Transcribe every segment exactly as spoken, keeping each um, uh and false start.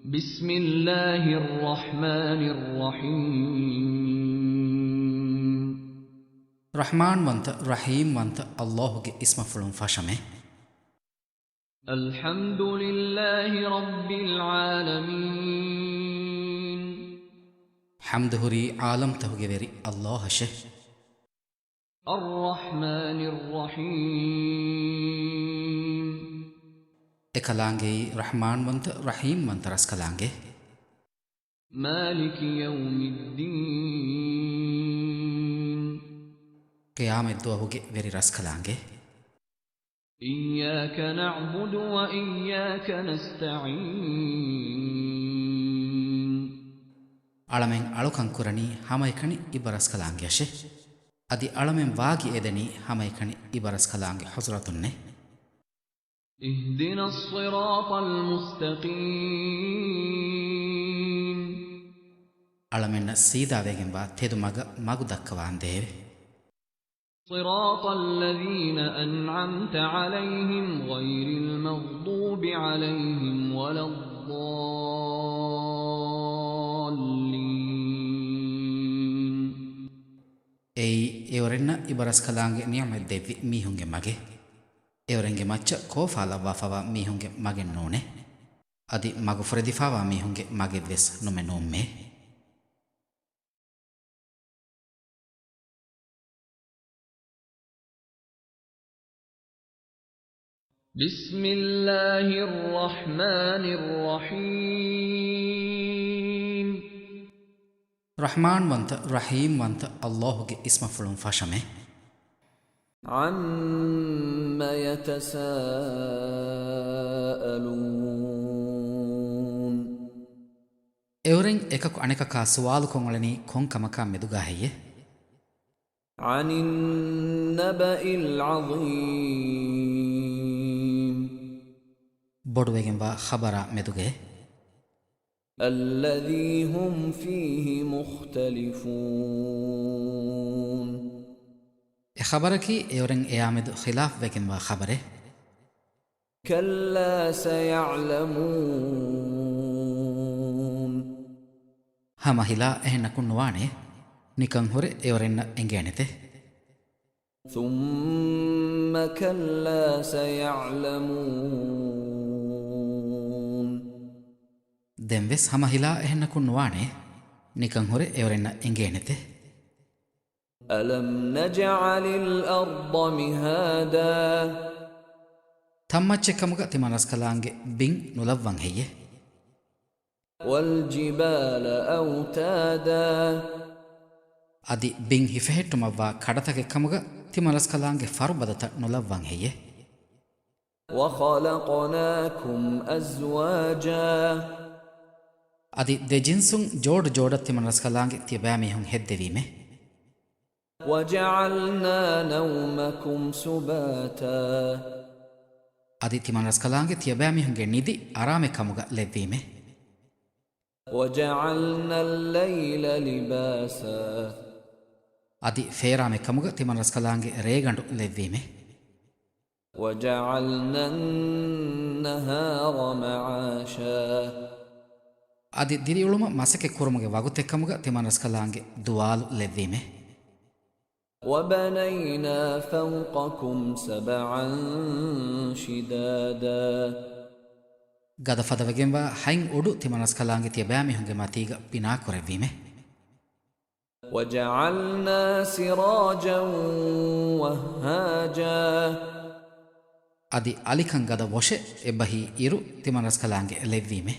بسم الله الرحمن الرحيم. ރަޙްމާންވަންތަ، ރަޙީމްވަންތަ ﷲ ގެ އިސްމަފުޅުން ފަށަމެ. الحمد لله رب العالمين. ޙަމްދު ހުރީ ޢާލަމްތަހުގެ ވެރި ﷲ އަށެ. الرحمن الرحيم. އެކަލާނގެއީ ރަޙްމާންވަންތަ، ރަޙީމްވަންތަ ރަސްކަލާނގެ. مالك يوم الدين. ޤިޔާމަތްދުވަހުގެ ވެރި ރަސްކަލާނގެ. إياك نعبد وإياك نستعين. އަޅަމެން އަޅުކަން ކުރަނީ ހަމައެކަނި އިބަރަސްކަލާނގެއަށެ. އަދި އަޅަމެން ވާގި އެދެނީ ހަމައެކަނި އިބަރަސްކަލާނގެ ޙަޟްރަތުންނެ. اهدنا الصراط المستقيم. އަޅަމެންނަށް ސީދާވެގެންވާ ތެދު މަގަށް މަގު ދައްކަވާނދޭވެ. صراط الذين أنعمت عليهم غير المغضوب عليهم ولا الضالين. އެއީ، އެއުރެންނަށް އިބަރަސްކަލާނގެ ނިޢުމަތް ދެއްވި މީހުންގެ މަގެއް. އެއުރެންގެ މައްޗަށް ކޯފާލައްވާފަވާ މީހުންގެ މަގެއް ނޫނޭ. އަދި މަގު ފުރެދިފާވާ މީހުންގެ މަގެއްވެސް ނުމެ ނޫންމޭ. بسم الله الرحمن الرحيم. ރަޙްމާންވަންތަ، ރަޙީމްވަންތަ ﷲ ގެ އިސްމަފުޅުން ފަށަމެ. عم يتساءلون. އެއުރެން އެކަކު އަނެކަކާ ސުވާލުކޮށް އުޅެނީ ކޮން ކަމަކާ މެދުގާ ހެއްޔެ؟ عن النبأ العظيم. ބޮޑުވެގެންވާ ޚަބަރާ މެދުގައެ. الذي هم فيه مختلفون. އެ ޚަބަރަކީ އެއުރެން އެޔާމެދު ޚިލާފްވެގެންވާ ޚަބަރެއް. كلا سيعلمون. ހަމަ ހިލާ އެހެންނަކުން ނުވާނެ. ނިކަން ހުރެ އެއުރެންނަށް އެނގޭނެތެ. ثم كلا سيعلمون. ދެންވެސް ހަމަ ހިލާ އެހެންނަކުން ނުވާނެ. ނިކަން ހުރެ އެއުރެންނަށް އެނގޭނެތެ. ألم نجعل الأرض مهادا. ތަންމައްޗެއްކަމުގަ ތިމަންރަސްކަލާނގެ ބިން ނުލައްވަން ހެއްޔެ؟ والجبال أوتادا. އަދި ބިން ހިފެހެއްޓުމަށްވާ ކަޑަތަކެއްކަމުގަ ތިމަންރަސްކަލާނގެ ފަރުބަދަތައް ނުލައްވަން ހެއްޔެ؟ وخلقناكم أزواجا. އަދި ދެ ޖިންސުން ޖޯޑު ޖޯޑަށް ތިމަންރަސްކަލާނގެ ތިޔަބައިމީހުން ހެއްދެވީމެ. وجعلنا نومكم سباتا. އަދި ތިމަންރަސްކަލާނގެ ތިޔަބައިމީހުންގެ ނިދި އަރާމެއް ކަމުގަ ލެއްވީމެ. وجعلنا الليل لباسا. އަދި ފޭރާމެއް ކަމުގަ ތިމަންރަސްކަލާނގެ ރޭގަނޑު ލެއްވީމެ. وجعلنا النهار معاشا. އަދި ދިރިއުޅުމަށް މަސައްކަތް ކުރުމުގެ ވަގުތެއްކަމުގަ ތިމަންރަސްކަލާނގެ ދުވާލު ލެއްވީމެ. وبنينا فوقكم سبعا شدادا. ގަދަ ފަދަވެގެންވާ ހަތް އުޑު ތިމަންރަސްކަލާނގެ ތިޔަބައިމީހުންގެ މަތީގަ ބިނާކުރެއްވީމެ. وجعلنا سراجا وهاجا. އަދި އަލިކަން ގަދަ ވޮށެއް އެބަހީ އިރު ތިމަންރަސްކަލާނގެ ލެއްވީމެ.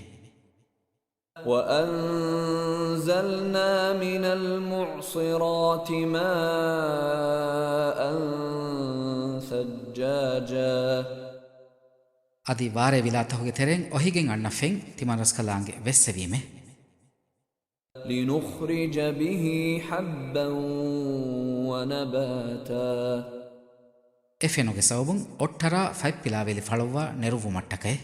وأنزلنا من المعصرات ماء ثجاجا. އަދި ވާރޭ ވިލާތަކުގެ ތެރެއިން އޮހިގެން އަންނަ ފެން ތިމަންރަސްކަލާނގެ ވެއްސެވީމެ. لنخرج به حبا ونباتا. އެ ފެނުގެ ސަބަބުން އޮއްޓަރާ ފަތްޕިލާވެލި ފަޅުއްވާ ނެރުއްވުމަށްޓަކައި.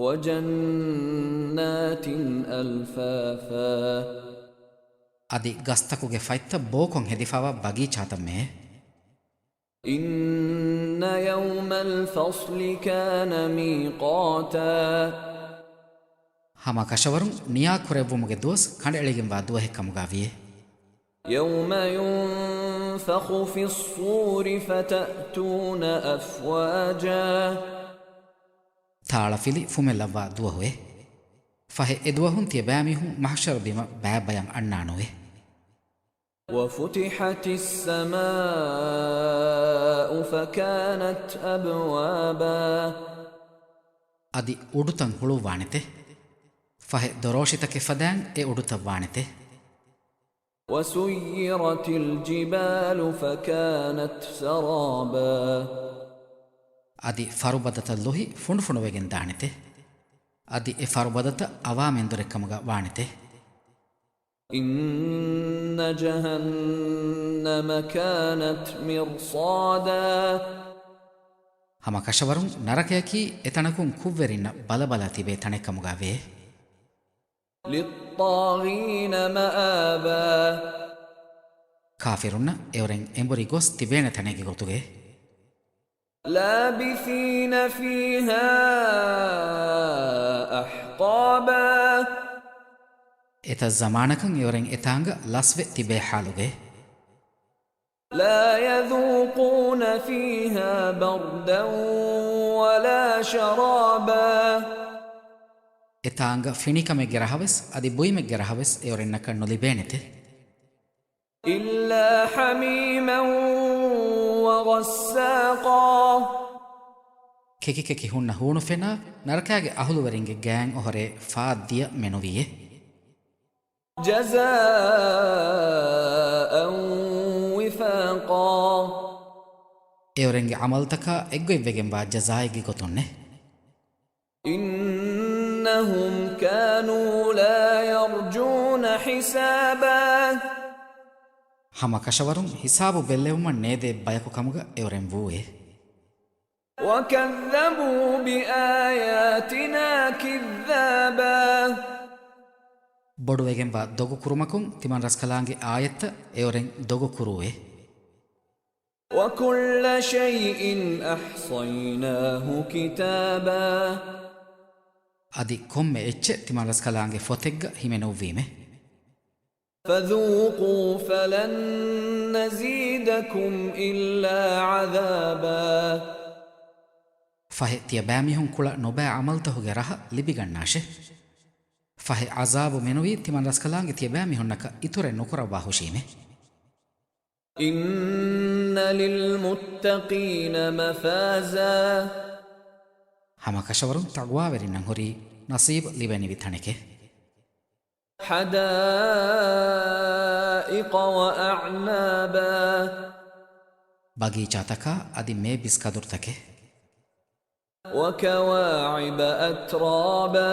وجنات ألفافا. އަދި ގަސްތަކުގެ ފަތްތައް ބޯކޮށް ހެދިފާވާ ބަގީޗާތައް މެ. إن يوم الفصل كان ميقاتا. ހަމަ ކަށަވަރުން ނިޔާ ކުރެއްވުމުގެ ދުވަސް ކަނޑައެޅިގެންވާ ދުވަހެއް ކަމުގަ ވިޔޭ. يوم ينفخ في الصور فتأتون أفواجا. ތާޅަފިލި ފުމެލައްވާ ދުވަހުއޭ. ފަހެ އެދުވަހުން ތިޔަބައިމީހުން މަޙްޝަރު ބިމަށް ބައިބަޔަށް އަންނާނެވެ. وفتحت السماء فكانت أبوابا. އަދި އުޑުތައް ހުޅުއްވާނެތެ. ފަހެ ދޮރޯށިތަކެއް ފަދައިން އެ އުޑުތައް ވާނެތެ. وسيرت الجبال فكانت سرابا. އަދި ފަރުބަދަތައް ލުހި ފުނޑުފުނޑުވެގެން ދާނެތެ. އަދި އެ ފަރުބަދަތައް އަވާމެންދުރެއް ކަމުގަ ވާނެތެ. إن جهنم كانت مرصادا. ހަމަ ކަށަވަރުން ނަރަކަޔަކީ އެތަނަކުން ކުށްވެރިންނަށް ބަލަބަލާ ތިބޭ ތަނެއް ކަމުގަ ވޭ. للطاغين مآبا. ކާފިރުންނަށް އެއުރެން އެނބުރި ގޮސް ތިބޭނެ ތަނެއްގެ ގޮތުގައި. لابثين فيها أحقابا. އެތައް ޒަމާނަކަށް އެއުރެން އެތާނގަ ލަސްވެ ތިބޭ ޙާލުގައި. لا يذوقون فيها بردا ولا شرابا. އެތާނގަ ފިނިކަމެއްގެ ރަހަވެސް އަދި ބުއިމެއްގެ ރަހަވެސް އެއުރެންނަކަށް ނުލިބޭނެތެ. إلا حميما وغساقا. ކެކިކެކި ހުންނަ ހޫނުފެނާ ނަރަކާގެ އަހުލުވެރިންގެ ގާތް އޮހޮރޭ ފާއްދިޔަ މެނުވީއޭ. جزاء وفاقا. އެއުރެންގެ ޢަމަލުތަކާ އެއްގޮތްވެގެންވާ ޖަޒާއެއްގެ ގޮތުންނޭ. إنهم كانوا لا يرجون حسابا. ހަމަ ކަށަވަރުން ހިސާބު ބެއްލެވުމަށް ނޭދޭ ބަޔަކު ކަމުގަ އެއުރެން ވޫއޭ. وكذبوا بآياتنا كذابا. ބޮޑުވެގެންވާ ދޮގު ކުރުމަކުން ތިމަން ރަސްކަލާނގެ އާޔަތްތައް އެއުރެން ދޮގު ކުރޫއޭ. وكل شيء أحصيناه كتابا. އަދި ކޮންމެ އެއްޗެއް ތިމަން ރަސްކަލާނގެ ފޮތެއްގަ ހިމެނުއްވީމެ. فذوقوا فلن نزيدكم إلا عذابا. ފަހެ ތިޔަބައިމީހުން ކުޅަ ނުބައި ޢަމަލުތަހުގެ ރަހަ ލިބިގަންނާށެ. ފަހެ ޢަޒާބު މެނުވީ ތިމަން ރަސްކަލާނގެ ތިޔަބައިމީހުންނަކަށް އިތުރެއް ނުކުރައްވާ ހުށީމެ. إن للمتقين مفازا. ހަމަ ކަށަވަރުން ތަޤްވާވެރިންނަށް ހުރީ ނަޞީބު ލިބެނިވި ތަނެކޭ. حدائق وأعنابا. ބަގީޗާތަކާ އަދި މޭބިސް ކަދުރުތަކެއް. وكواعب أترابا.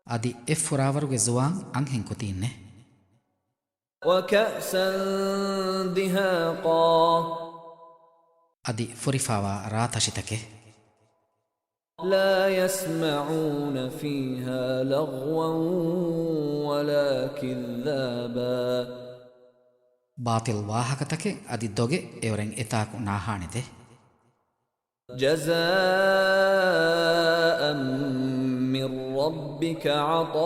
އަދި އެއްފުރާވަރުގެ ޒުވާން އަންހެން ކުދީންނެއް. وكأسا دهاقا. އަދި ފުރިފާވާ ރާތަށިތަކެއް. لا يسمعون فيها لغوا ولا كذابا. ބާޠިލް ވާހަކަތަކެއް އަދި ދޮގެއް އެއުރެން އެތާކު ނާހާނެތެ. جزاء من ربك عطاء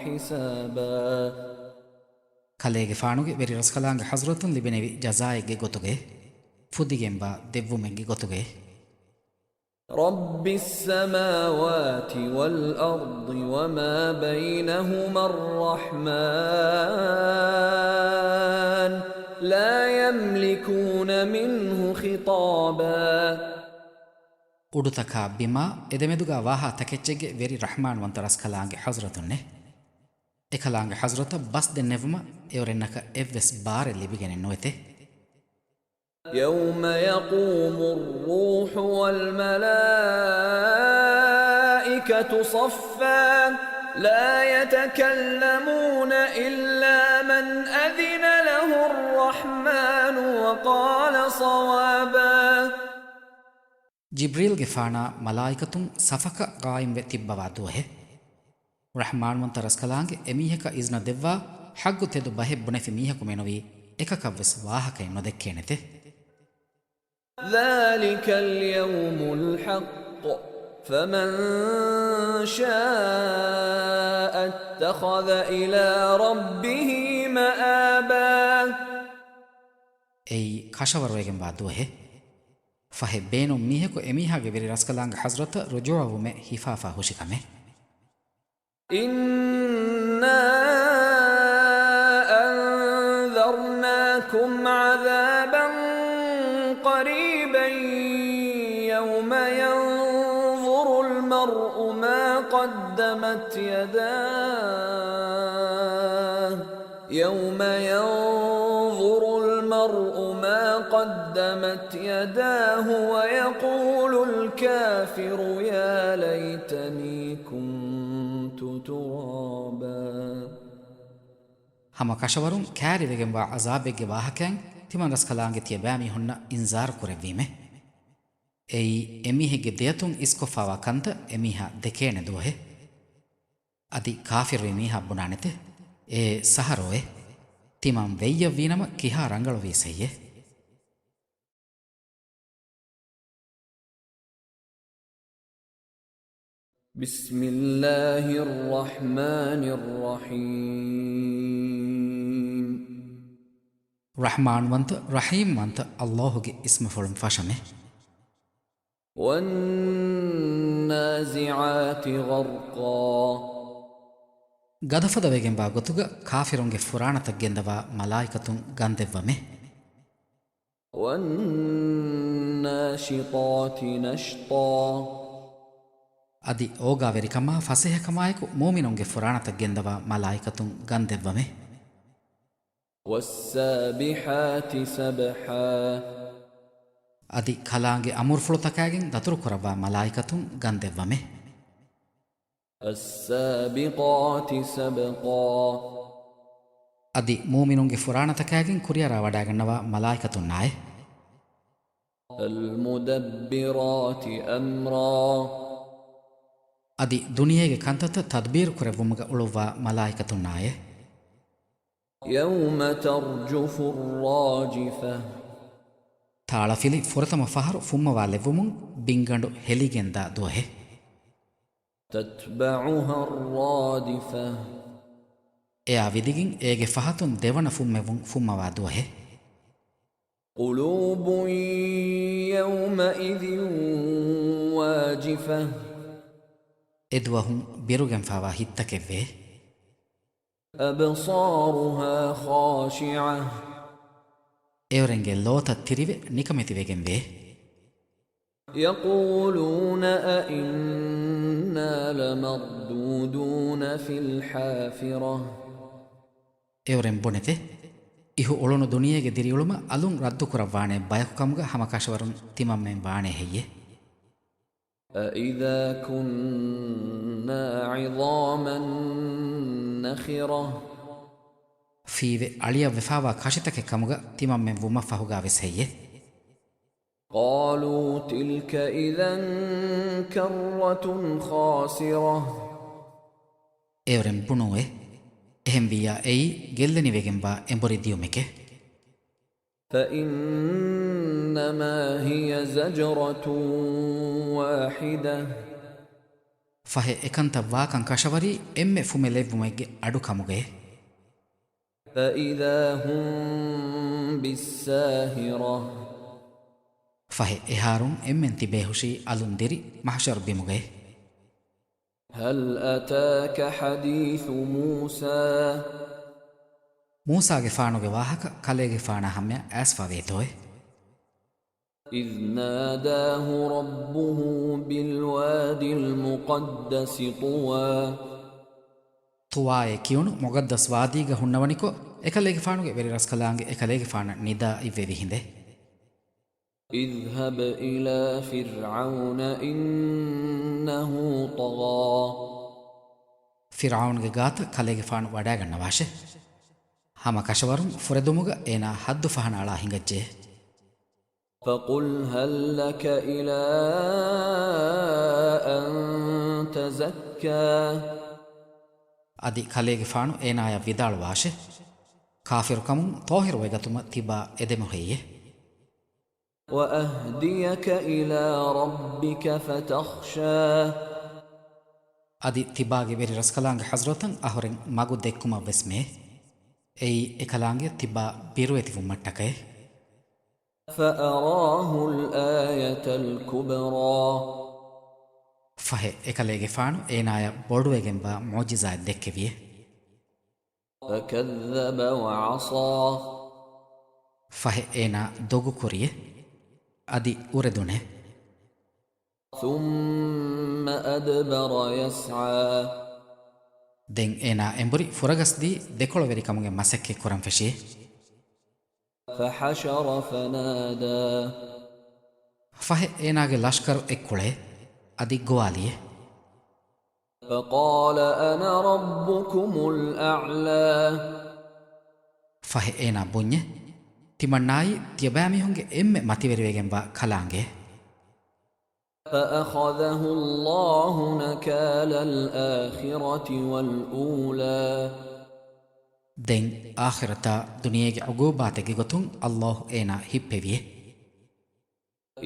حسابا. ކަލޭގެފާނުގެ ވެރިރަސްކަލާނގެ ޙަޟްރަތުން ލިބެނެވި ޖަޒާއެއްގެ ގޮތުގައި، ފުދިގެންވާ ދެއްވުމެއްގެ ގޮތުގައި. رب السماوات والأرض وما بينهما الرحمن لا يملكون منه خطابا. އުޑުތަކާ ބިމާ އެދެމެދުގާ ވާހާ ތަކެއްޗެއްގެ ވެރި ރަޙްމާންވަންތަ ރަސްކަލާނގެ ޙަޟްރަތުންނެއް. އެކަލާނގެ ޙަޟްރަތަށް ބަސް ދެންނެވުމަށް އެއުރެންނަކަށް އެއްވެސް ބާރެއް ލިބިގެނެއް ނުވެތެ. يوم يقوم الروح والملائكة صفا لا يتكلمون إلا من أذن له الرحمن وقال صوابا. ޖިބްރީލްގެފާނާ މަލާއިކަތުން ސަފަކަށް ގާއިމްވެ ތިއްބަވާ ދުވަހެއް. ރަޙްމާންވަންތަ ރަސްކަލާނގެ އެމީހަކަށް އިޒްނަ ދެއްވާ ޙައްގު ތެދު ބަހެއް ބުނެފި މީހަކު މެނުވީ އެކަކަށްވެސް ވާހަކައެއް ނުދެއްކޭނެތެ. ذلك اليوم الحق فمن شاء اتخذ إلى ربه مآبا. އެއީ ކަށަވަރުވެގެންވާ ދުވަހެއް. ފަހެ ބޭނުން މީހަކު އެމީހާގެ ވެރި ރަސްކަލާނގެ ޙަޟްރަތަށް ރުޖޫޢަވުމެއް ހިފާފާ ހުށި ކަމެއް. إنا أنذرناكم عذابا قريبا يوم ينظر المرء ما قدمت يداه، يوم ينظر المرء ما قدمت يداه ويقول الكافر يا ليتني كنت ترابا. ހަމަ ކަށަވަރުން ކައިރިވެގެންވާ ޢަޒާބެއްގެ ވާހަކައިން ތިމަން ރަސްކަލާނގެ ތިޔަބައިމީހުންނަށް އިންޒާރު ކުރެއްވީމެ. އެއީ، އެމީހެއްގެ ދެއަތުން އިސްކޮށްފާވާ ކަންތައް އެމީހާ ދެކޭނެ ދުވަހެއް. އަދި ކާފިރުވި މީހާ ބުނާނެތެ، އޭ ސަހަރޯއެ! ތިމަން ވެއްޔަށްވީނަމަ ކިހާ ރަނގަޅުވީ ސެއްޔެ؟ بسم الله الرحمن الرحيم. ރަޙްމާންވަންތަ، ރަޙީމްވަންތަ ﷲ ގެ އިސްމުފުޅުން ފަށަމެ. والنازعات غرقا. ގަދަފަދަވެގެންވާ ގޮތުގަ ކާފިރުންގެ ފުރާނަތައް ގެންދަވާ މަލާއިކަތުން ގަންދެއްވަމެ. والناشطات نشطا. އަދި އޯގާވެރިކަމާ ފަސޭހަކަމާއެކު މުއުމިނުންގެ ފުރާނަތައް ގެންދަވާ މަލާއިކަތުން ގަންދެއްވަމެ. والسابحات سبحا. އަދި ކަލާނގެ އަމުރުފުޅުތަކާގެން ދަތުރުކުރައްވާ މަލާއިކަތުން ގަންދެއްވަމެ. فالسابقات سبقا. އަދި މުއުމިނުންގެ ފުރާނަތަކާގެން ކުރިއަރާ ވަޑާގަންނަވާ މަލާއިކަތުންނާއެ. فالمدبرات أمرا. އަދި ދުނިޔޭގެ ކަންތައްތައް ތަދްބީރު ކުރެއްވުމުގަ އުޅުއްވާ މަލާއިކަތުންނާއެ. يوم ترجف الراجفة. ތާޅަފިލި ފުރަތަމަ ފަހަރު ފުއްމަވާލެއްވުމުން ބިންގަނޑު ހެލިގެންދާ ދުވަހެއް. تتبعها الرادفة. އެއާ ވިދިގެން އޭގެ ފަހަތުން ދެވަނަ ފުއްމެވުން ފުއްމަވާ ދުވަހެއް. قلوب يومئذ واجفة. އެދުވަހުން ބިރުގެންފާވާ ހިތްތަކެއްވޭ. أبصارها خاشعة. އެއުރެންގެ ލޯތައް ތިރިވެ ނިކަމެތިވެގެންވޭ. يقولون أئنا لمردودون في الحافرة. އެއުރެން ބުނެތެ، އިހު އުޅުނު ދުނިޔޭގެ ދިރިއުޅުމަށް އަލުން ރައްދުކުރައްވާނެ ބަޔަކު ކަމުގަ ހަމަ ކަށަވަރުން ތިމަންމެން ވާނެ ހެއްޔެ؟ أإذا كنا عظاما نخرة. ފީވެ އަޅިއަށް ވެފާވާ ކަށިތަކެއް ކަމުގަ ތިމަންމެން ވުމަށް ފަހުގާވެސް ހެއްޔެ؟ قالوا تلك إذا كرة خاسرة. އެއުރެން ބުނުއެ، އެހެންވިއްޔާ އެއީ ގެއްލެނިވެގެންވާ އެނބުރި ދިޔުމެކޭ. فإنما هي زجرة واحدة. ފަހެ އެކަންތައް ވާކަން ކަށަވަރީ އެންމެ ފުމެލެއްވުމެއްގެ އަޑު ކަމުގައެ. فإذا هم بالساهرة. ފަހެ އެހާރުން އެންމެން ތިބޭހުށީ އަލުން ދިރި މަޙްޝަރު ބިމުގައެ. هل أتاك حديث موسى؟ މޫސާގެފާނުގެ ވާހަކަ ކަލޭގެފާނާ ހަމަޔަށް އައިސްފަވޭތޯއެ؟ إذ ناداه ربه بالواد المقدس طوى. ޠުވާއޭ ކިޔުނު މުޤައްދަސް ވާދީގަ ހުންނަވަނިކޮށް، އެކަލޭގެފާނުގެ ވެރިރަސްކަލާނގެ އެކަލޭގެފާނަށް ނިދާ އިއްވެވި ހިނދެއް. اذهب إلى فرعون إنه طغى. ފިރްޢައުންގެ ގާތަށް ކަލޭގެފާނު ވަޑާގަންނަވާށެ. ހަމަ ކަށަވަރުން ފުރެދުމުގަ އޭނާ ޙައްދު ފަހަނައަޅާ ހިނގައްޖެ. فقل هل لك إلى أن تزكى. އަދި ކަލޭގެފާނު އޭނާޔަށް ވިދާޅުވާށެ، ކާފިރުކަމުން ޠާހިރުވެގަތުމަށް ތިބާ އެދެމު ހެއްޔެ؟ وأهديك إلى ربك فتخشى. އަދި ތިބާގެ ވެރި ރަސްކަލާނގެ ޙަޟްރަތަށް އަހުރެން މަގު ދެއްކުމަށްވެސް މެ. އެއީ އެކަލާނގެ ތިބާ ބިރުވެތިވުމަށްޓަކައެ. فأراه الآية الكبرى. ފަހެ އެކަލޭގެފާނު އޭނާޔަށް ބޮޑުވެގެންވާ މުޢުޖިޒާތް ދެއްކެވިއެ. فكذب وعصى. ފަހެ އޭނާ ދޮގުކުރިއެ، އަދި އުރެދުނެ. ثم أدبر يسعى. ދެން އޭނާ އެނބުރި ފުރަގަސްދީ ދެކޮޅުވެރިކަމުގެ މަސައްކަތް ކުރަން ފެށިއެ. فحشر فنادى. ފަހެ އޭނާގެ ލަޝްކަރު އެއްކުޅެ، އަދި ގޮވާލިއެ. فقال أنا ربكم الأعلى. ފަހެ އޭނާ ބުންޏެ، ތިމަންނާއީ ތިޔަބައިމީހުންގެ އެންމެ މަތިވެރިވެގެންވާ ކަލާނގެ. فأخذه الله نكال الآخرة والأولى. ދެން އާޚިރަތާ ދުނިޔޭގެ ޢުޤޫބާތެއްގެ ގޮތުން ﷲ އޭނާ ހިއްޕެވިއެ.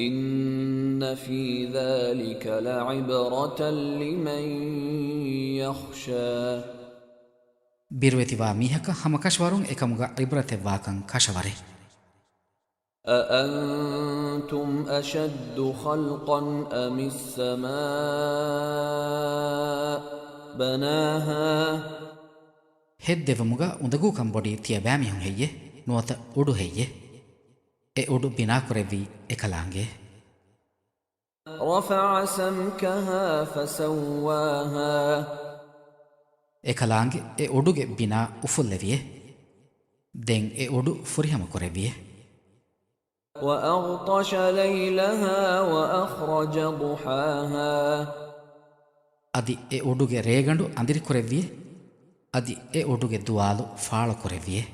إن في ذلك لعبرة لمن يخشى. ބިރުވެތިވާ މީހަކަށް ހަމަކަށަވަރުން އެކަމުގަ ޢިބްރަތެއްވާކަން ކަށަވަރޭ. أأنتم أشد خلقا أم السماء بناها. ހެއްދެވުމުގަ އުނދަގޫކަން ބޮޑީ ތިޔަބައިމީހުން ހެއްޔެ؟ ނުވަތަ އުޑު ހެއްޔެ؟ އެ އުޑު ބިނާކުރެއްވީ އެކަލާނގެ. رفع سمكها فسواها. އެކަލާނގެ އެ އުޑުގެ ބިނާ އުފުއްލެވިއެ. ދެން އެ އުޑު ފުރިހަމަ ކުރެއްވިއެ. وأغطش ليلها وأخرج ضحاها. އަދި އެ އުޑުގެ ރޭގަނޑު އަނދިރިކުރެއްވިއެ. އަދި އެ އުޑުގެ ދުވާލު ފާޅުކުރެއްވިއެ.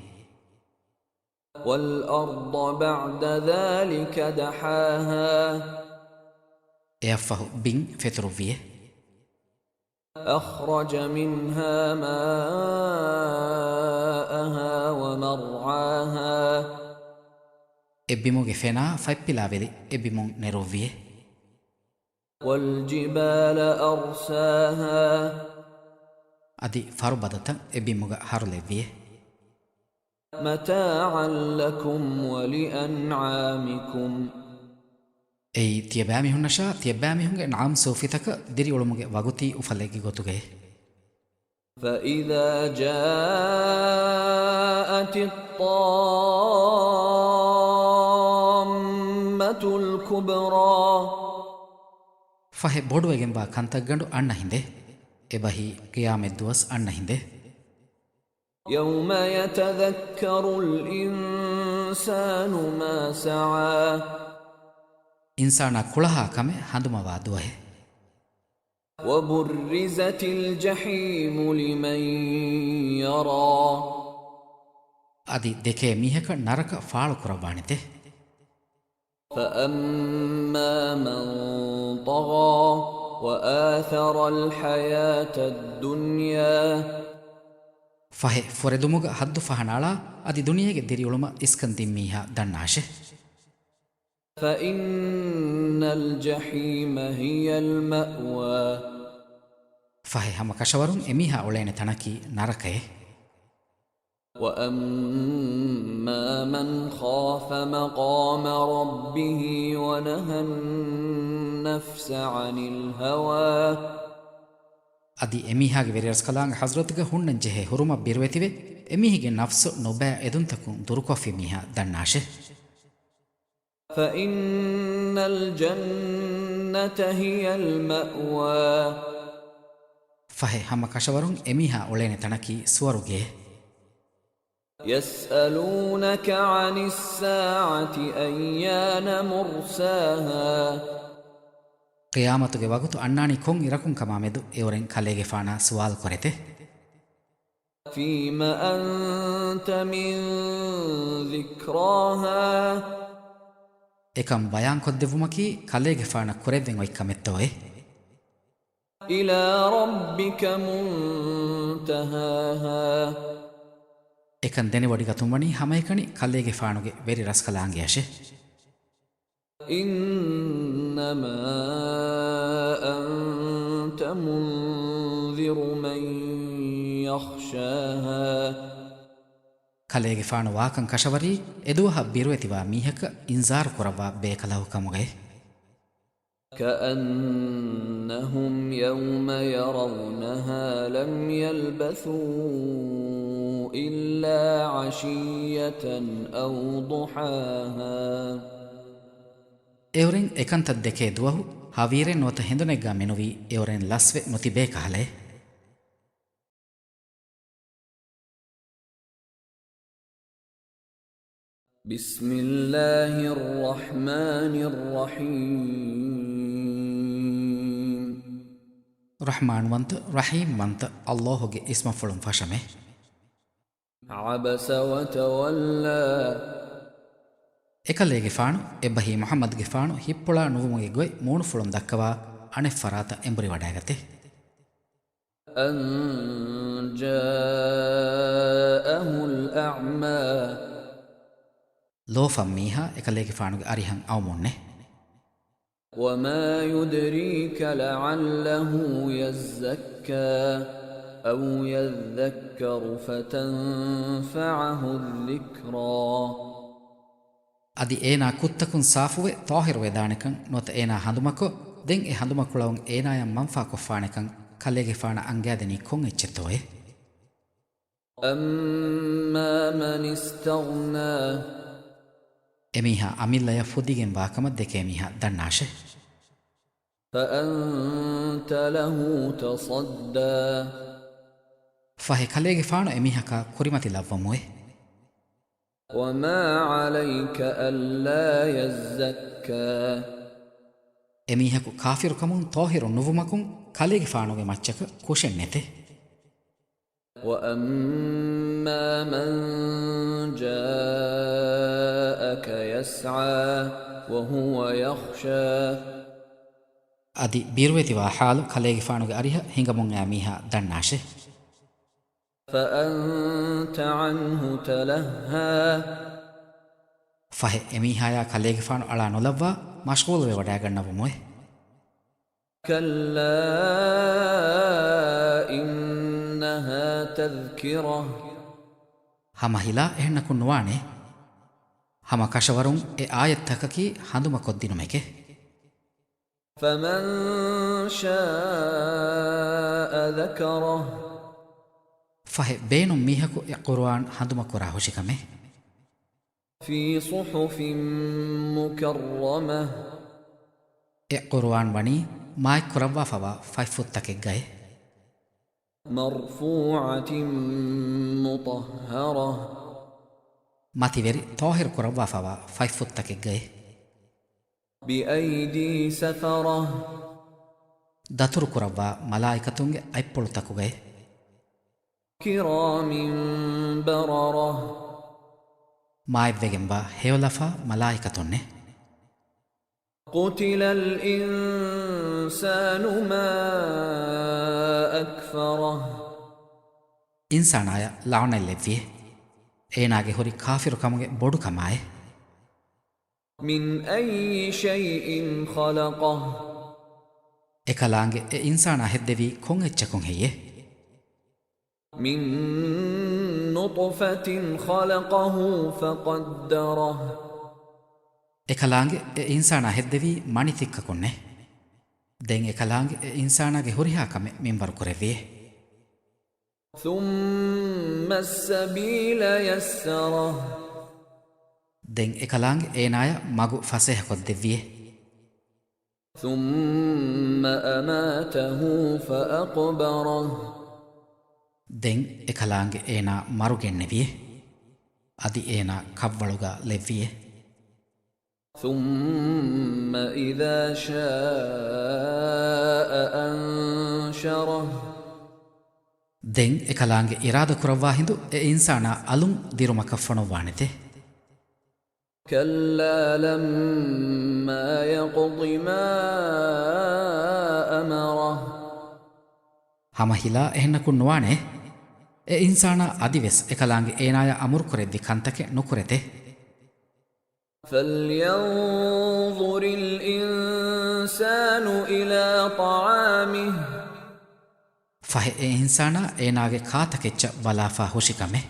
والأرض بعد ذلك دحاها. އެއަށްފަހު ބިން ފެތުރުއްވިއެ. أخرج منها ماءها ومرعاها. އެ ބިމުގެ ފެނާ ފަތްޕިލާވެލި އެ ބިމުން ނެރުއްވިއެ. والجبال أرساها. އަދި ފަރުބަދަތައް އެ ބިމުގަ ހަރުލެއްވިއެ. متاعا لكم ولأنعامكم. އެއީ ތިޔަބައިމީހުންނަށާ ތިޔަބައިމީހުންގެ ނަޢަމް ސޫފިތަކަށް ދިރިއުޅުމުގެ ވަގުތީ އުފަލެއްގެ ގޮތުގައި. فإذا جاءت الطامة الكبرى. ފަހެ ބޮޑުވެގެންވާ ކަންތައްގަނޑު އަންނަ ހިނދެއް. އެބަހީ ޤިޔާމަތްދުވަސް އަންނަ ހިނދެއް. يوم يتذكر الإنسان ما سعى. އިންސާނާ ކުޅަހާ ކަމެއް ހަނދުމަވާ ދުވަހެއް. وبرزت الجحيم لمن يرى. އަދި ދެކޭ މީހަކަށް ނަރަކަ ފާޅުކުރައްވާނެތެ. فأما من طغى وآثر الحياة الدنيا. ފަހެ ފުރެދުމުގަ ހައްދު ފަހަނައަޅާ، އަދި ދުނިޔޭގެ ދިރިއުޅުމަށް އިސްކަން ދިން މީހާ ދަންނާށެ. فإن الجحيم هي المأوى. ފަހެ ހަމަކަށަވަރުން އެމީހާ އުޅޭނެ ތަނަކީ ނަރަކައެ. وأما من خاف مقام ربه ونهى النفس عن الهوى. އަދި އެމީހާގެ ވެރިރަސްކަލާނގެ ޙަޟްރަތުގަ ހުންނަން ޖެހޭ ހުރުމަށް ބިރުވެތިވެ، އެމީހެއްގެ ނަފްސު ނުބައި އެދުންތަކުން ދުރުކޮށްފި މީހާ ދަންނާށެ. فإن الجنة هي المأوى. ފަހެ ހަމަކަށަވަރުން އެމީހާ އުޅޭނެ ތަނަކީ ސުވަރުގެ. يسألونك عن الساعة أيان مرساها. ޤިޔާމަތުގެ ވަގުތު އަންނާނީ ކޮން އިރަކުން ކަމާ މެދު އެއުރެން ކަލޭގެފާނާ ސުވާލު ކުރެތެ. فيم أنت من ذكراها. އެކަން ބަޔާންކޮށްދެއްވުމަކީ ކަލޭގެފާނަށް ކުރެއްވެން އޮތް ކަމެއްތޯއޭ؟ إلى ربك منتهاها. އެކަން ދެނެވޮޑިގަތުން ވަނީ ހަމައެކަނި ކަލޭގެފާނުގެ ވެރި ރަސްކަލާނގެއަށެ. إنما أنت منذر من يخشاها. ކަލޭގެފާނު ވާކަން ކަށަވަރީ އެދުވަހަށް ބިރުވެތިވާ މީހަކަށް އިންޒާރު ކުރައްވާ ބޭކަލަކު ކަމުގައި. كأنهم يوم يرونها لم يلبثوا إلا عشية أو ضحاها. އެއުރެން އެކަންތައް ދެކޭ ދުވަހު ހަވީރެއް ނުވަތަ ހެނދުނެއްގަ މެނުވީ އެއުރެން ލަސްވެ ނުތިބޭ ކަހަލައެއް. بسم الله الرحمن الرحيم. ރަޙްމާންވަންތަ، ރަޙީމްވަންތަ ﷲ ގެ އިސްމަފުޅުން ފަށަމެ. عبس وتولى. އެކަލޭގެފާނު އެބަހީ މުޙައްމަދުގެފާނު ހިއްޕުޅާ ނުވުމުގެ ގޮތް މޫނުފުޅުން ދައްކަވާ އަނެއްފަރާތަށް އެނބުރިވަޑައިގަތެ. أن جاءه الأعمى. ލޯފަން މީހާ އެކަލޭގެފާނުގެ އަރިހަށް އައުމުންނެ. وما يدريك لعله يزكى أو يذكر فتنفعه الذكرى. އަދި އޭނާ ކުށްތަކުން ސާފުވެ ޠާހިރުވެދާނެކަން ނުވަތަ އޭނާ ހަނދުމަކޮށް، ދެން އެ ހަނދުމަކުޅައުން އޭނާޔަށް މަންފާކޮށްފާނެކަން ކަލޭގެފާނަށް އަންގައިދެނީ ކޮން އެއްޗެއްތޯއޭ؟ أما من استغنى. އެމީހާ އަމިއްލަޔަށް ފުދިގެން ވާކަމަށް ދެކޭ މީހާ ދަންނާށޭ. فأنت له تصدى. ފަހެ ކަލޭގެފާނު އެމީހަކާ ކުރިމަތި ލައްވަމުވެ. وما عليك ألا يزكى. އެމީހަކު ކާފިރުކަމުން ޠާހިރު ނުވުމަކުން ކަލޭގެފާނުގެ މައްޗަކަށް ކުށެއް ނެތެ. وأما من جاءك يسعى وهو يخشى. އަދި ބިރުވެތިވާ ޙާލު ކަލޭގެފާނުގެ އަރިހަށް ހިނގަމުން އައި މީހާ ދަންނާށޭ. فأنت عنه تلهى. ފަހެ އެމީހާޔާ ކަލޭގެފާނު އަޅާ ނުލައްވާ މަޝްޣޫލުވެވަޑައިގަންނަވަމުވެ. كلا إنها تذكرة. ހަމަ ހިލާ އެހެންނަކުން ނުވާނެ. ހަމަ ކަށަވަރުން އެ އާޔަތްތަކަކީ ހަނދުމަކޮށްދިނުމެކެ. فمن شاء ذكره. ފަހެ ބޭނުން މީހަކު އެ ޤުރުއާން ހަނދުމަކުރާ ހުށިކަމެއް. في صحف مكرمة. އެ ޤުރުއާން ވަނީ މާތްކުރައްވާފަވާ ފަތްފުށްތަކެއްގައި. مرفوعة مطهرة. މަތިވެރި ޠާހިރު ކުރައްވާފަވާ ފަތްފުށްތަކެއްގައި. بأيدي سفرة. ދަތުރު ކުރައްވާ މަލާއިކަތުންގެ އަތްޕުޅުތަކުގައި. كرام بررة. މާތްވެގެންވާ ހެޔޮލަފާ މަލާއިކަތުންނެ. قتل الإنسان ما أكفره. އިންސާނާޔަށް ލަޢުނަތް ލެއްވިއޭ. އޭނާގެ ހުރި ކާފިރުކަމުގެ ބޮޑުކަމާއޭ. من أي شيء خلقه. އެކަލާނގެ އެ އިންސާނާ ހެއްދެވީ ކޮން އެއްޗަކުން ހެއްޔޭ؟ من نطفة خلقه فقدره. އެކަލާނގެ އެ އިންސާނާ ހެއްދެވީ މަނި ތިއްކަކުންނޭ. ދެން އެކަލާނގެ އެ އިންސާނާގެ ހުރިހާ ކަމެއް މިންވަރު ކުރެއްވިއޭ. ثم السبيل يسره. ދެން އެކަލާނގެ އޭނާޔަށް މަގު ފަސޭހަކޮށްދެއްވިއޭ. ثم أماته فأقبره. ދެން އެކަލާނގެ އޭނާ މަރުގެންނެވިއޭ. އަދި އޭނާ ކަށްވަޅުގަ ލެއްވިއޭ. ثم إذا شاء أنشره. ދެން އެކަލާނގެ އިރާދަކުރައްވާ ހިނދު އެ އިންސާނާ އަލުން ދިރުމަކަށް ފޮނުއްވާނެތެ. كلا لما يقض ما أمره. ހަމަ ހިލާ އެހެންނަކުން ނުވާނެ. އެ އިންސާނާ އަދިވެސް އެކަލާނގެ އޭނާޔަށް އަމުރުކުރެއްވި ކަންތަކެއް ނުކުރެތެ. فلينظر الْإِنسَانُ إِلَىٰ طَعَامِهِ. ފަހެ އެ އިންސާނާ އޭނާގެ ކާތަކެއްޗަށް ބަލާފާ ހުށިކަމެއް.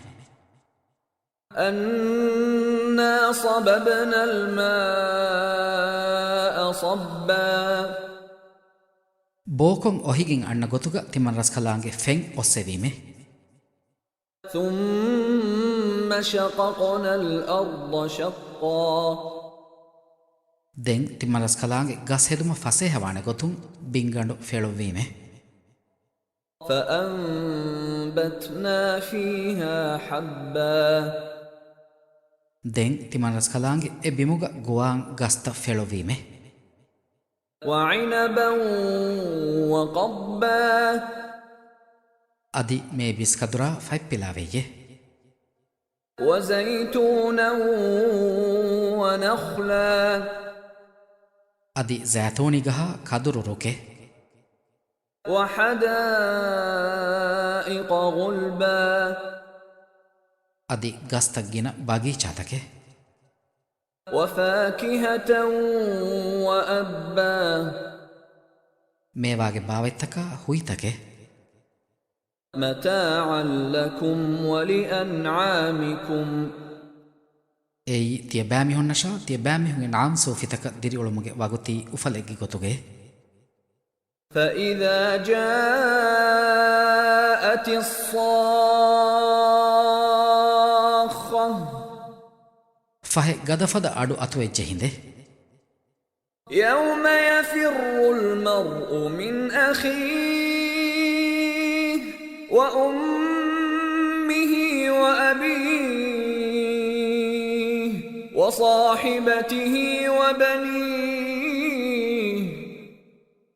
أَنَّا صَبَبْنَا الْمَاءَ صَبًّا. ބޯކޮން އޮހިގެން އަންނަ ގޮތުގަ ތިމަންރަސްކަލާނގެ ފެން އޮއްސެވީމެ. ثُمَّ شَقَقْنَا الْأَرْضَ شَقًّا. ދެން ތިމަންރަސްކަލާނގެ ގަސް ހެދުމަށް ފަސޭހަވާނެ ގޮތުން ބިންގަނޑު ފެޅުއްވީމެ. فَأَنبَتْنَا فِيهَا حَبًّا. ދެން ތިމަންރަސްކަލާނގެ އެ ބިމުގަ ގޮވާން ގަސްތައް ފެޅުއްވީމެ. وَعِنَبًا وَقَضْبًا. އަދި މޭ ބިސްކަދުރާ ފަތްޕިލާވެއްޔެ. وَزَيْتُونًا وَنَخْلًا. އަދި ޒައިތޫނީ ގަހާ ކަދުރު ރުކެއް. وَحَدَائِقَ غُلْبًا. އަދި ގަސްތައް ގިނަ ބަގީޗާތަކެއް. وَفَاكِهَةً وَأَبًّا. މޭވާގެ ބާވަތްތަކާ ހުއިތަކެއް. مَتَاعًا لَكُمْ وَلِأَنْعَامِكُمْ. އެއީ ތިޔަބައިމީހުންނަށާ ތިޔަބައިމީހުންގެ ނަޢުމްސޫފިތަކަށް ދިރިއުޅުމުގެ ވަގުތީ އުފަލެއްގެ ގޮތުގައި. فَإِذَا جَاءَتِ الصَّاخَّةُ. ފަހެ ގަދަފަދަ އަޑު އަތުވެއްޖެ ހިނދެއް. يَوْمَ يَفِرُّ الْمَرْءُ مِنْ أَخِيهِ وَأُمِّهِ وَأَبِيهِ وَصَاحِبَتِهِ وَبَنِيهِ.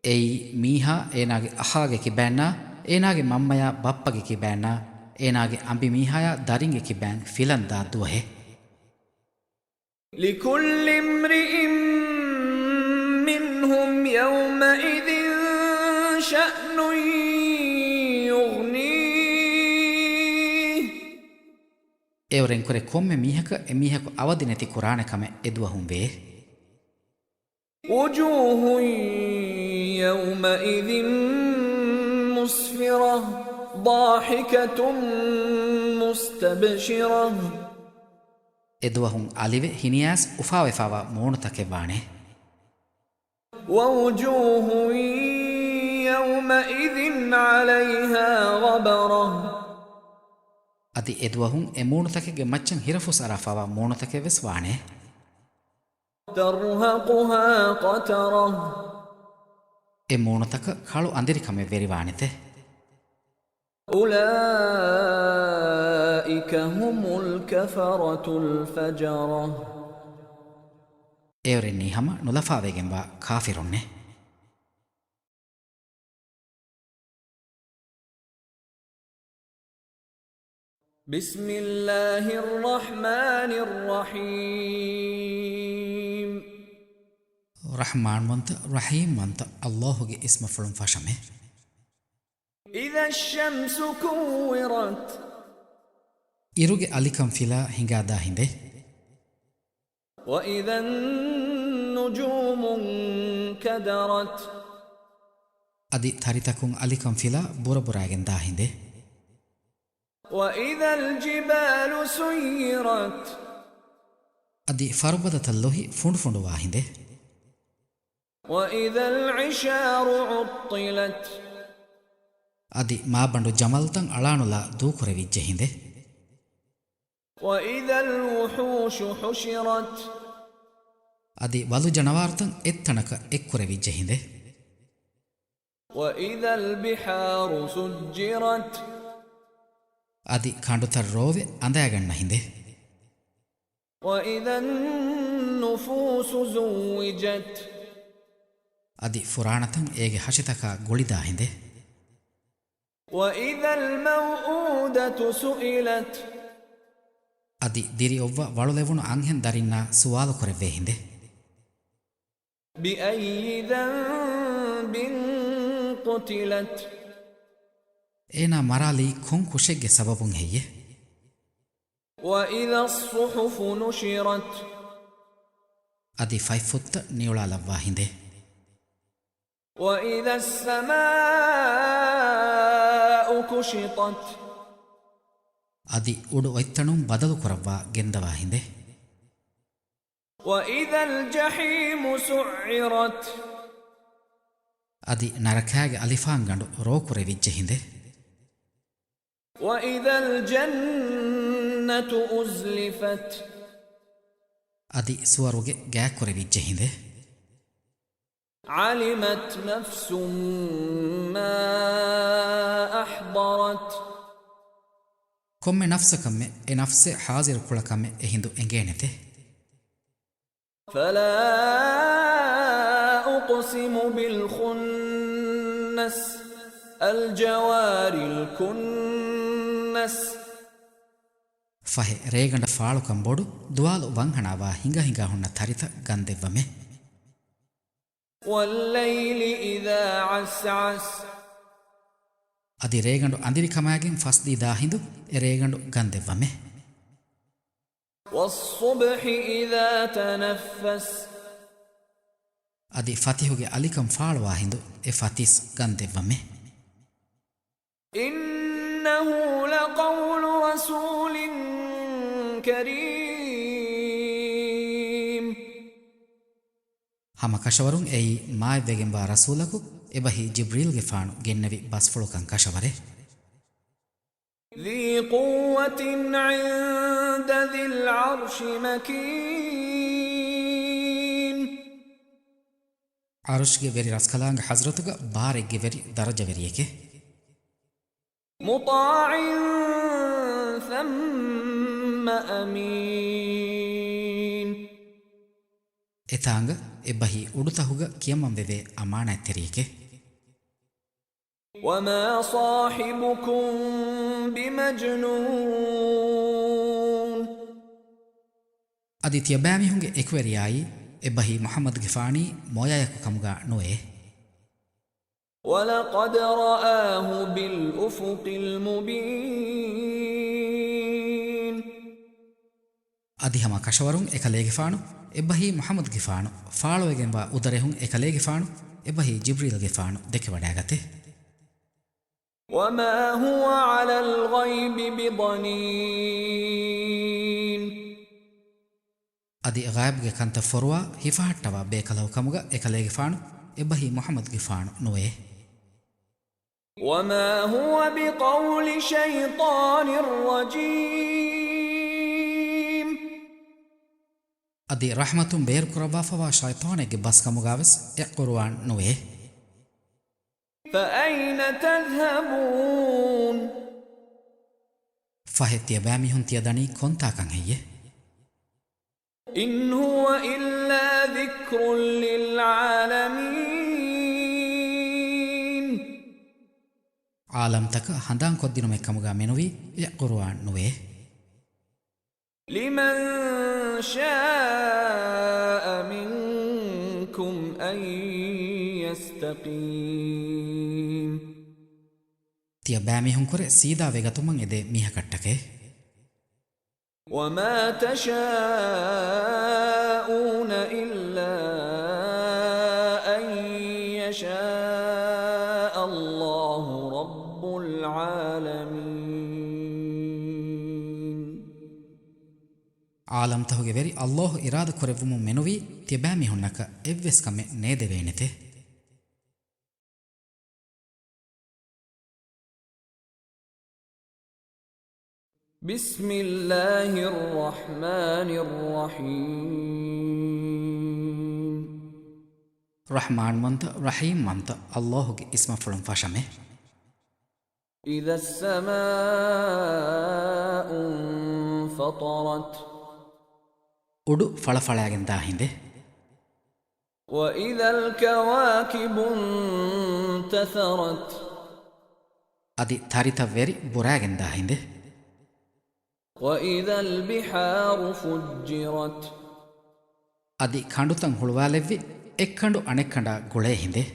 އެއީ މީހާ އޭނާގެ އަޚާގެ ކިބައިންނާ، އޭނާގެ މަންމަޔާ ބައްޕަގެ ކިބައިންނާ، އޭނާގެ އަނބިމީހާޔާ ދަރިންގެ ކިބައިން ފިލަން ދާ ދުވަހެއް. لِكُلِّ امْرِئٍ مِّنْهُمْ يَوْمَئِذٍ شَأْنٌ يُغْنِيهِ. އެއުރެންކުރެ ކޮންމެ މީހަކަށް އެމީހަކު އަވަދިނެތި ކުރާނެ ކަމެއް އެދުވަހުން ވޭ. وُجُوهٌ يَوْمَئِذٍ مُسْفِرَةٌ ضَاحِكَةٌ مُسْتَبْشِرَةٌ. އެދުވަހުން އަލިވެ ހިނިއައިސް އުފާވެފާވާ މޫނުތަކެއްވާނެ. وَوُجُوهٌ يَوْمَئِذٍ عَلَيْهَا غَبَرَةٌ. އަދި އެދުވަހުން އެ މޫނުތަކެއްގެ މައްޗަށް ހިރަފުސް އަރާފާވާ މޫނުތަކެއްވެސް ވާނެ. تَرْهَقُهَا قَتَرَةٌ. އެ މޫނުތަކަށް ކަޅު އަނދިރިކަމެއް ވެރިވާނެތެ. أُولَٰئِكَ هُمُ الْكَفَرَةُ الْفَجَرَةُ. އެއުރެންނީ ހަމަ ނުލަފާވެގެންވާ ކާފިރުންނޭ. بِسْمِ اللَّهِ الرَّحْمَٰنِ الرَّحِيمِ. ރަޙްމާންވަންތަ، ރަޙީމްވަންތަ އައްލާހުގެ އިސްމުފުޅުން ފަށަމެ. إِذَا الشَّمْسُ كُوِّرَتْ. އިރުގެ އަލިކަން ފިލާ ހިނގާދާ ހިނދެއް. وَإِذَا النُّجُومُ انْكَدَرَتْ. އަދި ތަރިތަކުން އަލިކަން ފިލާ ބުރަބުރާގެން ދާ ހިނދެއް. وَإِذَا الْجِبَالُ سُيِّرَتْ. އަދި ފަރުބަދަތައް ލޮހި ފުނޑުފުނޑުވާ ހިނދެއް. وَإِذَا الْعِشَارُ عُطِّلَتْ. އަދި މާބަނޑު ޖަމަލުތައް އަޅާނުލާ ދޫކުރެވިއްޖެ ހިނދެއް. وَإِذَا الْوُحُوشُ حُشِرَتْ. އަދި ވަލު ޖަނަވާރުތައް އެއްތަނަކަށް އެއްކުރެވިއްޖެ ހިނދެއް. وَإِذَا الْبِحَارُ سُجِّرَتْ. އަދި ކަނޑުތައް ރޯވެ އަނދައިގަންނަ ހިނދެއް. وَإِذَا النُّفُوسُ زُوِّجَتْ. އަދި ފުރާނަތައް އޭގެ ހަށިތަކާ ގުޅިދާ ހިނދެއް. وَإِذَا الْمَوْءُودَةُ سُئِلَتْ. އަދި ދިރިއޮއްވަ ވަޅުލެވުނު އަންހެން ދަރިންނާ ސުވާލު ކުރެއްވޭ ހިނދެއް. بِأَيِّ ذَنبٍ قُتِلَتْ. އޭނާ މަރާލީ ކޮން ކުށެއްގެ ސަބަބުން ހެއްޔެވެ؟ وَإِذَا الصُّحُفُ نُشِرَتْ. އަދި ފަތްފުށްތައް ނިއުޅާލައްވާ ހިނދެއް. وَإِذَا السَّمَاءُ كُشِطَتْ. އަދި އުޑު އޮތްތަނުން ބަދަލު ކުރައްވާ ގެންދަވާ ހިނދެއް. وَإِذَا الْجَحِيمُ سُعِّرَتْ. އަދި ނަރަކާގެ އަލިފާންގަނޑު ރޯކުރެވިއްޖެ ހިނދެއް. وَإِذَا الْجَنَّةُ أُزْلِفَتْ. އަދި ސުވަރުގެ ގާތްކުރެވިއްޖެ ހިނދެއް. عَلِمَتْ نَفْسٌ مَا أَحْضَرَتْ. ކޮންމެ ނަފްސަކަށްމެ އެ ނަފްސެއް ޙާޟިރު ކުޅަކަމެއް އެހިނދު އެނގޭނެތެ. فَلَا أُقْسِمُ بِالْخُنَّسِ. الْجَوَارِ الْكُنَّسِ. ފަހެ، ރޭގަނޑަށް ފާޅުކަން ބޮޑު، ދުވާލު ވަންހަނާވާ ހިނގަ ހިނގާ ހުންނަ ތަރިތައް ގަންދެއްވަމެ. وَاللَّيْلِ إِذَا عَسْعَسَ. އަދި ރޭގަނޑު އަނދިރިކަމާގެން ފަސްދީދާ ހިނދު އެ ރޭގަނޑު ގަންދެއްވަމެ. وَالصُّبْحِ إِذَا تَنَفَّسَ. އަދި ފަތިހުގެ އަލިކަން ފާޅުވާ ހިނދު އެ ފަތިސް ގަންދެއްވަމެ. إِنَّهُ لَقَوْلُ رَسُولٍ كَرِيمٍ. ހަމަ ކަށަވަރުން އެއީ މާތްވެގެންވާ ރަސޫލަކު، އެބަހީ ޖިބްރީލްގެފާނު ގެންނެވި ބަސްފުޅުކަން ކަށަވަރެއް. ذِي قُوَّةٍ عِندَ ذِي الْعَرْشِ مَكِينٍ. ޢަރުޝްގެ ވެރި ރަސްކަލާނގެ ޙަޟްރަތުގަ ބާރެއްގެ ވެރި ދަރަޖަވެރިއެކެ. مُطَاعٍ ثَمَّ أَمِينٍ. އެތާނގަ އެބަހީ އުޑުތަހުގަ ކިޔަމަންވެވޭ އަމާނާތްތެރިއެކެ. وَمَا صَاحِبُكُم بِمَجْنُونٍ. އަދި ތިޔަބައިމީހުންގެ އެކުވެރިޔާއީ އެބަހީ މުޙައްމަދުގެފާނީ މޮޔަޔަކު ކަމުގަ ނުވޭ. وَلَقَدْ رَآهُ بِالْأُفُقِ الْمُبِينِ. އަދި ހަމަ ކަށަވަރުން އެކަލޭގެފާނު، އެބަހީ މުޙައްމަދުގެފާނު، ފާޅުވެގެންވާ އުދަރެހުން އެކަލޭގެފާނު، އެބަހީ ޖިބްރީލްގެފާނު ދެކެވަޑައިގަތެ. وَمَا هُوَ عَلَى الْغَيْبِ بِضَنِينٍ. އަދި ޣައިބުގެ ކަންތައް ފޮރުވާ ހިފަހައްޓަވާ ބޭކަލަކު ކަމުގަ އެކަލޭގެފާނު، އެބަހީ މުޙައްމަދުގެފާނު ނުވޭ. وَمَا هُوَ بِقَوْلِ شَيْطَانٍ رَجِيمٍ. އަދި ރަޙްމަތުން ބޭރުކުރައްވާފަވާ ޝައިޠާނެއްގެ ބަސްކަމުގަވެސް އެ ޤުރުއާން ނުވޭ. فَأَيْنَ تَذْهَبُونَ. ފަހެ ތިޔަބައިމީހުން ތިޔަދަނީ ކޮންތާކަން ހެއްޔެ؟ إِنْ هُوَ إِلَّا ذِكْرٌ لِلْعَالَمِينَ. ޢާލަމްތަކަށް ހަނދާންކޮށްދިނުމެއް ކަމުގަ މެނުވީ އެ ޤުރުއާން ނުވޭ. لِمَنْ شَاءَ مِنْكُمْ أَنْ يَسْتَقِيمَ. ތިޔަބައިމީހުންކުރެ ސީދާ ވެގަތުމަށް އެދޭ މީހަކަށްޓަކައި. وَمَا تَشَاءُونَ إِلَّا أَنْ يَشَاءَ اللَّهُ رَبُّ الْعَالَمِينَ. ޢާލަމްތަހުގެ ވެރި ﷲ އިރާދަ ކުރެއްވުމުން މެނުވީ ތިޔަބައިމީހުންނަކަށް އެއްވެސް ކަމެއް ނޭދެވޭނެތެ. بِسْمِ اللَّهِ الرَّحْمَنِ الرَّحِيمِ. ރަޙްމާންވަންތަ، ރަޙީމްވަންތަ ﷲ ގެ އިސްމަށްފުޅުން ފަށަމެ. إِذَا السَّمَاءُ انْفَطَرَتْ. އުޑު ފަޅަފަޅާގެން ދާ ހިނދެއް. وَإِذَا الْكَوَاكِبُ انْتَثَرَتْ. އަދި ތަރިތައް ވެރި ބުރާގެން ދާ ހިނދެއް. وَإِذَا الْبِحَارُ فُجِّرَتْ. އަދި ކަނޑުތައް ހުޅުވާލެއްވި އެއްކަނޑު އަނެއްކަނޑާ ގުޅޭ ހިނދެއް.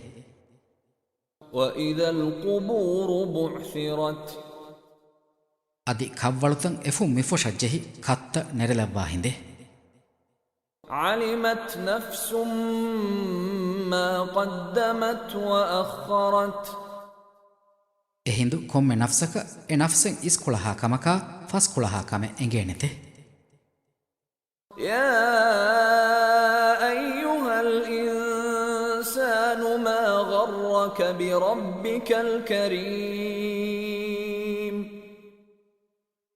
وَإِذَا الْقُبُورُ بُعْثِرَتْ. އަދި ކަށްވަޅުތައް އެފުށް މިފުށަށް ޖެހި ކަށްތައް ނެރެލައްވާ ހިނދެއް. علمت نفس ما قدمت وأخرت. އެހިނދު ކޮންމެ ނަފްސަކަށް އެ ނަފްސެއް އިސްކުޅަހާ ކަމަކާ ފަސްކުޅަހާ ކަމެއް އެނގޭނެތެ. يا أيها الإنسان ما غرك بربك الكريم.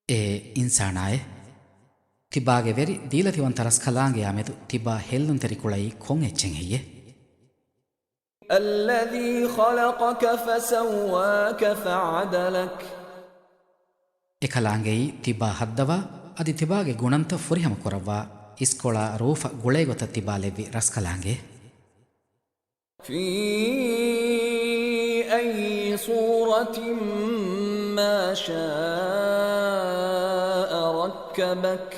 އޭ އިންސާނާއޭ! ތިބާގެ ވެރި ދީލަތިވަންތަ ރަސްކަލާނގެޔާމެދު ތިބާ ހެއްލުންތެރިކުޅައީ ކޮން އެއްޗެއް ހެއްޔޭ؟ الذي خلقك فسواك فعدلك. އެކަލާނގެއީ ތިބާ ހައްދަވާ، އަދި ތިބާގެ ގުނަންތައް ފުރިހަމަ ކުރައްވާ، އިސްކޮޅާ ރޫފަށް ގުޅޭގޮތަށް ތިބާ ލެއްވި ރަސްކަލާނގެ. في أي صورة ما شاء ركبك.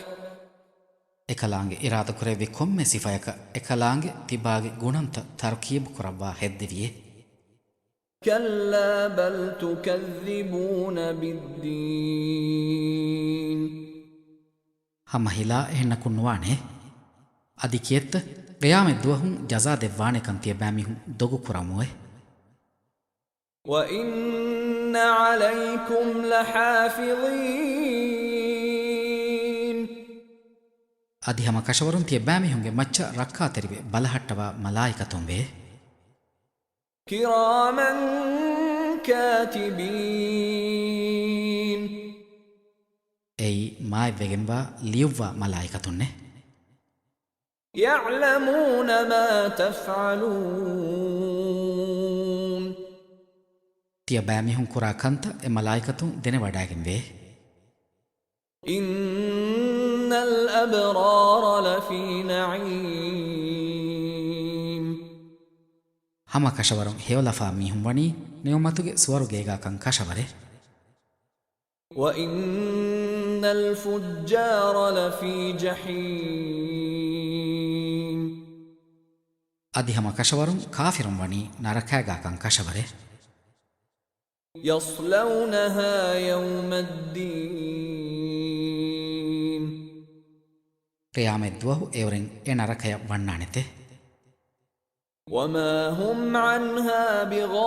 އެކަލާނގެ އިރާދަކުރެއްވި ކޮންމެ ސިފަޔަކަށް އެކަލާނގެ ތިބާގެ ގުނަންތައް ތަރުކީބު ކުރައްވާ ހެއްދެވިއޭ. كلا بل تكذبون بالدين. ހަމަ ހިލާ އެހެންނަކުން ނުވާނެ. އަދި ކިއެއްތަ؟ ޤިޔާމަތް ދުވަހުން ޖަޒާ ދެއްވާނެކަން ތިޔަބައިމީހުން ދޮގު ކުރަމުވެ. وإن عليكم لحافظين. އަދި ހަމަ ކަށަވަރުން ތިޔަބައިމީހުންގެ މައްޗަށް ރައްކާތެރިވެ ބަލަހައްޓަވާ މަލާއިކަތުން ވޭ. كراما كاتبين. އެއީ މާތްވެގެންވާ ލިޔުއްވާ މަލާއިކަތުންނޭ. يعلمون ما تفعلون. ތިޔަބައިމީހުން ކުރާ ކަންތައް އެ މަލާއިކަތުން ދެނެވަޑައިގެންވޭ. إن الأبرار لفي نعيم. ހަމަ ކަށަވަރުން ހެޔޮލަފާ މީހުން ވަނީ ނިޢުމަތުގެ ސުވަރުގޭގާކަން ކަށަވަރެއް. وإن الفجار لفي جحيم. އަދި ހަމަ ކަށަވަރުން ކާފިރުން ވަނީ ނަރަކައިގާކަން ކަށަވަރެއް. يصلونها يوم الدين. ޤިޔާމަތް ދުވަހު އެއުރެން އެ ނަރަކަޔަށް ވަންނާނެތެ. وما هم عنها بغائبين.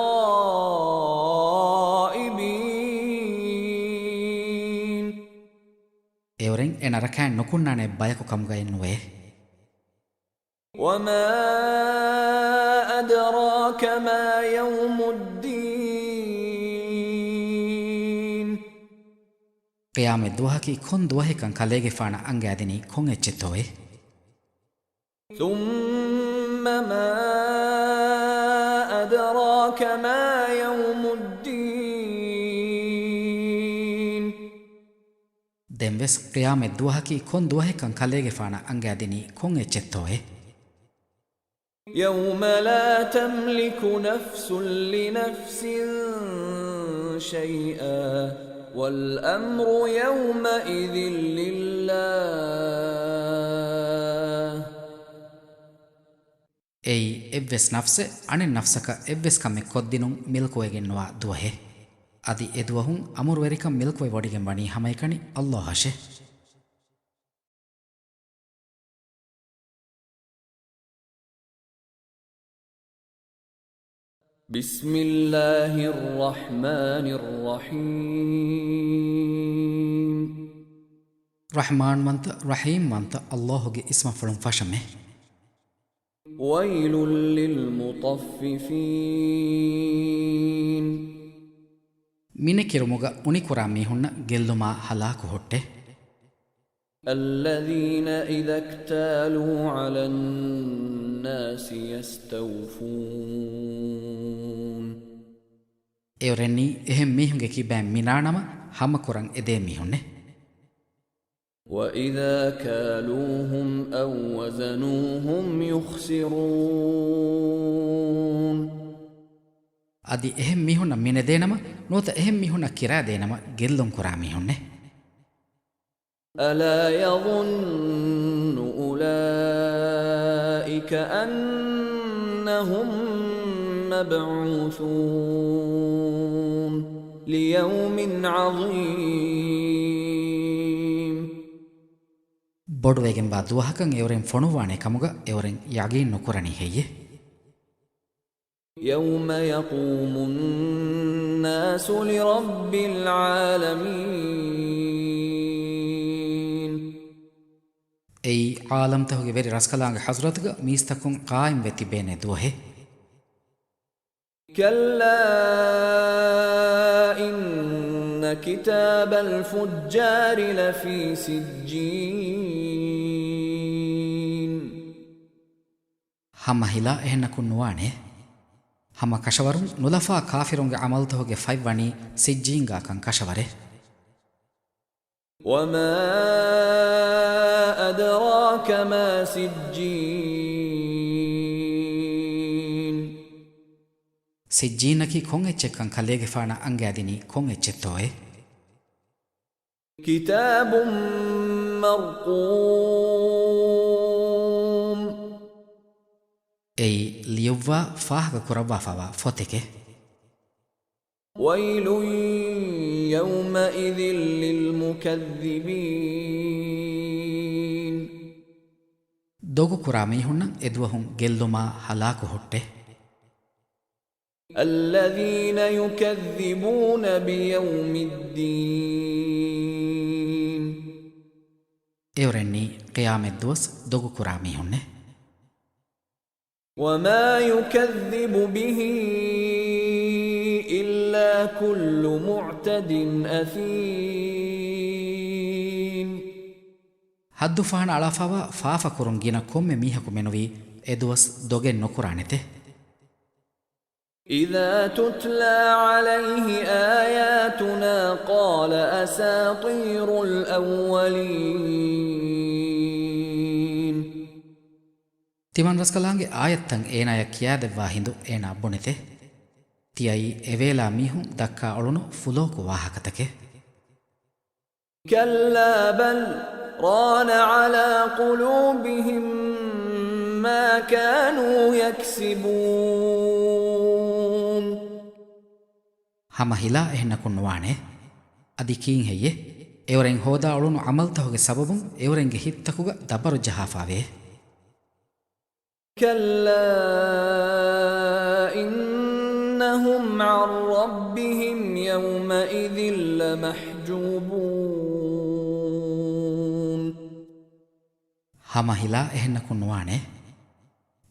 އެއުރެން އެ ނަރަކައިން ނުކުންނާނެ ބަޔަކު ކަމުގައެއް ނުވޭ. وما أدراك ما يوم الدين. ޤިޔާމަތް ދުވަހަކީ ކޮން ދުވަހެއްކަން ކަލޭގެފާނަށް އަންގައިދިނީ ކޮން އެއްޗެއްތޯއޭ؟ ثم ما أدراك ما يوم الدين. ދެންވެސް ޤިޔާމަތް ދުވަހަކީ ކޮން ދުވަހެއްކަން ކަލޭގެފާނަށް އަންގައިދިނީ ކޮން އެއްޗެއްތޯއޭ؟ يوم لا تملك نفس لنفس شيئا والأمر يومئذ لله. އެއީ، އެއްވެސް ނަފްސެއް އަނެއް ނަފްސަކަށް އެއްވެސް ކަމެއް ކޮށްދިނުން މިލްކުވެގެންނުވާ ދުވަހެއް. އަދި އެދުވަހުން އަމުރުވެރިކަން މިލްކުވެ ވޮޑިގެން ވަނީ ހަމައެކަނި ﷲ އަށެ. بسم الله الرحمن الرحيم. ރަޙްމާންވަންތަ، ރަޙީމްވަންތަ ﷲ ގެ އިސްމަށްފުޅުން ފަށަމެ. ويل للمطففين. މިނެކިރުމުގަ އުނިކުރާ މީހުންނަށް ގެއްލުމާ ހަލާކު ހުއްޓެ. الذين إذا اكتالوا على الناس يستوفون. އެއުރެންނީ އެހެން މީހުންގެ ކިބައިން މިނާނަމަ ހަމަކުރަން އެދޭ މީހުންނެ. وإذا كالوهم أو وزنوهم يخسرون. އަދި އެހެން މީހުންނަށް މިނެދޭނަމަ، ނުވަތަ އެހެން މީހުންނަށް ކިރާދޭނަމަ ގެއްލުން ކުރާ މީހުންނެ. ألا يظن أولئك أنهم مبعوثون ليوم عظيم. ބޮޑުވެގެންވާ ދުވަހަކަށް އެއުރެން ފޮނުއްވާނެ ކަމުގަ އެއުރެން ޔަގީން ނުކުރަނީ ހެއްޔެ؟ يَوْمَ يَقُومُ النَّاسُ لِرَبِّ الْعَالَمِينَ. އެއީ ޢާލަމްތަކުގެ ވެރި ރަސްކަލާނގެ ޙަޟްރަތުގަ މީސްތަކުން ޤާއިމްވެ ތިބޭނެ ދުވަހެއް. كَلَّا إِنَّ كِتَابَ الْفُجَّارِ لَفِي سِجِّينٍ. ހަމަ ހިލާ އެހެންނަކުން ނުވާނެ. ހަމަ ކަށަވަރުން ނުލަފާ ކާފިރުންގެ ޢަމަލުތަކުގެ ފަތްވަނީ ސިއްޖީންގާކަން ކަށަވަރެއް. وَمَا أَدْرَاكَ مَا سِجِّينٌ. ސިއްޖީނަކީ ކޮން އެއްޗެއްކަން ކަލޭގެފާނަށް އަންގައިދިނީ ކޮން އެއްޗެއްތޯއޭ؟ كِتَابٌ مَّرْقُومٌ. އެއީ ލިޔުއްވާ ފާހަގަ ކުރައްވާފަވާ ފޮތެކޭ. وَيْلٌ يَوْمَئِذٍ لِّلْمُكَذِّبِينَ. ދޮގުކުރާ މީހުންނަށް އެދުވަހުން ގެއްލުމާ ހަލާކު ހުއްޓޭ. الَّذِينَ يُكَذِّبُونَ بِيَوْمِ الدِّينِ. އެއުރެންނީ ޤިޔާމަތްދުވަސް ދޮގުކުރާ މީހުންނޭ. وَمَا يُكَذِّبُ بِهِ إِلَّا كُلُّ مُعْتَدٍ أَثِيمٍ. ޙައްދުފަހަނަ އަޅާފަވާ ފާފަކުރުން ގިނަ ކޮންމެ މީހަކު މެނުވީ އެދުވަސް ދޮގެއް ނުކުރާނެތެ. إِذَا تُتْلَىٰ عَلَيْهِ آيَاتُنَا قَالَ أَسَاطِيرُ الْأَوَّلِينَ. ތިމަންރަސްކަލާނގެ އާޔަތްތައް އޭނާޔަށް ކިޔާދެއްވާ ހިނދު އޭނާ ބުނެތެ. ތިޔައީ އެވޭލާ މީހުން ދައްކާ އުޅުނު ފުލޯކު ވާހަކަތަކެއް. كَلَّا بَلْ رَانَ عَلَىٰ قُلُوبِهِم مَّا كَانُوا يَكْسِبُونَ. ހަމަ ހިލާ އެހެންނަކުން ނުވާނެ. އަދި ކީން ހެއްޔެ؟ އެއުރެން ހޯދާ އުޅުނު ޢަމަލުތަކުގެ ސަބަބުން އެއުރެންގެ ހިތްތަކުގަ ދަބަރު ޖަހާފާވޭ. كَلَّا إِنَّهُمْ عَن رَّبِّهِمْ يَوْمَئِذٍ لَّمَحْجُوبُونَ. ހަމަ ހިލާ އެހެންނަކުން ނުވާނެ.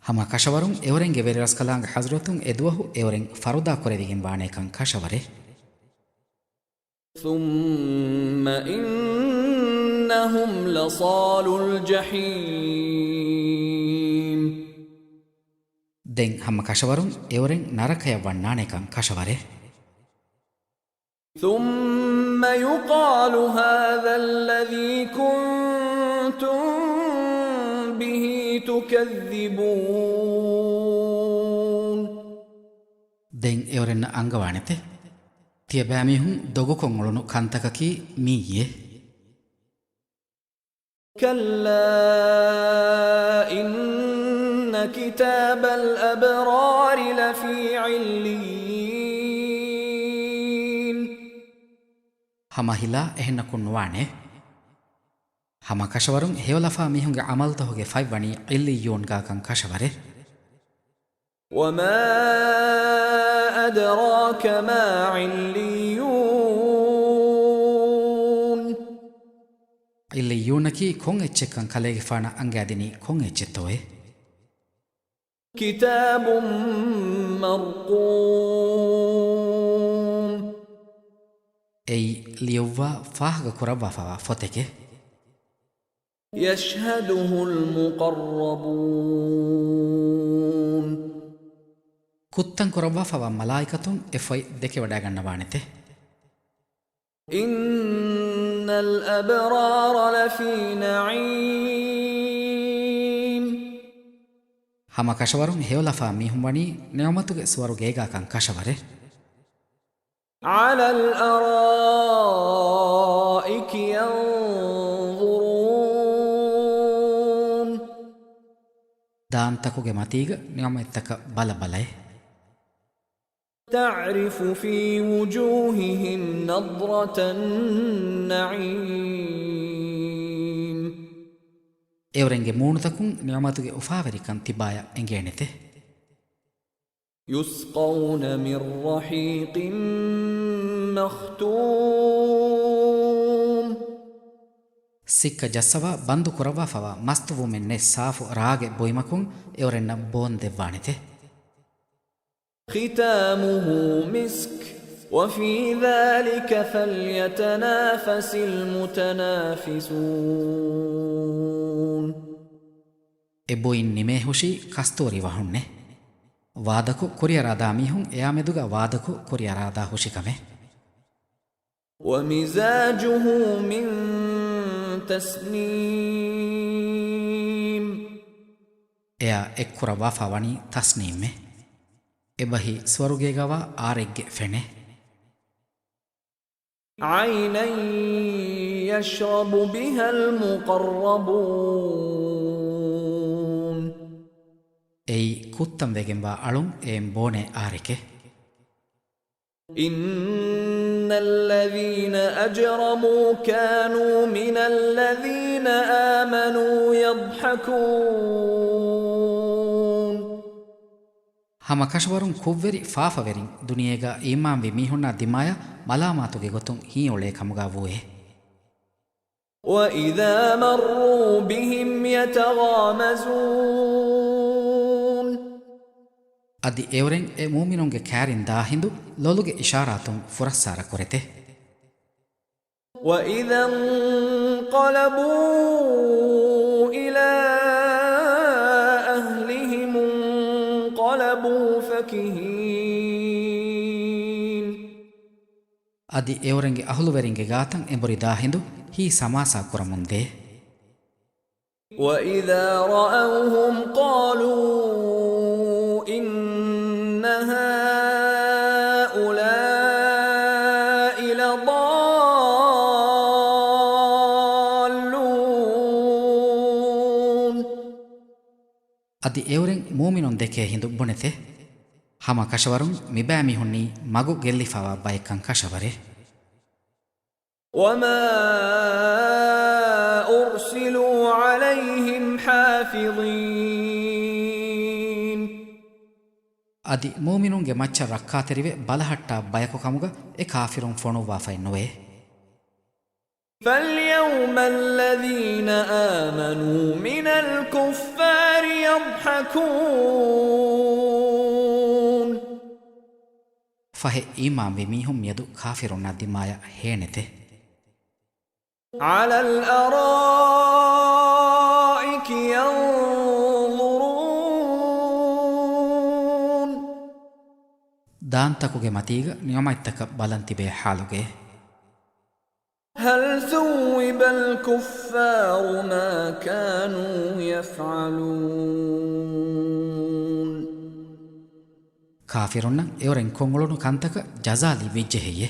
ހަމަ ކަށަވަރުން އެއުރެންގެ ވެރިރަސްކަލާނގެ ޙަޟްރަތުން އެދުވަހު އެއުރެން ފަރުދާ ކުރެވިގެން ވާނޭކަން ކަށަވަރެއް. ثُمَّ إِنَّهُمْ لَصَالُو الْجَحِيمِ. ދެން ހަމަ ކަށަވަރުން އެއުރެން ނަރަކަޔަށް ވަންނާނޭކަން ކަށަވަރެއް. ثُمَّ يُقَالُ هَٰذَا الَّذِي كُنتُم بِهِ تُكَذِّبُونَ. ދެން އެއުރެންނަށް އަންގަވާނެތެ. ތިޔަބައިމީހުން ދޮގުކޮށް އުޅުނު ކަންތަކަކީ މިއީއޭ. كَلَّا إِنَّ كِتَابَ الْأَبْرَارِ لَفِي عِلِّيِّينَ. ހަމަ ހިލާ އެހެންނަކުން ނުވާނެ. ހަމަ ކަށަވަރުން ހެޔޮލަފާ މީހުންގެ ޢަމަލުތަކުގެ ފަތްވަނީ ޢިއްލިއްޔޫންގާކަން ކަށަވަރެއް. وَمَا أَدْرَاكَ مَا عِلِّيُّونَ. ޢިއްލިއްޔޫނަކީ ކޮން އެއްޗެއްކަން ކަލޭގެފާނަށް އަންގައިދިނީ ކޮން އެއްޗެއްތޯއޭ؟ كِتَابٌ مَّرْقُومٌ. އެއީ ލިޔުއްވާ ފާހަގަ ކުރައްވާފަވާ ފޮތެކޭ. يَشْهَدُهُ الْمُقَرَّبُونَ. ކުށްތަން ކުރައްވާފަވާ މަލާއިކަތުން އެ ފޮތް ދެކެވަޑައިގަންނަވާނެތެ. إِنَّ الْأَبْرَارَ لَفِي نَعِيمٍ. ހަމަ ކަށަވަރުން ހެޔޮލަފާ މީހުން ވަނީ ނިޢުމަތުގެ ސުވަރުގޭގާކަން ކަށަވަރެއް. عَلَى الْأَرَائِكِ يَنظُرُونَ. ދާންތަކުގެ މަތީގަ ނިޢުމަތްތަކަށް ބަލަބަލައެ. تَعْرِفُ فِي وُجُوهِهِمْ نَضْرَةَ النَّعِيمِ. އެއުރެންގެ މޫނުތަކުން ނިޢުމަތުގެ އުފާވެރިކަން ތިބާޔަށް އެނގޭނެތެ. يسقون من رحيق مختوم. ސިއްކަ ޖައްސަވާ ބަންދު ކުރައްވާފަވާ މަސްތުވުމެއް ނެތް ސާފު ރާގެ ބުއިމަކުން އެއުރެންނަށް ބޯން ދެއްވާނެތެ. ختامه مسك وفي ذلك فليتنافس المتنافسون. އެ ބުއިން ނިމޭހުށީ ކަސްތޫރި ވަހުންނޭ. ވާދަކޮށް ކުރިއަރާދާ މީހުން އެއާމެދުގަ ވާދަކޮށް ކުރިއަރާދާ ހުށިކަމެއް. ومزاجه من تسنيم. އެއާ އެއްކުރައްވާފަ ވަނީ ތަސްނީމްއެއް. އެބަހީ ސުވަރުގޭގަވާ އާރެއްގެ ފެނެއް. عينا يشرب بها المقربون. އެއީ ކުއްތަން ވެގެންވާ އަޅުން އެއިން ބޯނޭ އާރެކޭ. إن الذين أجرموا كانوا من الذين آمنوا يضحكون. ހަމަ ކަށަވަރުން ކުށްވެރި ފާފަވެރިން ދުނިޔޭގަ އީމާންވި މީހުންނާ ދިމާޔަށް މަލާމާތުގެ ގޮތުން ހީއުޅޭ ކަމުގަ ވޫއޭ. وإذا مروا بهم يتغامزون. އަދި އެއުރެން އެ މޫމިނުންގެ ކާރިން ދާ ހިނދު ލޮލުގެ އިޝާރާތުން ފުރައްސާރަ ކުރެތެ. وإذا انقلبوا إلى أهلهم انقلبوا فكهين. އަދި އެއުރެންގެ އަހުލުވެރިންގެ ގާތަށް އެނބުރި ދާ ހިނދު ހީ ސަމާސާ ކުރަމުން ދޭ. وإذا رأوهم قالوا إن هؤلاء لضالون. އަދި އެއުރެން މޫމިނުން ދެކޭ ހިނދު ބުނެތެ. ހަމަ ކަށަވަރުން މިބައިމީހުންނީ މަގު ގެއްލިފަވާ ބައެއްކަން ކަށަވަރޭ. وما أرسلوا عليهم حافظين. އަދި މޫމިނުންގެ މައްޗަށް ރައްކާތެރިވެ ބަލަހައްޓާ ބަޔަކު ކަމުގަ އެ ކާފިރުން ފޮނުއްވާފައެއް ނުވޭ. فاليوم الذين آمنوا من الكفار يضحكون. ފަހެ އީމާންވި މީހުން މިއަދު ކާފިރުންނާ ދިމާޔަށް ހޭނެތެ. على الأرائك ينظرون. ދާންތަކުގެ މަތީގަ ނިޢުމަތްތަކަށް ބަލަން ތިބޭ ޙާލުގައޭ. هل ثوب الكفار ما كانوا يفعلون. ކާފިރުންނަށް އެއުރެން ކޮށްއުޅުނު ކަންތަކަށް ޖަޒާ ލިބިއްޖެ ހެއްޔޭ؟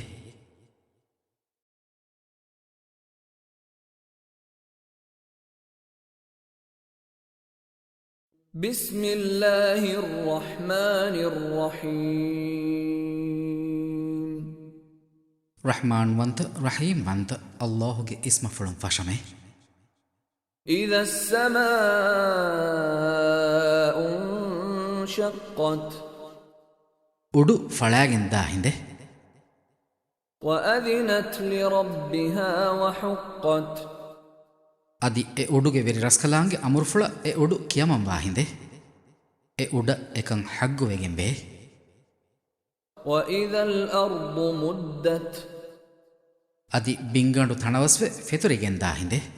بسم الله الرحمن الرحيم. ރަޙްމާންވަންތަ، ރަޙީމްވަންތަ ﷲ ގެ އިސްމަފުޅުން ފަށަމޭ. إذا السماء انشقت. އުޑު ފަޅާގެން ދާ ހިނދެއް. وأذنت لربها وحقت. އަދި އެ އުޑުގެ ވެރި ރަސްކަލާނގެ އަމުރުފުޅަށް އެ އުޑު ކިޔަމަންވާ ހިނދެއް. އެ އުޑަށް އެކަން ޙައްގުވެގެންވޭ. وإذا الأرض مدت. އަދި ބިންގަނޑު ތަނަވަސްވެ ފެތުރިގެންދާ ހިނދެއް.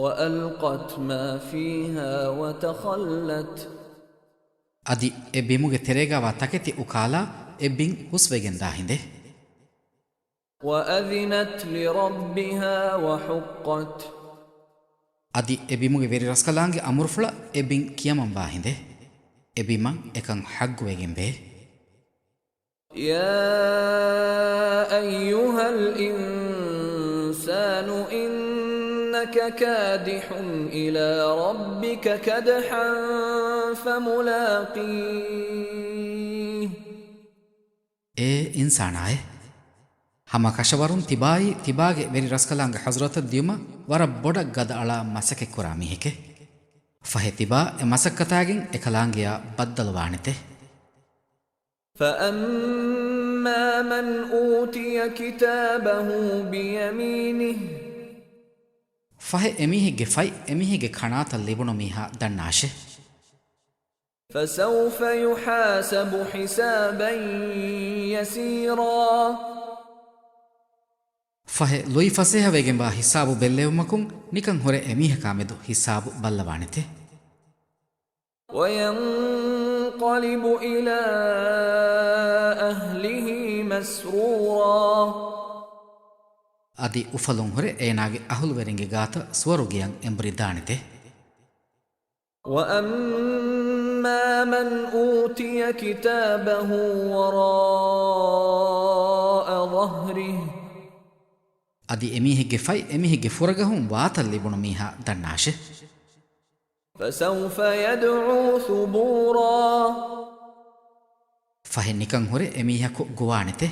وألقت ما فيها وتخلت. އަދި އެ ބިމުގެ ތެރޭގަވާ ތަކެތި އުކާލާ އެ ބިން ހުސްވެގެންދާ ހިނދެއް. وأذنت لربها وحقت. އަދި އެ ބިމުގެ ވެރި ރަސްކަލާނގެ އަމުރުފުޅަށް އެ ބިން ކިޔަމަންވާ ހިނދެއް. އެ ބިމަށް އެކަން ޙައްގުވެގެންވޭ. يا أيها الإنسان إنك كادح إلى ربك كدحا فملاقيه. އޭ އިންސާނާއޭ! ހަމަ ކަށަވަރުން ތިބާއީ ތިބާގެ ވެރި ރަސްކަލާނގެ ޙަޟްރަތަށް ދިޔުމަށް ވަރަށް ބޮޑަށް ގަދައަޅާ މަސައްކަތްކުރާ މީހެކޭ. ފަހެ ތިބާ އެ މަސައްކަތާގެން އެކަލާނގެއާ ބައްދަލުވާނެތެ. فَأَمَّا مَنْ أُوتِيَ كِتَابَهُ بِيَمِينِهِ. ފަހެ އެމީހެއްގެ ފަތް އެމީހެއްގެ ކަނާތަށް ލިބުނު މީހާ ދަންނާށޭ. فَسَوْفَ يُحَاسَبُ حِسَابًا يَسِيرًا. ފަހެ ލުއި ފަސޭހަވެގެންވާ ހިސާބު ބެއްލެވުމަކުން ނިކަން ހުރެ އެމީހަކާމެދު ހިސާބު ބައްލަވާނެތެ. وَيَنْقَلِبُ إِلَىٰ أَهْلِهِ مَسْرُورًا. އަދި އުފަލުން ހުރެ އޭނާގެ އަހުލުވެރިންގެ ގާތަށް ސުވަރުގެއަށް އެނބުރި ދާނެތެ. وَأَمَّا مَنْ أُوتِيَ كِتَابَهُ وَرَاءَ ظَهْرِهِ. އަދި އެމީހެއްގެ ފަތް އެމީހެއްގެ ފުރަގަހުން ވާތަށް ލިބުނު މީހާ ދަންނާށޭ. فَسَوْفَ يَدْعُو ثُبُورًا. ފަހެ ނިކަން ހުރެ އެމީހަކު ގޮވާނެތެ.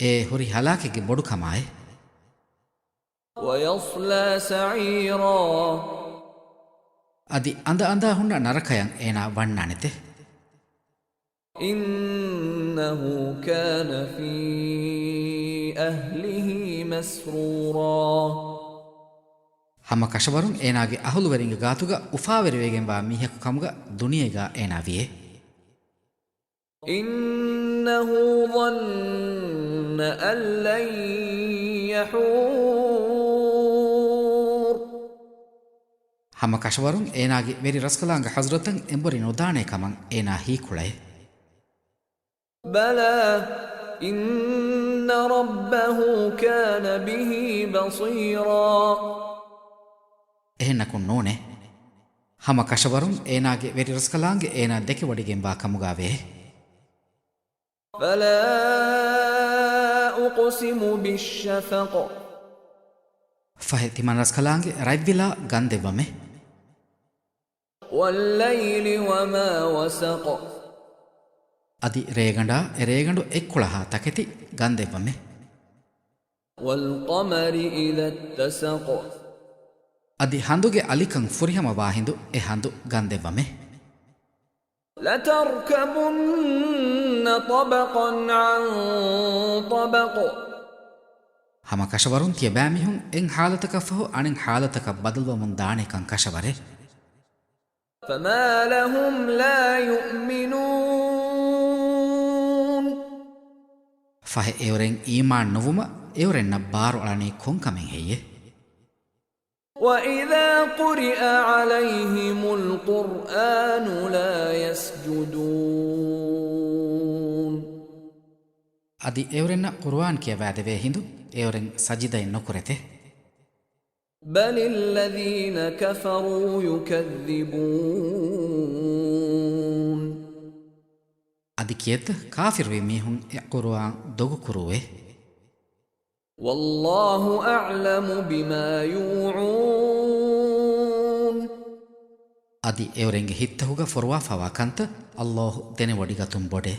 އެ ހުރި ހަލާކެއްގެ ބޮޑުކަމާއި. وَيَصْلَىٰ سَعِيرًا. އަދި އަނދަ އަނދާ ހުންނަ ނަރަކަޔަށް އޭނާ ވަންނާނެތެ. إِنَّهُ كَانَ فِي أَهْلِهِ مَسْرُورًا. ހަމަ ކަށަވަރުން އޭނާގެ އަހުލުވެރިންގެ ގާތުގަ އުފާވެރިވެގެންވާ މީހަކު ކަމުގަ ދުނިޔޭގަ އޭނާ ވިޔޭ. إِنَّهُ ظَنَّ أَن لَّن يَحُورَ. ހަމަ ކަށަވަރުން އޭނާގެ ވެރި ރަސްކަލާނގެ ޙަޟްރަތަށް އެނބުރި ނުދާނޭ ކަމަށް އޭނާ ހީކުޅައޭ. بَلَىٰ إِنَّ رَبَّهُ كَانَ بِهِ بَصِيرًا. އެހެންނަކުން ނޫނޭ. ހަމަ ކަށަވަރުން އޭނާގެ ވެރި ރަސްކަލާނގެ އޭނާ ދެކެވޮޑިގެންވާ ކަމުގަ ވޭ. فَلَا أُقْسِمُ بِالشَّفَقِ. ފަހެ ތިމަން ރަސްކަލާނގެ ރަތްވިލާ ގަންދެއްވަމޭ. وَاللَّيْلِ وَمَا وَسَقَ. އަދި ރޭގަނޑާ އެ ރޭގަނޑު އެއްކުޅަހާ ތަކެތި ގަންދެއްވަމޭ. وَالْقَمَرِ إِذَا اتَّسَقَ. އަދި ހަނދުގެ އަލިކަން ފުރިހަމަވާ ހިނދު އެ ހަނދު ގަންދެއްވަމޭ. لَتَرْكَبُنَّ طَبَقًا عَن طَبَقٍ. ހަމަ ކަށަވަރުން ތިޔަބައިމީހުން އެއް ޙާލަތަކަށްފަހު އަނެއް ޙާލަތަކަށް ބަދަލުވަމުން ދާނެކަން ކަށަވަރޭ. فَمَا لَهُمْ لَا يُؤْمِنُونَ. ފަހެ އެއުރެން އީމާން ނުވުމަށް އެއުރެންނަށް ބާރުއަޅަނީ ކޮންކަމެއް ހެއްޔޭ؟ وَإِذَا قُرِئَ عَلَيْهِمُ الْقُرْآنُ لَا يَسْجُدُونَ. އަދި އެއުރެންނަށް ޤުރުއާން ކިޔަވާދެވޭ ހިނދު އެއުރެން ސަޖިދައެއް ނުކުރެތެ. بَلِ الَّذِينَ كَفَرُوا يُكَذِّبُونَ. އަދި ކިއެއްތަ ކާފިރުވި މީހުން އެ ޤުރުއާން ދޮގުކުރޫއޭ. وَاللَّهُ أَعْلَمُ بِمَا يُوعُونَ. އަދި އެއުރެންގެ ހިތްތަކުގަ ފޮރުވާފަވާ ކަންތައް ﷲ ދެނެވޮޑިގަތުން ބޮޑޭ.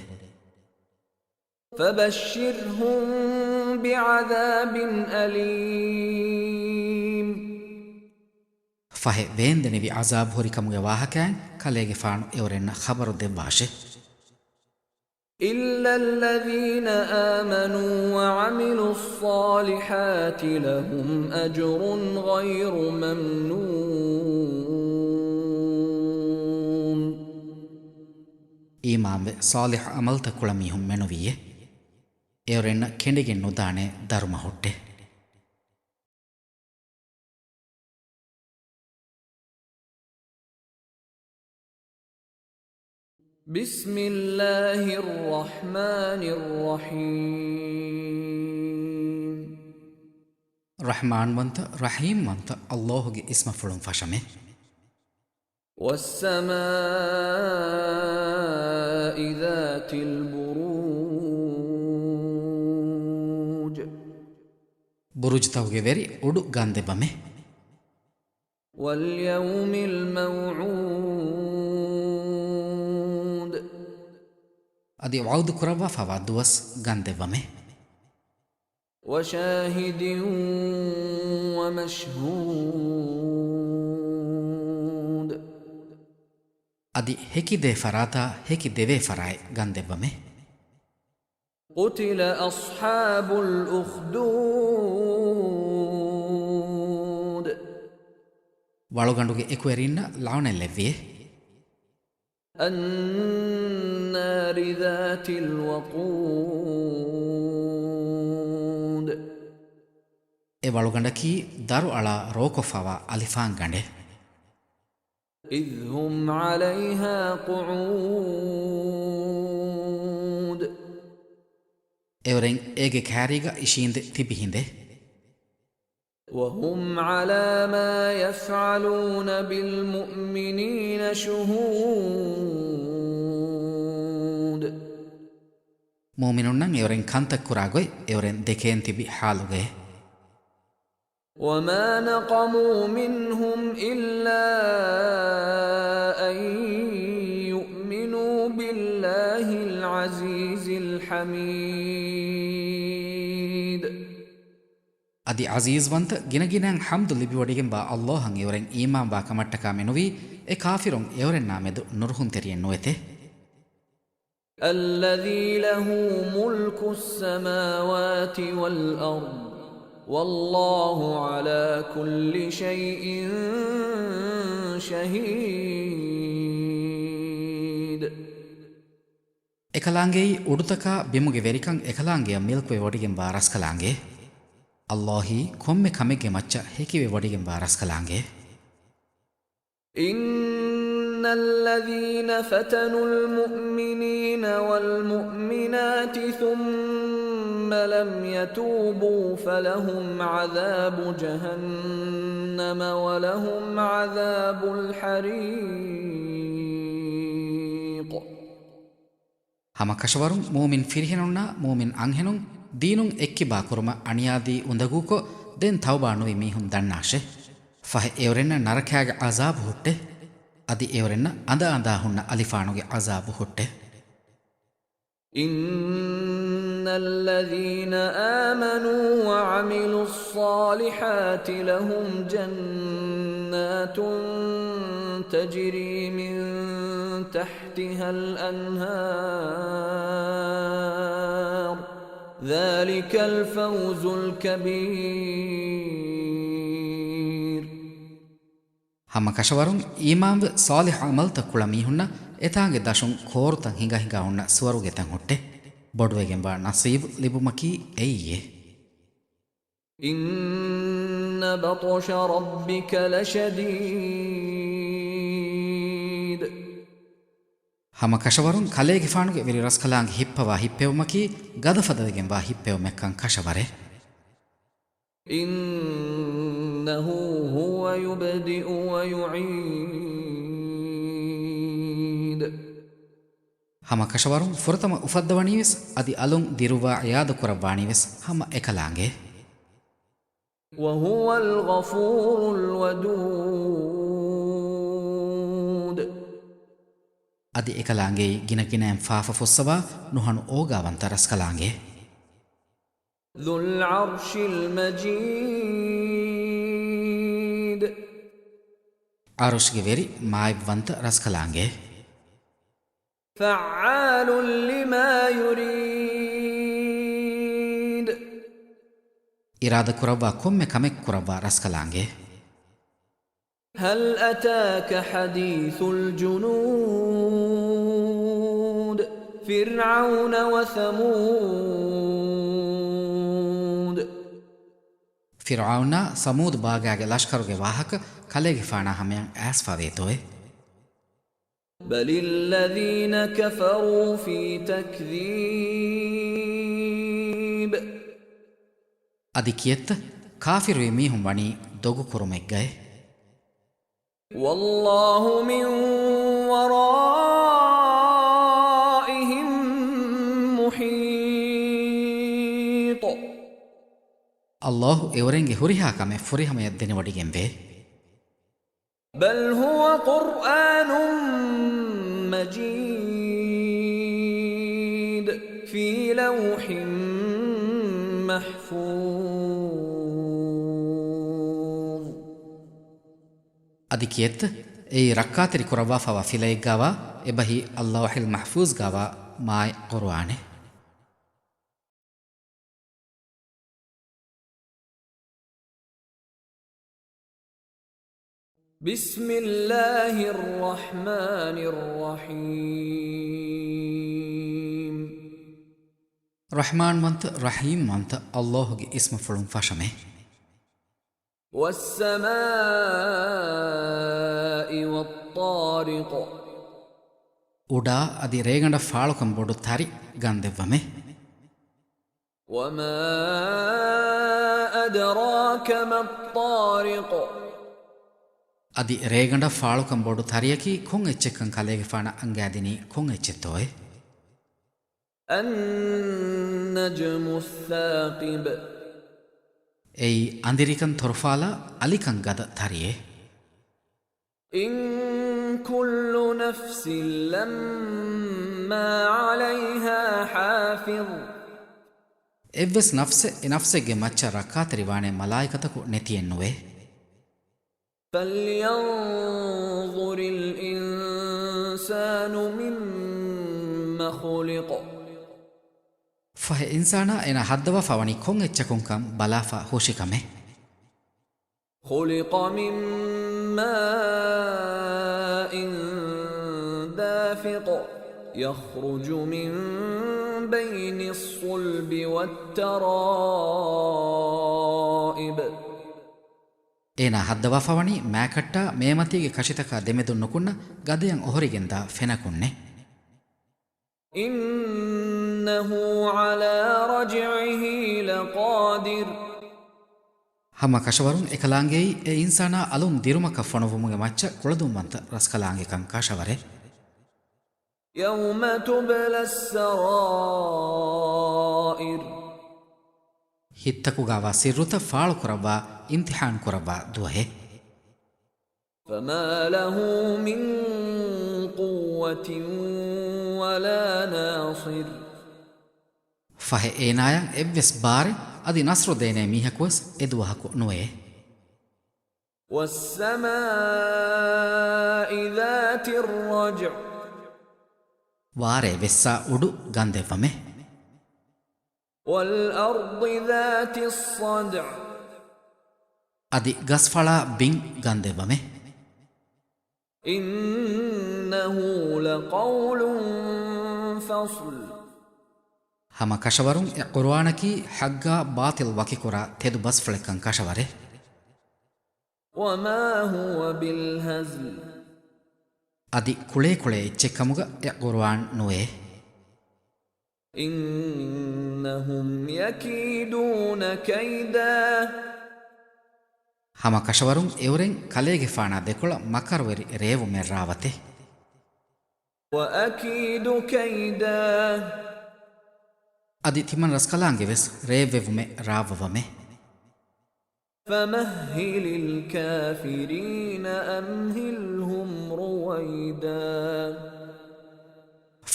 فَبَشِّرْهُم بِعَذَابٍ أَلِيمٍ. ފަހެ ވޭންދެނިވި ޢަޒާބު ހުރިކަމުގެ ވާހަކައިން ކަލޭގެފާނު އެއުރެންނަށް ޚަބަރު ދެއްވާށޭ. إِلَّا الَّذِينَ آمَنُوا وَعَمِلُوا الصَّالِحَاتِ لَهُمْ أَجْرٌ غَيْرُ مَمْنُونٍ. އީމާންވެ ޞާލިޙު ޢަމަލުތައް ކުޅަ މީހުން މެނުވީއޭ. އެއުރެންނަށް ކެނޑިގެން ނުދާނޭ ދަރުމަ ހުއްޓެއް. بِسْمِ اللَّهِ الرَّحْمَٰنِ الرَّحِيمِ. ރަޙްމާންވަންތަ، ރަޙީމްވަންތަ ﷲގެ އިސްމަފުޅުން ފަށަމެ. وَالسَّمَاءِ ذَاتِ الْبُرُوجِ. ބުރުޖުތަކުގެ ވެރި އުޑު ގަންދެއްވަމެ. وَالْيَوْمِ الْمَوْعُودِ. އަދި ވަޢުދު ކުރައްވާފަވާ ދުވަސް ގަންދެއްވަމެ. وشاهد ومشهود. އަދި ހެކިދޭ ފަރާތާ ހެކި ދެވޭ ފަރާތް ގަންދެއްވަމޭ. قتل أصحاب الأخدود. ވަޅުގަނޑުގެ އެކުވެރިންނަށް ލަޢުނަތް ލެއްވިއޭ. النار ذات الوقود. އެ ވަޅުގަނޑަކީ ދަރުއަޅާ ރޯކޮށްފަވާ އަލިފާން ގަނޑެއް. إذ هم عليها قعود. އެއުރެން އޭގެ ކާރީގަ އިށީނދެ ތިބި ހިނދެއް. وهم على ما يفعلون بالمؤمنين شهود. މުއުމިނުންނަށް އެއުރެން ކަންތައް ކުރާ ގޮތް އެއުރެން ދެކޭން ތިބި ޙާލުގައޭ. وما نقموا منهم إلا أن يؤمنوا بالله العزيز الحميد. އަދި ޢަޒީޒްވަންތަ ގިނަގިނައިން ޙަމްދު ލިބިވޮޑިގެންވާ ﷲ އަށް އެއުރެން އީމާންވާ ކަމަށްޓަކާ މިނުވީ، އެ ކާފިރުން އެއުރެންނާ މެދު ނުރުހުންތެރިއެއް ނުވެތެ. الذي له ملك السماوات والأرض والله على كل شيء شهيد. އެކަލާނގެއީ އުޑުތަކާ ބިމުގެ ވެރިކަން އެކަލާނގެއަށް މިލްކުވެވޮޑިގެންވާ ރަސްކަލާނގެ. ﷲ އީ ކޮންމެ ކަމެއްގެ މައްޗަށް ހެކިވެވޮޑިގެންވާ ރަސްކަލާނގެ. إن الذين فتنوا المؤمنين والمؤمنات ثم لم يتوبوا فلهم عذاب جهنم ولهم عذاب الحريق. ހަމަ ކަށަވަރުން މޫމިން ފިރިހެނުންނާ މޫމިން އަންހެނުން ދީނުން އެއްކިބާ ކުރުމަށް އަނިޔާދީ އުނދަގޫކޮށް، ދެން ތައުބާ ނުވި މީހުން ދަންނާށޭ. ފަހެ އެއުރެންނަށް ނަރަކާގެ ޢަޒާބު ހުއްޓޭ. އަދި އެއުރެންނަށް އަނދައަނދާ ހުންނަ އަލިފާނުގެ ޢަޒާބު ހުއްޓޭ. إن الذين آمنوا وعملوا الصالحات لهم جنات تجري من تحتها الأنهار ذلك الفوز الكبير. ހަމަ ކަށަވަރުން އީމާންވެ ޞާލިޙު ޢަމަލުތައް ކުޅަ މީހުންނަށް އެތާނގެ ދަށުން ކޯރުތައް ހިނގަ ހިނގާ ހުންނަ ސުވަރުގެތައް ހުއްޓޭ. ބޮޑުވެގެންވާ ނަޞީބު ލިބުމަކީ އެއީއޭ. إن بطش ربك لشديد. ހަމަ ކަށަވަރުން ކަލޭގެފާނުގެ ވެރިރަސްކަލާނގެ ހިއްޕަވާ ހިއްޕެވުމަކީ ގަދަފަދަވެގެންވާ ހިއްޕެވުމެއްކަން ކަށަވަރޭ. إنه هو يبدئ ويعيد. ހަމަ ކަށަވަރުން ފުރަތަމަ އުފައްދަވަނީވެސް އަދި އަލުން ދިރުއްވާ އިޢާދަ ކުރައްވާނީވެސް ހަމަ އެކަލާނގެ. وهو الغفور الودود. އަދި އެކަލާނގެއީ ގިނަގިނައިން ފާފަ ފުއްސަވާ ނުހަނު އޯގާވަންތަ ރަސްކަލާނގެ. ذو العرش المجيد. ޢަރުޝްގެ ވެރި މާތްވަންތަ ރަސްކަލާނގެ. فعال لما يريد. އިރާދަ ކުރައްވާ ކޮންމެ ކަމެއް ކުރައްވާ ރަސްކަލާނގެ. هل أتاك حديث الجنود فرعون وثمود. ފިރްޢައުނާ ސަމޫދު ބާގާގެ ލަޝްކަރުގެ ވާހަކަ ކަލޭގެފާނާ ހަމަޔަށް އައިސްފަވޭތޯއޭ؟ بل الذين كفروا في تكذيب. އަދި ކިއެއްތަ؟ ކާފިރުވި މީހުން ވަނީ ދޮގު ކުރުމެއްގައޭ. والله من ورائهم محيط. ﷲ އެއުރެންގެ ހުރިހާ ކަމެއް ފުރިހަމަޔަށް ދެނެވޮޑިގެންވޭ. بل هو قرآن مجيد في لوح محفوظ. އަދި ކިއެއްތަ؟ އެއީ ރައްކާތެރި ކުރައްވާފައިވާ ފިލައެއްގާވާ އެބަހީ އައްލައުޙިލް މަޙްފޫޒްގާވާ މާތް ޤުރުއާނެއް. بسم الله الرحمن الرحيم. ރަޙްމާންވަންތަ، ރަޙީމްވަންތަ އައްލާހުގެ އިސްމުފުޅުން ފަށަމެ. والسماء والطارق. އުޑާ އަދި ރޭގަނޑަށް ފާޅުކަން ބޮޑު ތަރި ގަންދެއްވަމެ. وما أدراك ما الطارق. އަދި ރޭގަނޑަށް ފާޅުކަން ބޮޑު ތަރިއަކީ ކޮން އެއްޗެއްކަން ކަލޭގެފާނަށް އަންގާދިނީ ކޮން އެއްޗެއްތޯއޭ؟ النجم الثاقب. އެއީ އަނދިރިކަން ތޮރުފާލާ އަލިކަން ގަދަ ތަރިއެއް. إن كل نفس لما عليها حافظ. އެއްވެސް ނަފްސެއް އެ ނަފްސެއްގެ މައްޗަށް ރައްކާތެރިވާނެ މަލާއިކަތަކު ނެތިއެއްނުވޭ. فلينظر الإنسان مم خلق. ފަހެ އިންސާނާ އޭނާ ހައްދަވާފަ ވަނީ ކޮން އެއްޗަކުންކަން ބަލާފަ ހުށިކަމެއް. خلق من ماء دافق. يخرج من بين الصلب والترائب. އޭނާ ހައްދަވާފަ ވަނީ މާކައްޓާ މޭމަތީގެ ކަށިތަކާ ދެމެދުން ނުކުންނަ ގަދަޔަށް އޮހޮރިގެންދާ ފެނަކުންނެއް. إنه على رجعه لقادر. ހަމަ ކަށަވަރުން އެކަލާނގެއީ އެ އިންސާނާ އަލުން ދިރުމަކަށް ފޮނުއްވުމުގެ މައްޗަށް ކުޅަދުންވަންތަ ރަސްކަލާނގެކަން ކަށަވަރެއް. يوم تبلى السرائر. ހިތްތަކުގާވާ ސިއްރުތައް ފާޅުކުރައްވާ، އިމްތިޙާން ކުރައްވާ ދުވަހެއް. فما له من قوة ولا ناصر. ފަހެ އޭނާޔަށް އެއްވެސް ބާރެއް އަދި ނަޞްރު ދޭނޭ މީހަކުވެސް އެދުވަހަކު ނުވޭ. والسماء ذات الرجع. ވާރޭ ވެއްސާ އުޑު ގަންދެއްވަމެ. والأرض ذات الصدع. އަދި ގަސްފަޅާ ބިން ގަންދެއްވަމެ. إنه لقول فصل. ހަމަ ކަށަވަރުން އެ ޤުރުއާނަކީ ޙައްޤާ ބާޠިލް ވަކިކުރާ ތެދު ބަސްފުޅެއްކަން ކަށަވަރެއް. وما هو بالهزل. އަދި ކުޅޭކުޅޭ އެއްޗެއްކަމުގަ އެ ޤުރުއާން ނުވޭ. إنهم يكيدون كيدا. ހަމަ ކަށަވަރުން އެއުރެން ކަލޭގެފާނާ ދެކޮޅަށް މަކަރުވެރި ރޭވުމެއް ރާވަތެ. وأكيد كيدا. އަދި ތިމަން ރަސްކަލާނގެ ވެސް ރޭވެވުމެއް ރާވަވަމެ. فمهل الكافرين أمهلهم رويدا.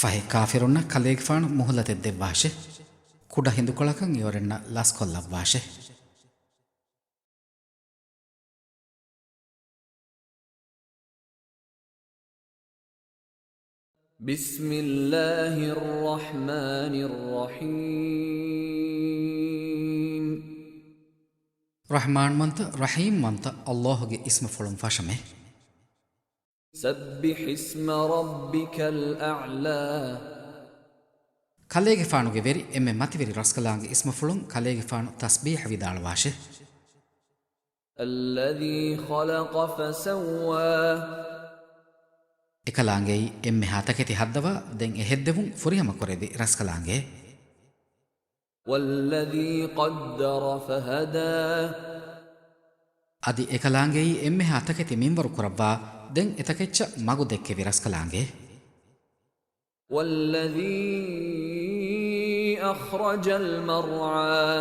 ފަހެ ކާފިރުންނަށް ކަލޭގެފާނު މުހުލަތެއް ދެއްވާށެ. ކުޑަ ހިނދުކޮޅަކަށް އެއުރެންނަށް ލަސްކޮށްލައްވާށެ. بسم الله الرحمن الرحيم. ރަޙްމާންވަންތަ، ރަޙީމްވަންތަ އައްލާހުގެ އިސްމުފުޅުން ފަށަމެ. سبح اسم ربك الأعلى. ކަލޭގެފާނުގެ ވެރި އެންމެ މަތިވެރި ރަސްކަލާނގެ އިސްމުފުޅުން ކަލޭގެފާނު ތަސްބީޙަ ވިދާޅުވާށެ. الذي خلق فسوى. އެކަލާނގެއީ އެންމެހާ ތަކެތި ހައްދަވާ، ދެން އެ ހެއްދެވުން ފުރިހަމަ ކުރެއްވި ރަސްކަލާނގެ. والذي قدر فهدى. އަދި އެކަލާނގެއީ އެންމެހާ ތަކެތި މިންވަރު ކުރައްވާ، ދެން އެތަކެއްޗަށް މަގު ދެއްކެވި ރަސްކަލާނގެ. والذي أخرج المرعى.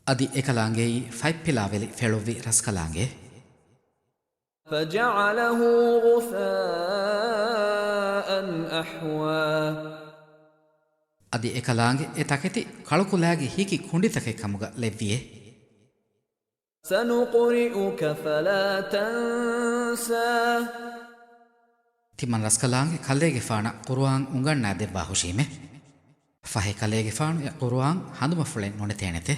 އަދި އެކަލާނގެއީ ފަތްޕިލާވެލި ފެޅުއްވި ރަސްކަލާނގެ. فجعله غثاء أحوى. އަދި އެކަލާނގެ އެ ތަކެތި ކަޅުކުލާގެ ހިކި ކުނޑިތަކެއް ކަމުގަ ލެއްވިއޭ. سنقرئك فلا تنسى. ތިމަން ރަސްކަލާނގެ ކަލޭގެފާނަށް ޤުރުއާން އުނގަންނާ ދެއްވާ ހުށީމެ. ފަހެ ކަލޭގެފާނު އެ ޤުރުއާން ހަނދުމަފުޅެއް ނުނެތޭނެތެ.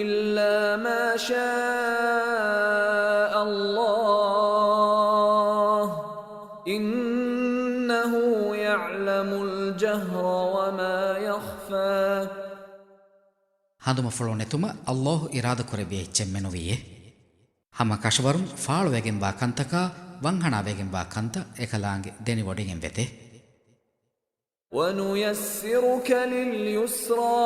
إلا ما شاء الله إنه يعلم الجهر وما يخفى. ހަނދުމަފުޅު ނެތުމަށް ﷲ އިރާދަކުރެއްވި އެއްޗެއް މެނުވީއޭ. ހަމަ ކަށަވަރުން ފާޅުވެގެންވާ ކަންތަކާ ވަންހަނާވެގެންވާ ކަންތައް އެކަލާނގެ ދެނެވޮޑިގެން ވެތޭ. ونيسرك لليسرى.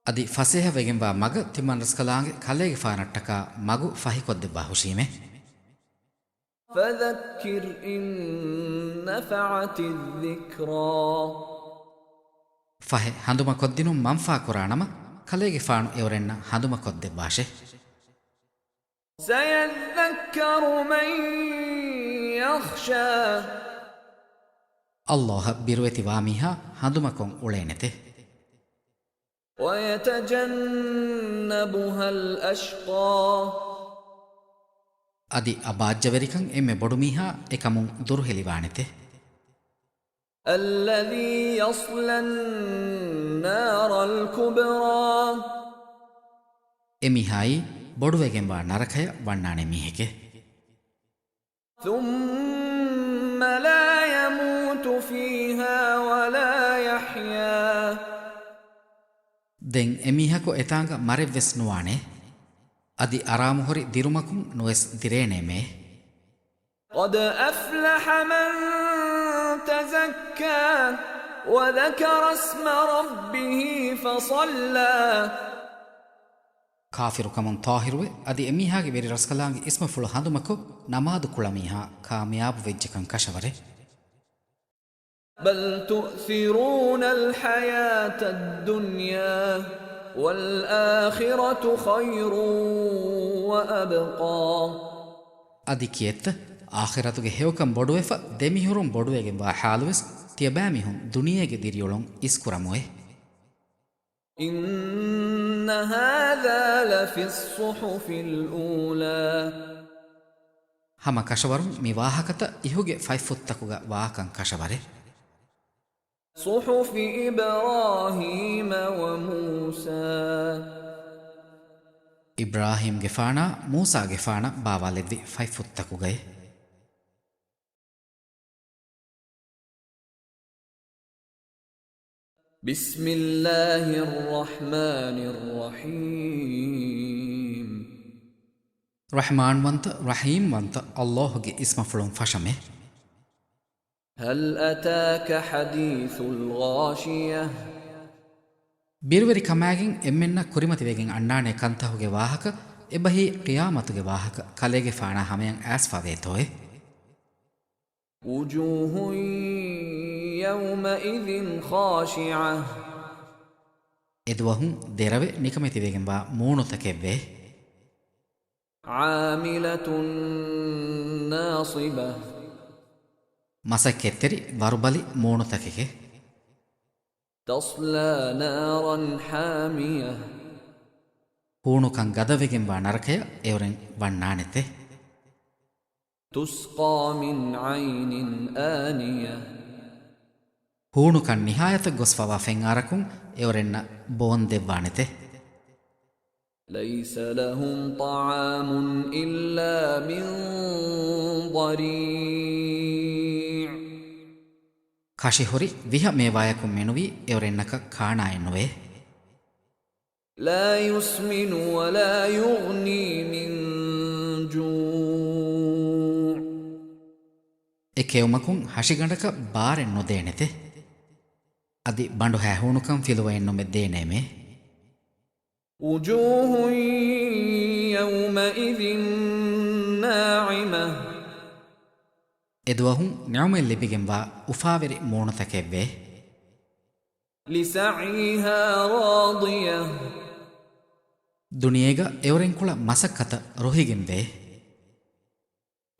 އަދި ފަސޭހަވެގެންވާ މަގަށް ތިމަން ރަސްކަލާނގެ ކަލޭގެފާނަށްޓަކާ މަގު ފަހިކޮށްދެއްވާ ހުށީމެ. فذكر إن نفعت الذكرى. ފަހެ ހަނދުމަކޮށްދިނުން މަންފާކުރާނަމަ، ކަލޭގެފާނު އެއުރެންނަށް ހަނދުމަކޮށްދެއްވާށޭ. سيذكر من يخشى. ﷲ އަށް ބިރުވެތިވާމީހާ ހަނދުމަކޮށް އުޅޭނެތެ. ويتجنبها الأشقى. އަދި އަބާއްޖަވެރިކަން އެންމެ ބޮޑުމީހާ އެކަމުން ދުރުހެލިވާނެތެ. الذي يصلى النار الكبرى. އެމީހާއީ ބޮޑުވެގެންވާ ނަރަކަޔަށް ވަންނާނެ މީހެކެ. ثم لا يموت فيها ولا يحيا. ދެން އެމީހަކު އެތާނގަ މަރެއްވެސް ނުވާނެ. އަދި އަރާމުހުރި ދިރުމަކުން ނުވެސް ދިރޭނެމޭ. قد أفلح من تزكى وذكر اسم ربه فصلى. ކާފިރުކަމުން ޠާހިރުވެ، އަދި އެމީހާގެ ވެރި ރަސްކަލާނގެ އިސްމަފުޅު ހަނދުމަކޮށް، ނަމާދު ކުޅަމީހާ ކާމިޔާބު ވެއްޖެކަން ކަށަވަރެއް. بل تؤثرون الحياة الدنيا والآخرة خير وأبقى. އަދި ކިއެއްތަ؟ އާޚިރަތުގެ ހެޔޮކަން ބޮޑުވެފަ، ދެމިހުރުން ބޮޑުވެގެންވާ ޙާލުވެސް، ތިޔަބައިމީހުން ދުނިޔޭގެ ދިރިއުޅުން އިސްކުރަމުއޭ. إن هذا لفي الصحف الأولى. ހަމަ ކަށަވަރުން މި ވާހަކަތައް އިހުގެ ފަތްފުށްތަކުގަ ވާކަން ކަށަވަރެއް. صحف إبراهيم وموسى. އިބްރާހީމްގެފާނާ މޫސާގެފާނަށް ބާވާލެއްވި ފަތްފުށްތަކުގައި. بسم الله الرحمن الرحيم. ރަޙްމާންވަންތަ، ރަޙީމްވަންތަ ﷲ ގެ އިސްމަފުޅުން ފަށަމެ. هل أتاك حديث الغاشية؟ ބިރުވެރިކަމާގެން އެންމެންނަށް ކުރިމަތިވެގެން އަންނާނޭ ކަންތަހުގެ ވާހަކަ، އެބަހީ ޤިޔާމަތުގެ ވާހަކަ، ކަލޭގެފާނާ ހަމަޔަށް އައިސްފަވޭތޯއެ؟ وجوه يومئذ خاشعة. އެދުވަހުން ދެރަވެ ނިކަމެތިވެގެންވާ މޫނުތަކެއްވޭ. عاملة ناصبة. މަސައްކަތްތެރި ވަރުބަލި މޫނުތަކެކެ. تصلى نارا حامية. ހޫނުކަން ގަދަވެގެންވާ ނަރަކަޔަށް އެއުރެން ވަންނާނެތެ. تسقى من عين آنية. ހޫނުކަން ނިހާޔަތަށް ގޮސްފަވާ ފެންއާރަކުން އެއުރެންނަށް ބޯން ދެއްވާނެތެ. ليس لهم طعام إلا من ضريع. ކަށިހުރި ވިހަ މޭވާޔަކުން މެނުވީ އެއުރެންނަކަށް ކާނާއެއް ނުވޭ. لا يسمن ولا يغني من جوع. އެ ކެއުމަކުން ހަށިގަނޑަކަށް ބާރެއް ނުދޭނެތެ. އަދި ބަނޑުހައި ހޫނުކަން ފިލުވައެއްނުމެއް ދޭނޭމޭ. وجوه يومئذ ناعمة. އެދުވަހުން ނިޢުމަތް ލިބިގެންވާ އުފާވެރި މޫނުތަކެއްވޭ. لسعيها راضية. ދުނިޔޭގަ އެއުރެންކުޅަ މަސައްކަތަށް ރުހިގެންވޭ.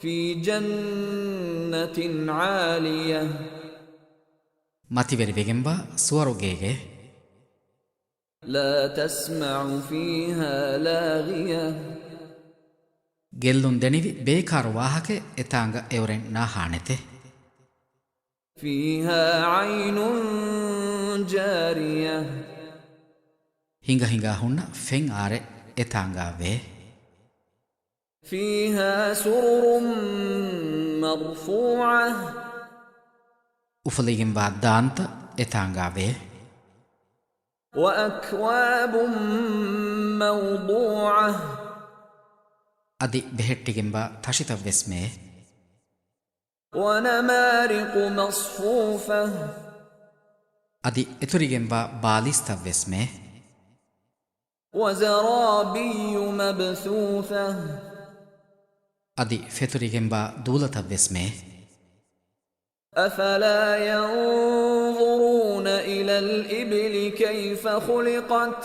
في جنة عالية. މަތިވެރިވެގެންވާ ސުވަރުގޭގެ. لا تسمع فيها لاغية. ގެއްލުން ދެނިވި ބޭކާރު ވާހަކައެއް އެތާނގަ އެއުރެން ނާހާނެތެ. فيها عين جارية. ހިނގަ ހިނގާ ހުންނަ ފެން އާރެއް އެތާނގާ ވޭ. فيها سرر مرفوعة. އުފުލިގެންވާ ދާންތައް އެތާނގާ ވޭ. وأكواب موضوعة. އަދި ބެހެއްޓިގެންވާ ތަށިތައް ވެސް މޭ. ونمارق مصفوفة. އަދި އެތުރިގެންވާ ބާލީސްތައް ވެސް މޭ. وزرابي مبثوثة. އަދި ފެތުރިގެންވާ ދޫލަތައް ވެސް މޭ. أفلا ينظرون إلى الإبل كيف خلقت.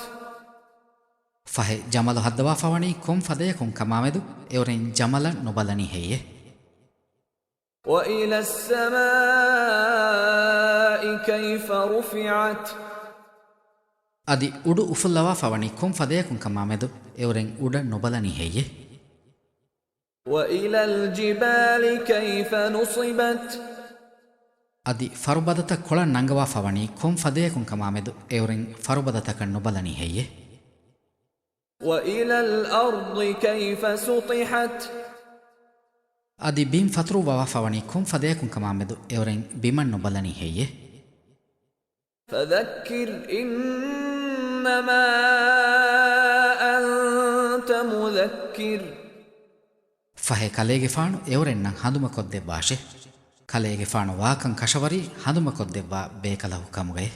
ފަހެ، ޖަމަލު ހައްދަވާފަވަނީ ކޮން ފަދަޔަކުން ކަމާމެދު އެއުރެން ޖަމަލަށް ނުބަލަނީ ހެއްޔެ؟ وإلى السماء كيف رفعت. އަދި އުޑު އުފުއްލަވާފަވަނީ ކޮން ފަދަޔަކުން ކަމާމެދު އެއުރެން އުޑަށް ނުބަލަނީ ހެއްޔެ؟ وإلى الجبال كيف نصبت. އަދި ފަރުބަދަތައް ކޮޅަށް ނަންގަވާފަވަނީ ކޮން ފަދަޔަކުން ކަމާމެދު އެއުރެން ފަރުބަދަތަކަށް ނުބަލަނީ ހެއްޔެ؟ وإلى الأرض كيف سطحت. އަދި ބިން ފަތުރުއްވަވާފަވަނީ ކޮން ފަދަޔަކުން ކަމާމެދު އެއުރެން ބިމަށް ނުބަލަނީ ހެއްޔެ؟ فذكر إنما أنت مذكر. ފަހެ، ކަލޭގެފާނު އެއުރެންނަށް ހަނދުމަކޮށްދެއްވާށެ. ކަލޭގެފާނު ވާކަން ކަށަވަރީ ހަނދުމަކޮށްދެއްވާ ބޭކަލަކު ކަމުގައެ.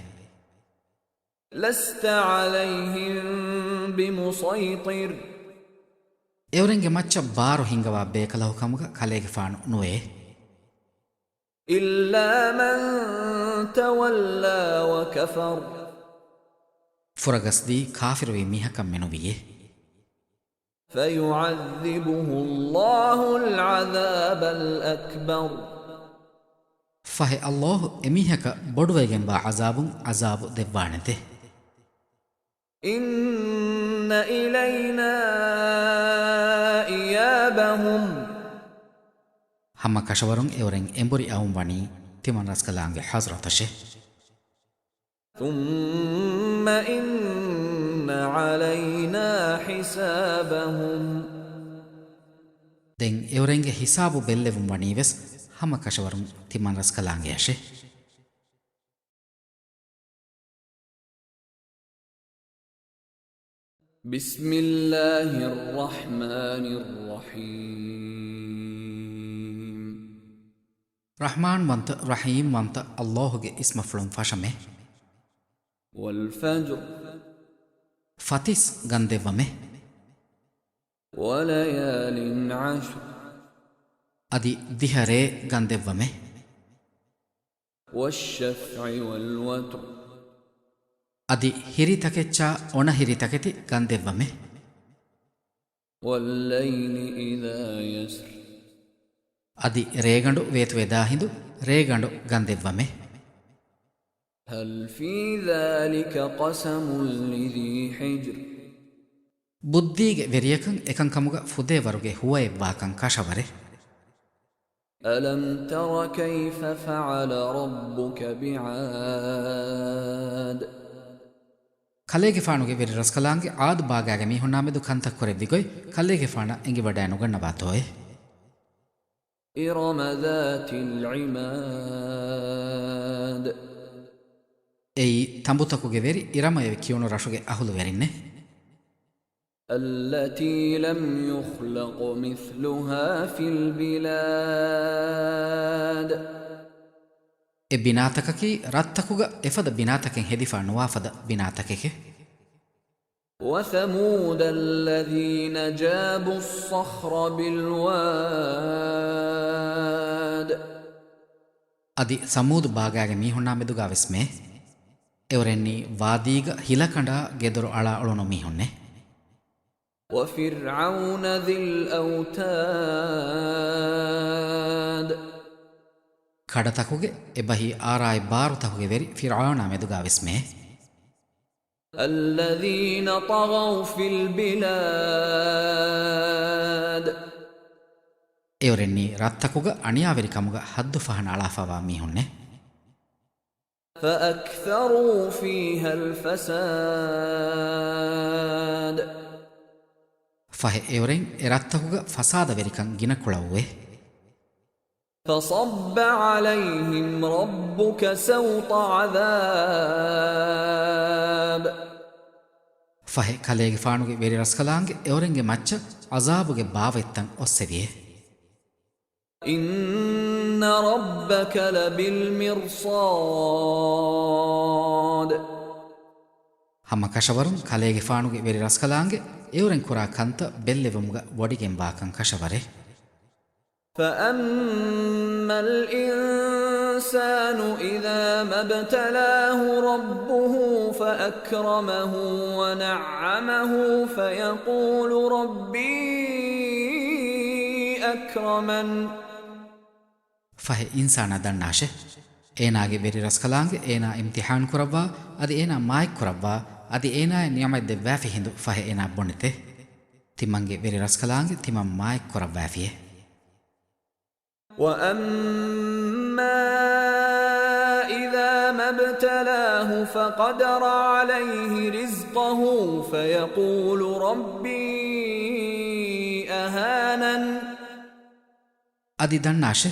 لست عليهم بمسيطر. އެއުރެންގެ މައްޗަށް ބާރު ހިންގަވާ ބޭކަލަކު ކަމުގަ ކަލޭގެފާނު ނުވޭ. إلا من تولى وكفر. ފުރަގަސްދީ ކާފިރުވި މީހަކަށް މެނުވީއޭ. فيعذبه الله العذاب الأكبر. ފަހެ، ﷲ އެމީހަކަށް ބޮޑުވެގެންވާ ޢަޒާބުން ޢަޒާބު ދެއްވާނެތެ. إن إلينا إيابهم. ހަމަ ކަށަވަރުން އެއުރެން އެނބުރި އައުން ވަނީ ތިމަން ރަސްކަލާނގެ ޙަޟްރަތަށެ. ثم إن علينا حسابهم. ދެން އެއުރެންގެ ހިސާބު ބެއްލެވުން ވަނީވެސް ހަމަ ކަށަވަރުން ތިމަން ރަސްކަލާނގެއަށެ. بسم الله الرحمن الرحيم. ރަޙްމާންވަންތަ، ރަޙީމްވަންތަ ﷲގެ އިސްމަފުޅުން ފަށަމެ. والفجر. ފަތިސް ގަންދެއްވަމެ. وليال عشر. އަދި ދިހަ ރޭ ގަންދެއްވަމެ. والشفع والوتر. އަދި ހިރިތަކެއްޗާ އޮނަހިރިތަކެތި ގަންދެއްވަމެ. والليل إذا يسر. އަދި ރޭގަނޑު ވޭތުވެދާ ހިނދު ރޭގަނޑު ގަންދެއްވަމެ. هل في ذلك قسم لذي حجر. ބުއްދީގެ ވެރިޔަކަށް އެކަންކަމުގަ ފުދޭވަރުގެ ހުވައެއްވާކަން ކަށަވަރެއް. ألم تر كيف فعل ربك بعاد. ކަލޭގެފާނުގެ ވެރިރަސްކަލާނގެ ޢާދު ބާގާގެ މީހުންނާމެދު ކަންތައް ކުރެއްވި ގޮތް ކަލޭގެފާނަށް އެނގިވަޑައިނުގަންނަވާތޯއޭ؟ إرم ذات العماد. އެއީ ތަނބުތަކުގެ ވެރި އިރަމައޭ ކިޔުނު ރަށުގެ އަހުލުވެރިންނޭ. التي لم يخلق مثلها في البلاد. އެ ބިނާތަކަކީ ރަށްތަކުގަ އެފަދަ ބިނާތަކެއް ހެދިފަ ނުވާފަދަ ބިނާތަކެކެ. وثمود الذين جابوا الصخر بالواد. އަދި ސަމޫދު ބާގާގެ މީހުންނާ މެދުގާވެސް މޭ. އެއުރެންނީ ވާދީގަ ހިލަކަނޑާ ގެދޮރު އަޅާ އުޅުނު މީހުންނޭ. وفرعون ذي الأوتاد. ކަޑަތަކުގެ އެބަހީ އާރާއި ބާރުތަކުގެ ވެރި ފިރްޢައުނާ މެދުގާވެސް މެއެ. الذين طغوا في البلاد. އެއުރެންނީ ރަށްތަކުގަ އަނިޔާވެރިކަމުގަ ހައްދު ފަހަނަ އަޅާފަވާ މީހުންނެ. فأكثروا فيها الفساد. ފަހެ އެއުރެން އެ ރަށްތަކުގަ ފަސާދަވެރިކަން ގިނަ ކުޅައުއެ. فصب عليهم ربك سوط عذاب. ފަހެ ކަލޭގެފާނުގެ ވެރިރަސްކަލާނގެ އެއުރެންގެ މައްޗަށް ޢަޒާބުގެ ބާވަތްތައް އޮއްސެވިއެ. إن ربك لبالمرصاد. ހަމަ ކަށަވަރުން ކަލޭގެފާނުގެ ވެރިރަސްކަލާނގެ އެއުރެން ކުރާ ކަންތައް ބެއްލެވުމުގަ ވޮޑިގެންވާކަން ކަށަވަރެ. فأما الإنسان إذا ما ابتلاه ربه فأكرمه ونعمه فيقول ربي أكرمن. ފަހެ އިންސާނާ ދަންނާށެ، އޭނާގެ ވެރިރަސްކަލާނގެ އޭނާ އިމްތިޙާން ކުރައްވާ، އަދި އޭނާ މާތްކުރައްވާ، އަދި އޭނާޔަށް ނިޢުމަތް ދެއްވާފި ހިނދު ފަހެ އޭނާ ބުނެތެ. ތިމަންގެ ވެރިރަސްކަލާނގެ ތިމަން މާތްކުރައްވާފިއެ. وأما إذا ما ابتلاه فقدر عليه رزقه فيقول ربي أهانن. އަދި ދަންނާށެ،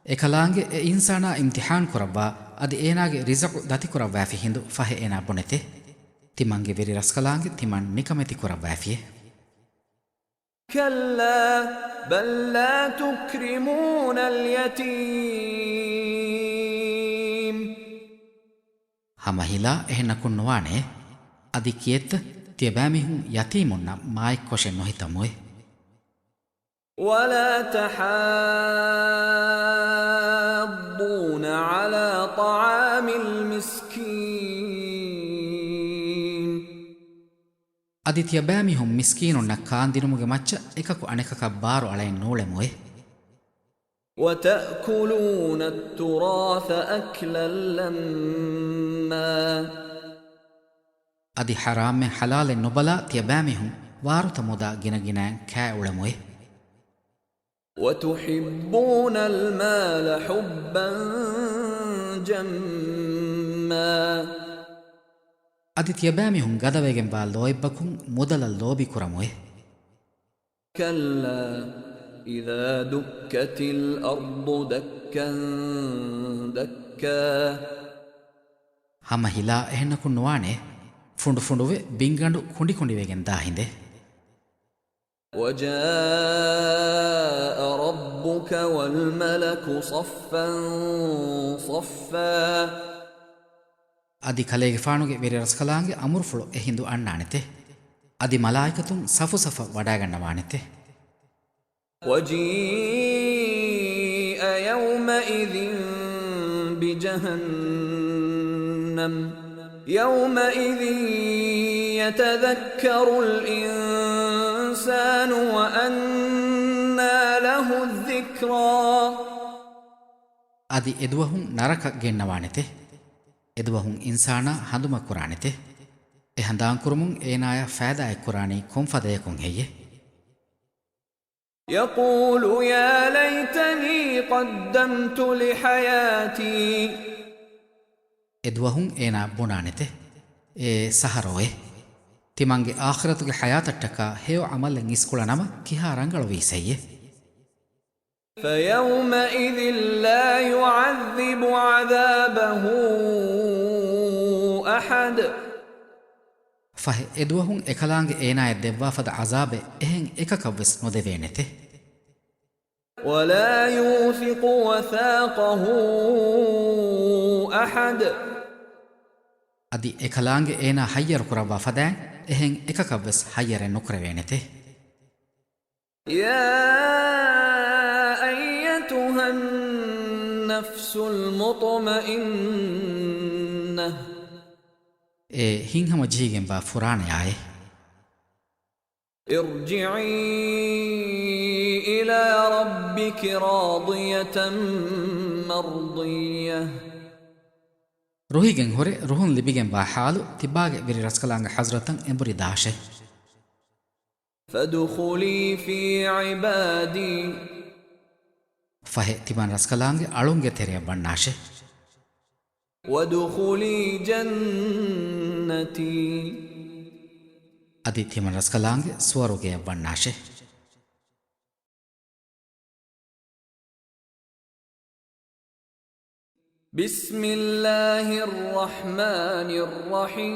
އެކަލާނގެ އެ އިންސާނާ އިމްތިޙާން ކުރައްވާ، އަދި އޭނާގެ ރިޒުޤު ދަތިކުރައްވާފި ހިނދު ފަހެ އޭނާ ބުނެތެ. ތިމަންގެ ވެރިރަސްކަލާނގެ ތިމަން ނިކަމެތި ކުރައްވާފިއެ. كلا بل لا تكرمون اليتيم. ހަމަ ހިލާ އެހެންނަކުން ނުވާނެ. އަދި ކިއެއްތަ ތިޔަބައިމީހުން ޔަތީމުންނަށް މާތްކޮށެއް ނުހިތަމުއެ. ولا تحاضون على طعام المسكين. އަދި ތިޔަބައިމީހުން މިސްކީނުންނަށް ކާންދިނުމުގެ މައްޗަށް އެކަކު އަނެކަކަށް ބާރު އަޅައެއް ނޫޅެމުއެ. وتأكلون التراث أكلا لما. އަދި ޙަރާމްއެއް ޙަލާލެއް ނުބަލާ ތިޔަބައިމީހުން ވާރުތަ މުދާ ގިނަގިނައިން ކާ އުޅެމުއެ. وتحبون المال حبا جما. އަދި ތިޔަބައިމީހުން ގަދަވެގެންވާ ލޯތްބަކުން މުދަލަށް ލޯބި ކުރަމުއެ. كلا إذا دكت الأرض دكا دكا. ހަމަ ހިލާ އެހެންނަކުން ނުވާނެ، ފުނޑުފުނޑުވެ ބިންގަނޑު ކުނޑިކުނޑިވެގެން ދާ ހިނދެއް. وجاء ربك والملك صفا صفا. އަދި ކަލޭގެފާނުގެ ވެރިރަސްކަލާނގެ އަމުރުފުޅު އެހިނދު އަންނާނެތެ. އަދި މަލާއިކަތުން ސަފުސަފަށް ވަޑައިގަންނަވާނެތެ. وجيء يومئذ بجهنم يومئذ يتذكر الإنسان وأنى له الذكرى. އަދި އެދުވަހުން ނަރަކަ ގެންނަވާނެތެ. އެދުވަހުން އިންސާނާ ހަނދުމަކުރާނެތެ. އެ ހަނދާންކުރުމުން އޭނާޔަށް ފައިދާއެއްކުރާނީ ކޮންފަދަޔަކުން ހެއްޔެ؟ يقول يا ليتني قدمت لحياتي. އެދުވަހުން އޭނާ ބުނާނެތެ، އޭ ސަހަރޯއޭ! ތިމަންގެ އާޚިރަތުގެ ޙަޔާތަށްޓަކާ ހެޔޮ ޢަމަލެއް އިސްކުޅަނަމަ ކިހާ ރަނގަޅުވީސެއްޔެ؟ فيومئذ لا يعذب عذابه أحد. ފަހެ އެދުވަހުން އެކަލާނގެ އޭނާޔަށް ދެއްވާފަދަ ޢަޒާބެއް އެހެން އެކަކަށްވެސް ނުދެވޭނެތެ. ولا يوثق وثاقه أحد. އަދި އެކަލާނގެ އޭނާ ހައްޔަރު ކުރައްވާ ފަދައިން އެހެން އެކަކަށްވެސް ހައްޔަރެއް ނުކުރެވޭނެތެ. يا أيتها النفس المطمئنة. އޭ ހިތްހަމަޖެހިގެންވާ ފުރާނަޔާއޭ! ارجعي إلى ربك راضية مَرْضِيَّةٍ. ރުހިގެން ހުރެ ރުހުން ލިބިގެންވާ ޙާލު ތިބާގެ ވެރިރަސްކަލާނގެ ޙަޟްރަތަށް އެނބުރި ދާށޭ. فَادْخُلِي فِي عِبَادِي. ފަހެ ތިމަން ރަސްކަލާނގެ އަޅުންގެ ތެރެއަށް ވަންނާށޭ. وَادْخُلِي جَنَّتِي. އަދި ތިމަން ރަސްކަލާނގެ ސުވަރުގެއަށް ވަންނާށޭ. بِسْمِ اللَّهِ الرَّحْمَٰنِ الرَّحِيمِ.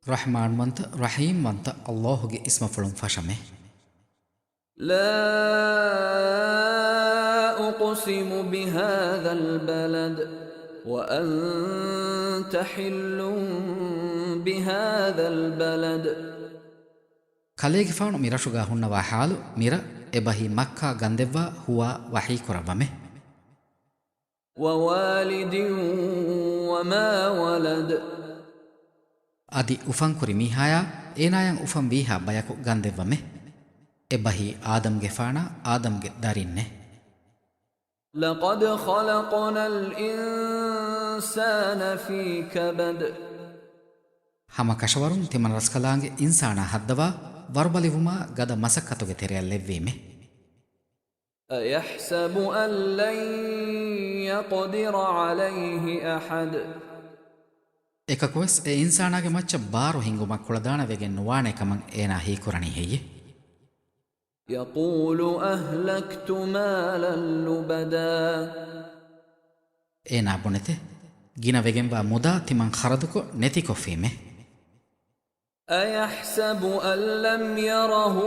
ރަޙްމާންވަންތަ، ރަޙީމްވަންތަ ﷲ ގެ އިސްމުފުޅުން ފަށަމޭ. لَا أُقْسِمُ بِهَٰذَا الْبَلَدِ وَأَنتَ حِلٌّ بِهَٰذَا الْبَلَدِ. ކަލޭގެފާނު މި ރަށުގާ ހުންނަވާ ޙާލު، މި ރަށް، އެބަހީ މައްކާ ގަންދެއްވާ ހުވާ ވަޙީ ކުރައްވަމޭ. وَوَالِدٍ وَمَا وَلَدَ. އަދި އުފަންކުރި މީހާޔާ އޭނާޔަށް އުފަން ވީހާ ބަޔަކު ގަންދެއްވަމޭ. އެބަހީ އާދަމްގެފާނާ އާދަމްގެ ދަރިންނޭ. لَقَدْ خَلَقْنَا الْإِنسَانَ فِي كَبَدٍ. ހަމަ ކަށަވަރުން ތިމަން ރަސްކަލާނގެ އިންސާނާ ހައްދަވާ ވަރުބަލިވުމާ ގަދަ މަސައްކަތުގެ ތެރެއަށް ލެއްވީމޭ. أَيَحْسَبُ أَن لَّن يَقْدِرَ عَلَيْهِ أَحَدٌ. އެކަކުވެސް އެ އިންސާނާގެ މައްޗަށް ބާރު ހިންގުމަށް ކުޅަދާނަވެގެން ނުވާނޭ ކަމަށް އޭނާ ހީކުރަނީ ހެއްޔޭ؟ يَقُولُ أَهْلَكْتُ مَالًا لُّبَدًا. އޭނާ ބުނެތެ، ގިނަވެގެންވާ މުދާ ތިމަން ޚަރަދުކޮށް ނެތިކޮށްފީމޭ. أَيَحْسَبُ أَن لَّمْ يَرَهُ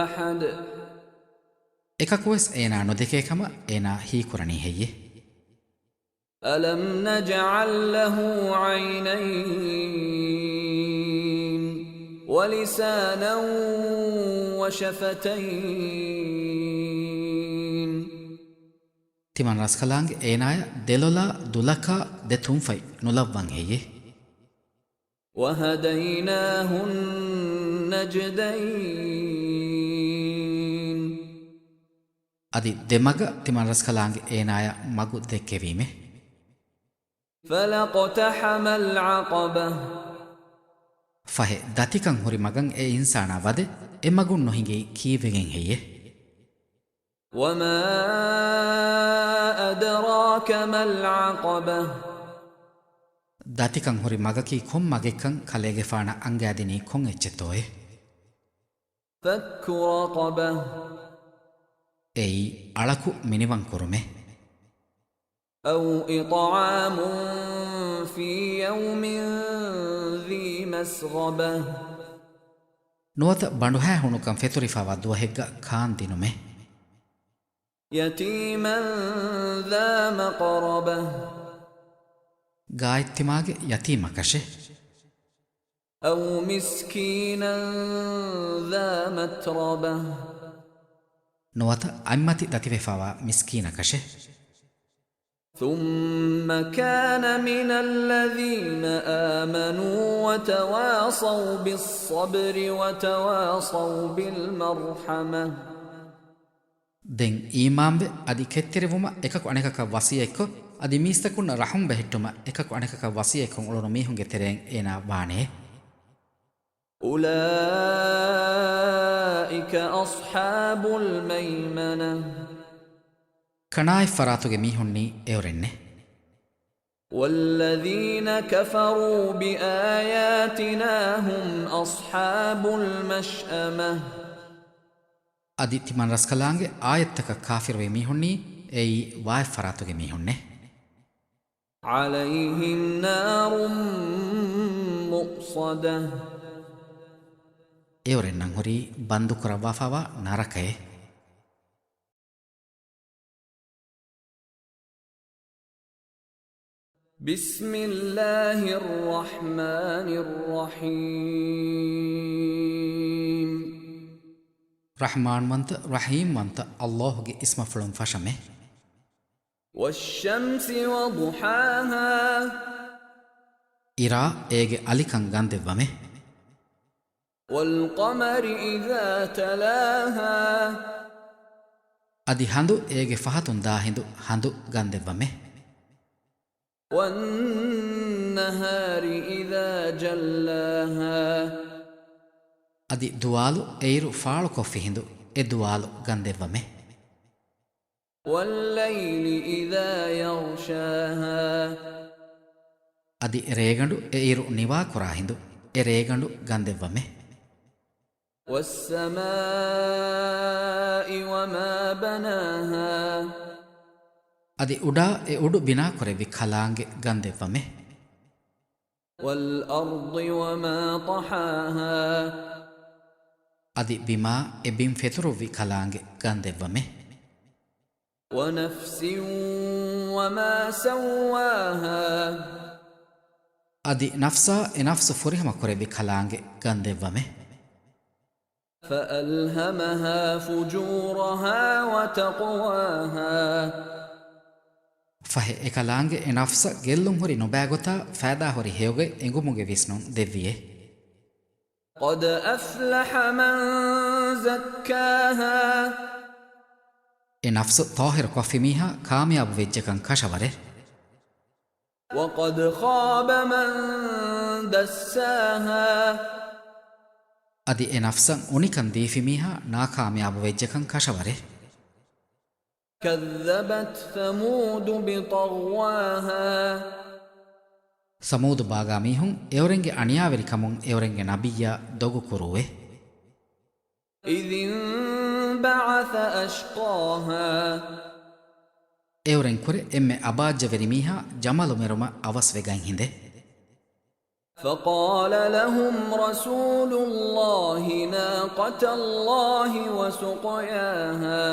أَحَدٌ. އެކަކުވެސް އޭނާ ނުދެކޭ ކަމަށް އޭނާ ހީކުރަނީ ހެއްޔޭ؟ أَلَمْ نَجْعَل لَّهُ عَيْنَيْنِ وَلِسَانًا وَشَفَتَيْنِ. ތިމަން ރަސްކަލާނގެ އޭނާޔަށް ދެލޮލާ ދުލަކާ ދެ ތުންފަތް ނުލައްވަން ހެއްޔޭ؟ وَهَدَيْنَاهُ النَّجْدَيْنِ. އަދި ދެމަގަށް ތިމަން ރަސްކަލާނގެ އޭނާޔަށް މަގު ދެއްކެވީމޭ. فَلَا اقْتَحَمَ الْعَقَبَةَ. ފަހެ ދަތިކަން ހުރި މަގަށް އެ އިންސާނާ ވަދެ، އެ މަގުން ނުހިނގީ ކީއްވެގެން ހެއްޔޭ؟ وَمَا أَدْرَاكَ مَا الْعَقَبَةُ. ދަތިކަން ހުރި މަގަކީ ކޮން މަގެއްކަން ކަލޭގެފާނަށް އަންގާދިނީ ކޮން އެއްޗެއްތޯއޭ؟ فَكُّ رَقَبَةٍ. އެއީ އަޅަކު މިނިވަން ކުރުމޭ. أَوْ إِطْعَامٌ فِي يَوْمٍ ذِي مَسْغَبَةٍ. ނުވަތަ ބަނޑުހައި ހޫނުކަން ފެތުރިފައިވާ ދުވަހެއްގަ ކާން ދިނުމޭ. يَتِيمًا ذَا مَقْرَبَةٍ. ގާތްތިމާގެ ޔަތީމަކަށޭ. أَوْ مِسْكِينًا ذَا مَتْرَبَةٍ. ނުވަތަ އަތްމަތި ދަތިވެފައިވާ މިސްކީނަކަށޭ. ثُمَّ كَانَ مِنَ الَّذِينَ آمَنُوا وَتَوَاصَوْا بِالصَّبْرِ وَتَوَاصَوْا بِالْمَرْحَمَةِ. ދެން އީމާންވެ، އަދި ކެތްތެރިވުމަށް އެކަކު އަނެކަކަށް ވަޞިއްޔަތްކޮށް، އަދި މީސްތަކުންނަށް ރަޙުމް ބެހެއްޓުމަށް އެކަކު އަނެކަކަށް ވަޞިއްޔަތްކޮށް އުޅުނު މީހުންގެ ތެރެއިން އޭނާ ވާނެ. أُولَٰئِكَ أَصْحَابُ الْمَيْمَنَةِ. ކަނާތް ފަރާތުގެ މީހުންނީ އެއުރެންނޭ. وَالَّذِينَ كَفَرُوا بِآيَاتِنَا هُمْ أَصْحَابُ الْمَشْأَمَةِ. އަދި ތިމަން ރަސްކަލާނގެ އާޔަތްތަކަށް ކާފިރުވި މީހުންނީ އެއީ ވާތް ފަރާތުގެ މީހުންނޭ. عَلَيْهِمْ نَارٌ مُّؤْصَدَةٌ. އެއުރެންނަށް ހުރީ ބަންދުކުރައްވާފައިވާ ނަރަކައެއް. بِسْمِ اللَّهِ الرَّحْمَٰنِ الرَّحِيمِ. ރަޙްމާންވަންތަ، ރަޙީމްވަންތަ ﷲ ގެ އިސްމަފުޅުން ފަށަމޭ. وَالشَّمْسِ وَضُحَاهَا. އިރާ އޭގެ އަލިކަން ގަންދެއްވަމޭ. وَالْقَمَرِ إِذَا تَلَاهَا. އަދި ހަނދު އޭގެ ފަހަތުން ދާ ހިނދު ހަނދު ގަންދެއްވަމެ. وَالنَّهَارِ إِذَا جَلَّاهَا. އަދި ދުވާލު އެއިރު ފާޅުކޮށްފި ހިނދު އެ ދުވާލު ގަންދެއްވަމެ. وَاللَّيْلِ إِذَا يَغْشَاهَا. އަދި ރޭގަނޑު އެއިރު ނިވާކުރާ ހިނދު އެ ރޭގަނޑު ގަންދެއްވަމެ. وَالسَّمَاءِ وَمَا بَنَاهَا. އަދި އުޑާ އެ އުޑު ބިނާކުރެއްވި ކަލާނގެ ގަންދެއްވަމެ. وَالْأَرْضِ وَمَا طَحَاهَا. އަދި ބިމާ އެ ބިން ފެތުރުއްވި ކަލާނގެ ގަންދެއްވަމެ. وَنَفْسٍ وَمَا سَوَّاهَا. އަދި ނަފްސާ އެ ނަފްސު ފުރިހަމަ ކުރެއްވި ކަލާނގެ ގަންދެއްވަމެ. فَأَلْهَمَهَا فُجُورَهَا وَتَقْوَاهَا. ފަހެ އެކަލާނގެ އެ ނަފްސަށް ގެއްލުން ހުރި ނުބައިގޮތާ ފައިދާ ހުރި ހެޔޮގޮތް އެނގުމުގެ ވިސްނުން ދެއްވިއޭ. قَدْ أَفْلَحَ مَنْ زَكَّاهَا. އެ ނަފްސު ޠާހިރު ކޮށްފި މީހާ ކާމިޔާބު ވެއްޖެކަން ކަށަވަރޭ. وَقَدْ خَابَ مَنْ دَسَّاهَا. އަދި އެ ނަފްސަށް އުނިކަން ދީފި މީހާ ނާކާމިޔާބު ވެއްޖެކަން ކަށަވަރޭ. كَذَّبَتْ ثَمُودُ بِطَغْوَاهَا. ސަމޫދު ބާގާ މީހުން އެއުރެންގެ އަނިޔާވެރިކަމުން އެއުރެންގެ ނަބިއްޔާ ދޮގު ކުރޫއޭ. إِذِ انْبَعَثَ أَشْقَاهَا. އެއުރެން ކުރެ އެންމެ އަބާއްޖަވެރި މީހާ ޖަމަލު މެރުމަށް އަވަސްވެގަތް ހިނދެ. فَقَالَ لَهُمْ رَسُولُ اللَّهِ نَاقَةَ اللَّهِ وَسُقْيَاهَا.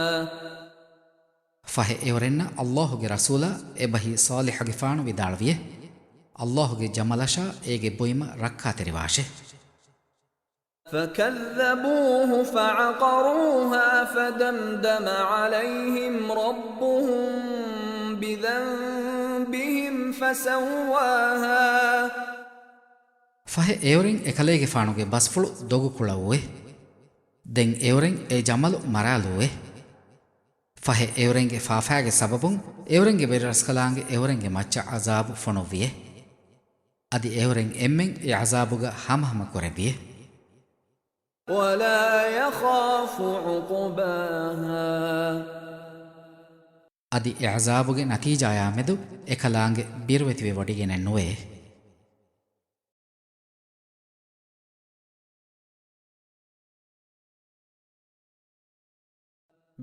ފަހެ އެއުރެންނަށް ﷲ ގެ ރަސޫލާ އެބަހީ ޞާލިޙުގެފާނު ވިދާޅުވިއޭ، ﷲ ގެ ޖަމަލަށާ އޭގެ ބުއިމަށް ރައްކާތެރިވާށޭ. فَكَذَّبُوهُ فَعَقَرُوهَا فَدَمْدَمَ عَلَيْهِمْ رَبُّهُم بِذَنبِهِمْ فَسَوَّاهَا. ފަހެ އެއުރެން އެކަލޭގެފާނުގެ ބަސްފުޅު ދޮގު ކުޅައުއޭ. ދެން އެއުރެން އެ ޖަމަލު މަރާލުއޭ. ފަހެ އެއުރެންގެ ފާފައިގެ ސަބަބުން އެއުރެންގެ ވެރިރަސްކަލާނގެ އެއުރެންގެ މައްޗަށް ޢަޒާބު ފޮނުއްވިއޭ. އަދި އެއުރެން އެންމެން އެ ޢަޒާބުގަ ހަމަހަމަ ކުރެއްވިއޭ. وَلَا يَخَافُ عُقْبَاهَا. އަދި އެ ޢަޒާބުގެ ނަތީޖާޔާމެދު އެކަލާނގެ ބިރުވެތިވެވޮޑިގެނެއް ނުވޭ.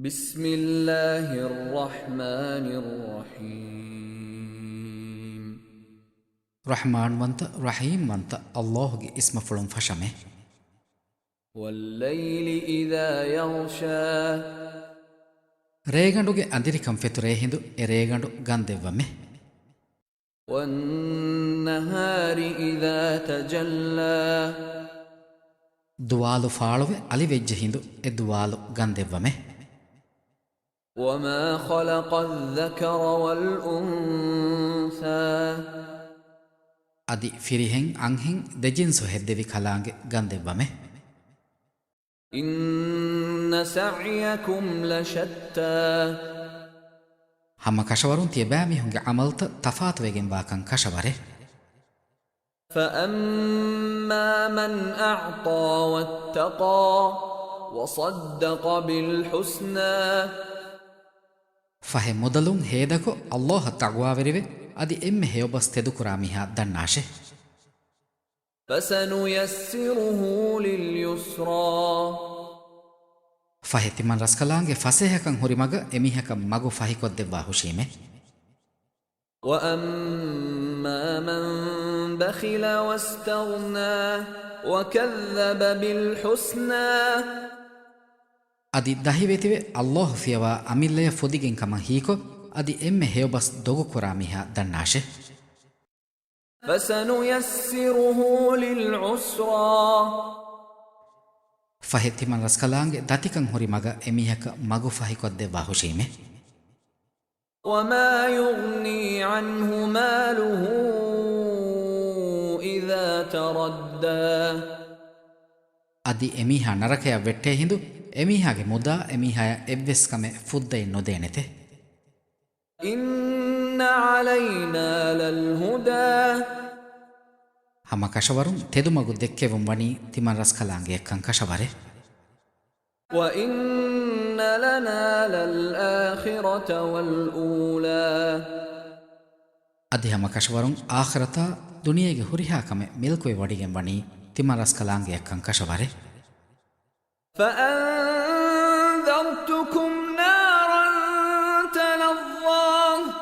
بِسْمِ اللَّهِ الرَّحْمَٰنِ الرَّحِيمِ. ރަޙްމާންވަންތަ، ރަޙީމްވަންތަ ﷲ ގެ އިސްމުފުޅުން ފަށަމެ. وَاللَّيْلِ إِذَا يَغْشَىٰ. ރޭގަނޑުގެ އަނދިރިކަން ފެތުރޭ ހިނދު އެ ރޭގަނޑު ގަންދެއްވަމެ. وَالنَّهَارِ إِذَا تَجَلَّىٰ. ދުވާލު ފާޅުވެ އަލިވެއްޖެ ހިނދު އެ ދުވާލު ގަންދެއްވަމެ. وَمَا خَلَقَ الذَّكَرَ وَالْأُنثَىٰ. އަދި ފިރިހެން އަންހެން ދެ ޖިންސު ހެއްދެވި ކަލާނގެ ގަންދެއްވަމެ. إِنَّ سَعْيَكُمْ لَشَتَّىٰ. ހަމަ ކަށަވަރުން ތިޔަބައިމީހުންގެ ޢަމަލުތައް ތަފާތުވެގެންވާކަން ކަށަވަރޭ. فَأَمَّا مَنْ أَعْطَىٰ وَاتَّقَىٰ. وَصَدَّقَ بِالْحُسْنَىٰ. ފަހެ މުދަލުން ހޭދަކޮށް، ﷲ އަށް ތަޤްވާވެރިވެ، އަދި އެންމެ ހެޔޮބަސް ތެދުކުރާ މީހާ ދަންނާށޭ. فَسَنُيَسِّرُهُ لِلْيُسْرَىٰ. ފަހެ ތިމަން ރަސްކަލާނގެ ފަސޭހަކަން ހުރި މަގަށް އެމީހަކަށް މަގު ފަހިކޮށްދެއްވާ ހުށީމޭ. وَأَمَّا مَنْ بَخِلَ وَاسْتَغْنَىٰ وَكَذَّبَ بِالْحُسْنَىٰ. އަދި ދަހިވެތިވެ، ﷲ ފިޔަވާ އަމިއްލަޔަށް ފުދިގެން ކަމަށް ހީކޮށް، އަދި އެންމެ ހެޔޮބަސް ދޮގުކުރާ މީހާ ދަންނާށޭ. فَسَنُيَسِّرُهُ لِلْعُسْرَىٰ. ފަހެ ތިމަން ރަސްކަލާނގެ ދަތިކަން ހުރި މަގަށް އެމީހަކަށް މަގު ފަހިކޮށްދެއްވާ ހުށީމޭ. وَمَا يُغْنِي عَنْهُ مَالُهُ إِذَا تَرَدَّىٰ. އަދި އެމީހާ ނަރަކަޔަށް ވެއްޓޭ ހިނދު، އެމީހާގެ މުދާ އެމީހާޔަށް އެއްވެސް ކަމެއް ފުއްދައެއް ނުދޭނެތެ. إِنَّ عَلَيْنَا لَلْهُدَىٰ. ހަމަ ކަށަވަރުން ތެދުމަގު ދެއްކެވުން ވަނީ ތިމަން ރަސްކަލާނގެއަށްކަން ކަށަވަރެއް. وَإِنَّ لَنَا لَلْآخِرَةَ وَالْأُولَىٰ. އަދި ހަމަ ކަށަވަރުން އާޚިރަތާ ދުނިޔޭގެ ހުރިހާ ކަމެއް މިލްކުވެވަޑިގެން ވަނީ ތިމަން ރަސްކަލާނގެއަށްކަން ކަށަވަރެއް. فَأَنذَرْتُكُمْ نَارًا تَلَظَّىٰ.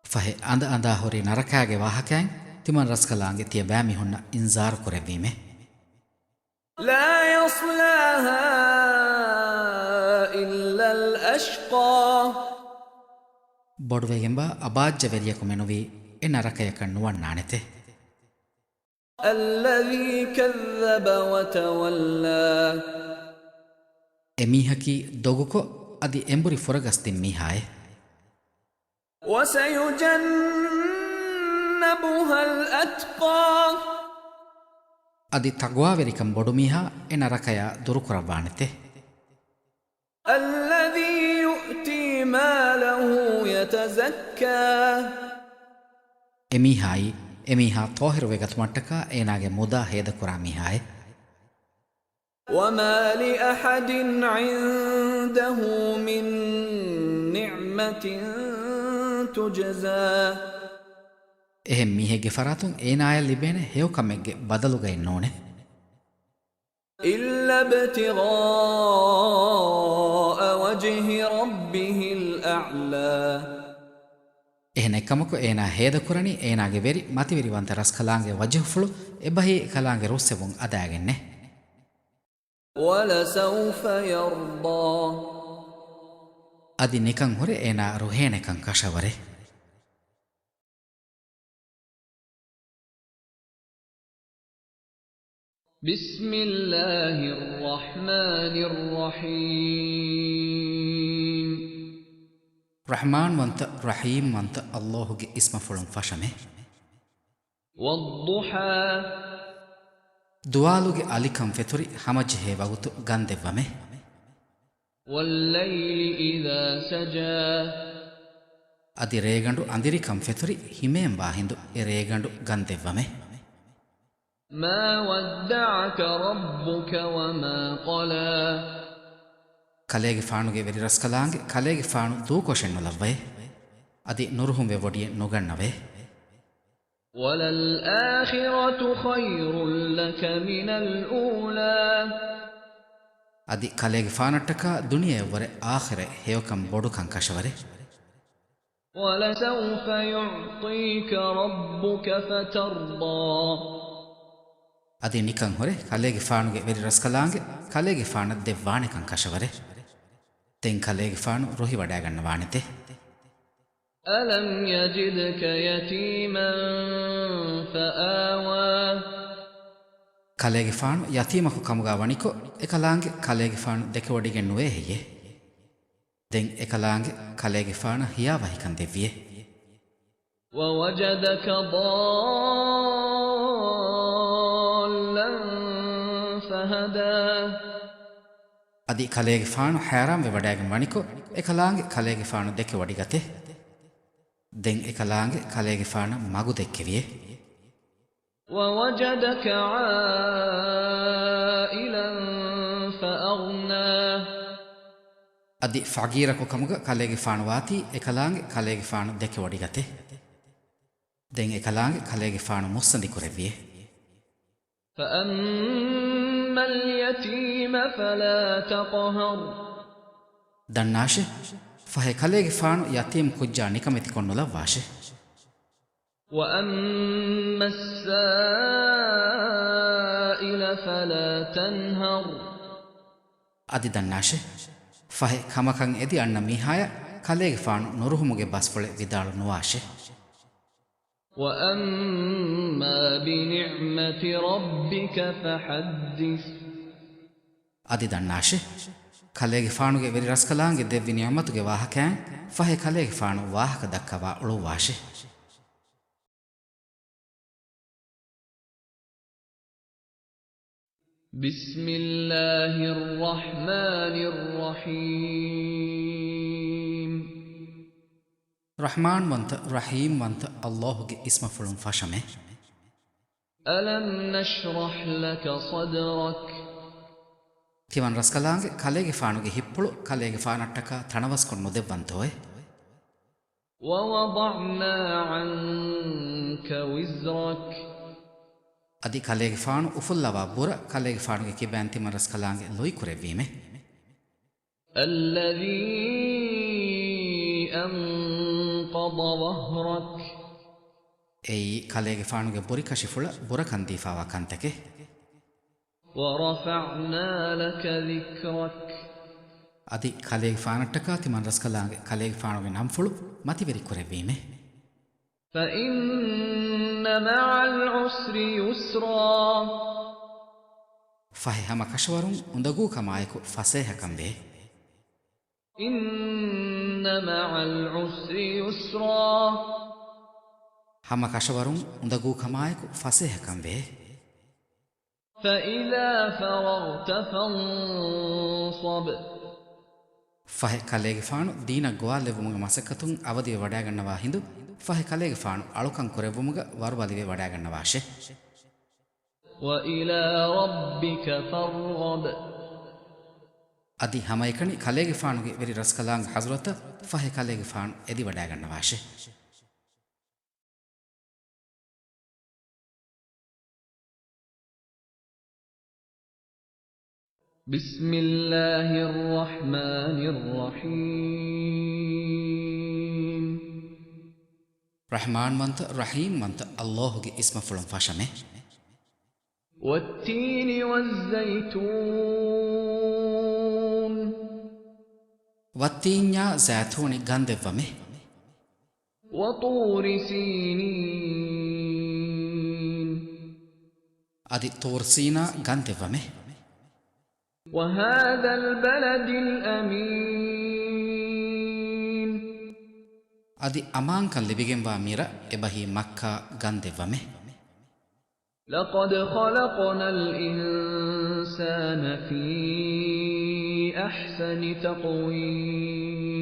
ފަހެ އަނދަ އަނދާ ހުރި ނަރަކާގެ ވާހަކައިން ތިމަން ރަސްކަލާނގެ ތިޔަބައިމީހުންނަށް އިންޒާރު ކުރެއްވީމެ. لَا يَصْلَاهَا إِلَّا الْأَشْقَى. ބޮޑުވެގެންވާ އަބާއްޖަވެރިޔަކު މެނުވީ އެ ނަރަކަޔަކަށް ނުވަންނާނެތެ. الَّذِي كَذَّبَ وَتَوَلَّىٰ. އެމީހަކީ ދޮގުކޮށް، އަދި އެނބުރި ފުރަގަސްދިން މީހާއެއް. وَسَيُجَنَّبُهَا الْأَتْقَى. އަދި ތަގުވާވެރިކަން ބޮޑުމީހާ އެ ނަރަކަޔާ ދުރުކުރައްވާނެތެ. الَّذِي يُؤْتِي مَالَهُ يَتَزَكَّىٰ. އެމީހާއީ، އެމީހާ ޠާހިރުވެގަތުމަށްޓަކާ އޭނާގެ މުދާ ހޭދަކުރާ މީހާއެއް. وَمَا لِأَحَدٍ عِندَهُ مِن نِّعْمَةٍ تُجْزَىٰ. އެހެން މީހެއްގެ ފަރާތުން އޭނާޔަށް ލިބޭނެ ހެޔޮކަމެއްގެ ބަދަލުގައެއް ނޫނެ. إِلَّا ابْتِغَاءَ وَجْهِ رَبِّهِ الْأَعْلَىٰ. އެހެނެއްކަމަކު އޭނާ ހޭދަކުރަނީ އޭނާގެ ވެރި މަތިވެރިވަންތަ ރަސްކަލާނގެ ވަޖްހުފުޅު އެބަހީ އެކަލާނގެ ރުއްސެވުން އަދާގެންނެ. وَلَسَوْفَ يَرْضَىٰ. އަދި ނިކަން ހުރެ އޭނާ ރުހޭނެކަން ކަށަވަރެއް. بِسْمِ اللَّهِ الرَّحْمَٰنِ الرَّحِيمِ. ރަޙްމާންވަންތަ، ރަޙީމްވަންތަ ﷲ ގެ އިސްމަފުޅުން ފަށަމެ. وَالضُّحَىٰ. ދުވާލުގެ އަލިކަން ފެތުރި ހަމަޖެހޭ ވަގުތު ގަންދެއްވަމެ. وَاللَّيْلِ إِذَا سَجَىٰ. އަދި ރޭގަނޑު އަނދިރިކަން ފެތުރި ހިމޭންވާ ހިނދު އެ ރޭގަނޑު ގަންދެއްވަމެ. مَا وَدَّعَكَ رَبُّكَ وَمَا قَلَىٰ. ކަލޭގެފާނުގެ ވެރިރަސްކަލާނގެ ކަލޭގެފާނު ދޫކޮށެއްނުލައްވައެ. އަދި ނުރުހުންވެވޮޑިއެއް ނުގަންނަވައެ. وَلَلْآخِرَةُ خَيْرٌ لَّكَ مِنَ الْأُولَىٰ. އަދި ކަލޭގެފާނަށްޓަކާ ދުނިޔެއަށްވުރެ އާޚިރަތް ހެޔޮކަން ބޮޑުކަން ކަށަވަރެއް. وَلَسَوْفَ يُعْطِيكَ رَبُّكَ فَتَرْضَىٰ. އަދި ނިކަން ހުރެ ކަލޭގެފާނުގެ ވެރިރަސްކަލާނގެ ކަލޭގެފާނަށް ދެއްވާނެކަން ކަށަވަރެއް. ދެން ކަލޭގެފާނު ރުހިވަޑައިގަންނަވާނެތެ. أَلَمْ يَجِدْكَ يَتِيمًا فَآوَىٰ. ކަލޭގެފާނު ޔަތީމަކު ކަމުގަ ވަނިކޮށް، އެކަލާނގެ ކަލޭގެފާނު ދެކެވޮޑިގެން ނުވޭ ހެއްޔެ؟ ދެން އެކަލާނގެ ކަލޭގެފާނަށް ހިޔާވަހިކަން ދެއްވިއެ. وَوَجَدَكَ ضَالًّا فَهَدَىٰ. އަދި ކަލޭގެފާނު ހައިރާންވެވަޑައިގެން ވަނިކޮށް، އެކަލާނގެ ކަލޭގެފާނު ދެކެވޮޑިގަތެ. ދެން އެކަލާނގެ ކަލޭގެފާނަށް މަގު ދެއްކެވިއެ. وَوَجَدَكَ عَائِلًا فَأَغْنَىٰ. އަދި ފަގީރަކު ކަމުގަ ކަލޭގެފާނު ވާތީ، އެކަލާނގެ ކަލޭގެފާނު ދެކެވޮޑިގަތެ. ދެން އެކަލާނގެ ކަލޭގެފާނު މުއްސަނދި ކުރެއްވިއެ. فَأَمَّا الْيَتِيمَ فَلَا تَقْهَرْ. ދަންނާށެ! ފަހެ ކަލޭގެފާނު ޔަތީމް ކުއްޖާ ނިކަމެތިކޮށް ނުލައްވާށެ. وَأَمَّا السَّائِلَ فَلَا تَنْهَرْ. އަދި ދަންނާށެ! ފަހެ ކަމަކަށް އެދި އަންނަ މީހާޔަށް ކަލޭގެފާނު ނުރުހުމުގެ ބަސްފުޅެއް ވިދާޅު ނުވާށެ. وَأَمَّا بِنِعْمَةِ رَبِّكَ فَحَدِّثْ. އަދި ދަންނާށެ! ކަލޭގެފާނުގެ ވެރިރަސްކަލާނގެ ދެއްވި ނިޢުމަތުގެ ވާހަކައިން ފަހެ ކަލޭގެފާނު ވާހަކަ ދައްކަވާ އުޅުއްވާށެ. بسم الله الرحمن الرحيم. ރަޙްމާންވަންތަ، ރަޙީމްވަންތަ ﷲ ގެ އިސްމަފުޅުން ފަށަމެ. ألم نشرح لك صدرك. ތިމަން ރަސްކަލާނގެ ކަލޭގެފާނުގެ ހިތްޕުޅު ކަލޭގެފާނަށްޓަކާ ތަނަވަސްކޮށް ނުދެއްވަންތޯއެ؟ ووضعنا عنك وزرك. އަދި ކަލޭގެފާނު އުފުއްލަވާ ބުރަ ކަލޭގެފާނުގެ ކިބައިން ތިމަން ރަސްކަލާނގެ ލުއިކުރެއްވީމެ. الذي أنقض ظهرك. އެއީ ކަލޭގެފާނުގެ ބުރިކަށިފުޅަށް ބުރަކަން ދީފާވާ ކަންތަކެއް. ورفعنا لك ذكرك. އަދި ކަލޭގެފާނަށްޓަކާ ތިމަން ރަސްކަލާނގެ ކަލޭގެފާނުގެ ނަންފުޅު މަތިވެރި ކުރެއްވީމެ. فإن مع العسر يسرا. ފަހެ ހަމަ ކަށަވަރުން އުނދަގޫ ކަމާއެކު ފަސޭހަކަން ވޭ. إن مع العسر يسرا. ހަމަ ކަށަވަރުން އުނދަގޫ ކަމާއެކު ފަސޭހަކަން ވޭ. فإذا فرغت فانصب. ފަހެ ކަލޭގެފާނު ދީނަށް ގޮވާލެއްވުމުގެ މަސައްކަތުން އަވަދިވެ ވަޑައިގަންނަވާ ހިނދު، ފަހެ ކަލޭގެފާނު އަޅުކަން ކުރެއްވުމުގަ ވަރުބަލިވެ ވަޑައިގަންނަވާށެ. وإلى ربك فارغب. އަދި ހަމައެކަނި ކަލޭގެފާނުގެ ވެރި ރަސްކަލާނގެ ޙަޟްރަތަށް ފަހެ ކަލޭގެފާނު އެދިވަޑައިގަންނަވާށެ. بسم الله الرحمن الرحيم. ރަޙްމާންވަންތަ، ރަޙީމްވަންތަ ﷲ ގެ އިސްމަފުޅުން ފަށަމެ. والتين والزيتون. ވައްތީންޏާ ޒައިތޫނެއް ގަންދެއްވަމެ. وطور سينين. އަދި ޠޫރު ސީނާ ގަންދެއްވަމެ. وهذا البلد الأمين. އަދި އަމާންކަން ލިބިގެންވާ މިރަށް އެބަހީ މައްކާ ގަންދެއްވަމެ. لقد خلقنا الإنسان في أحسن تقويم.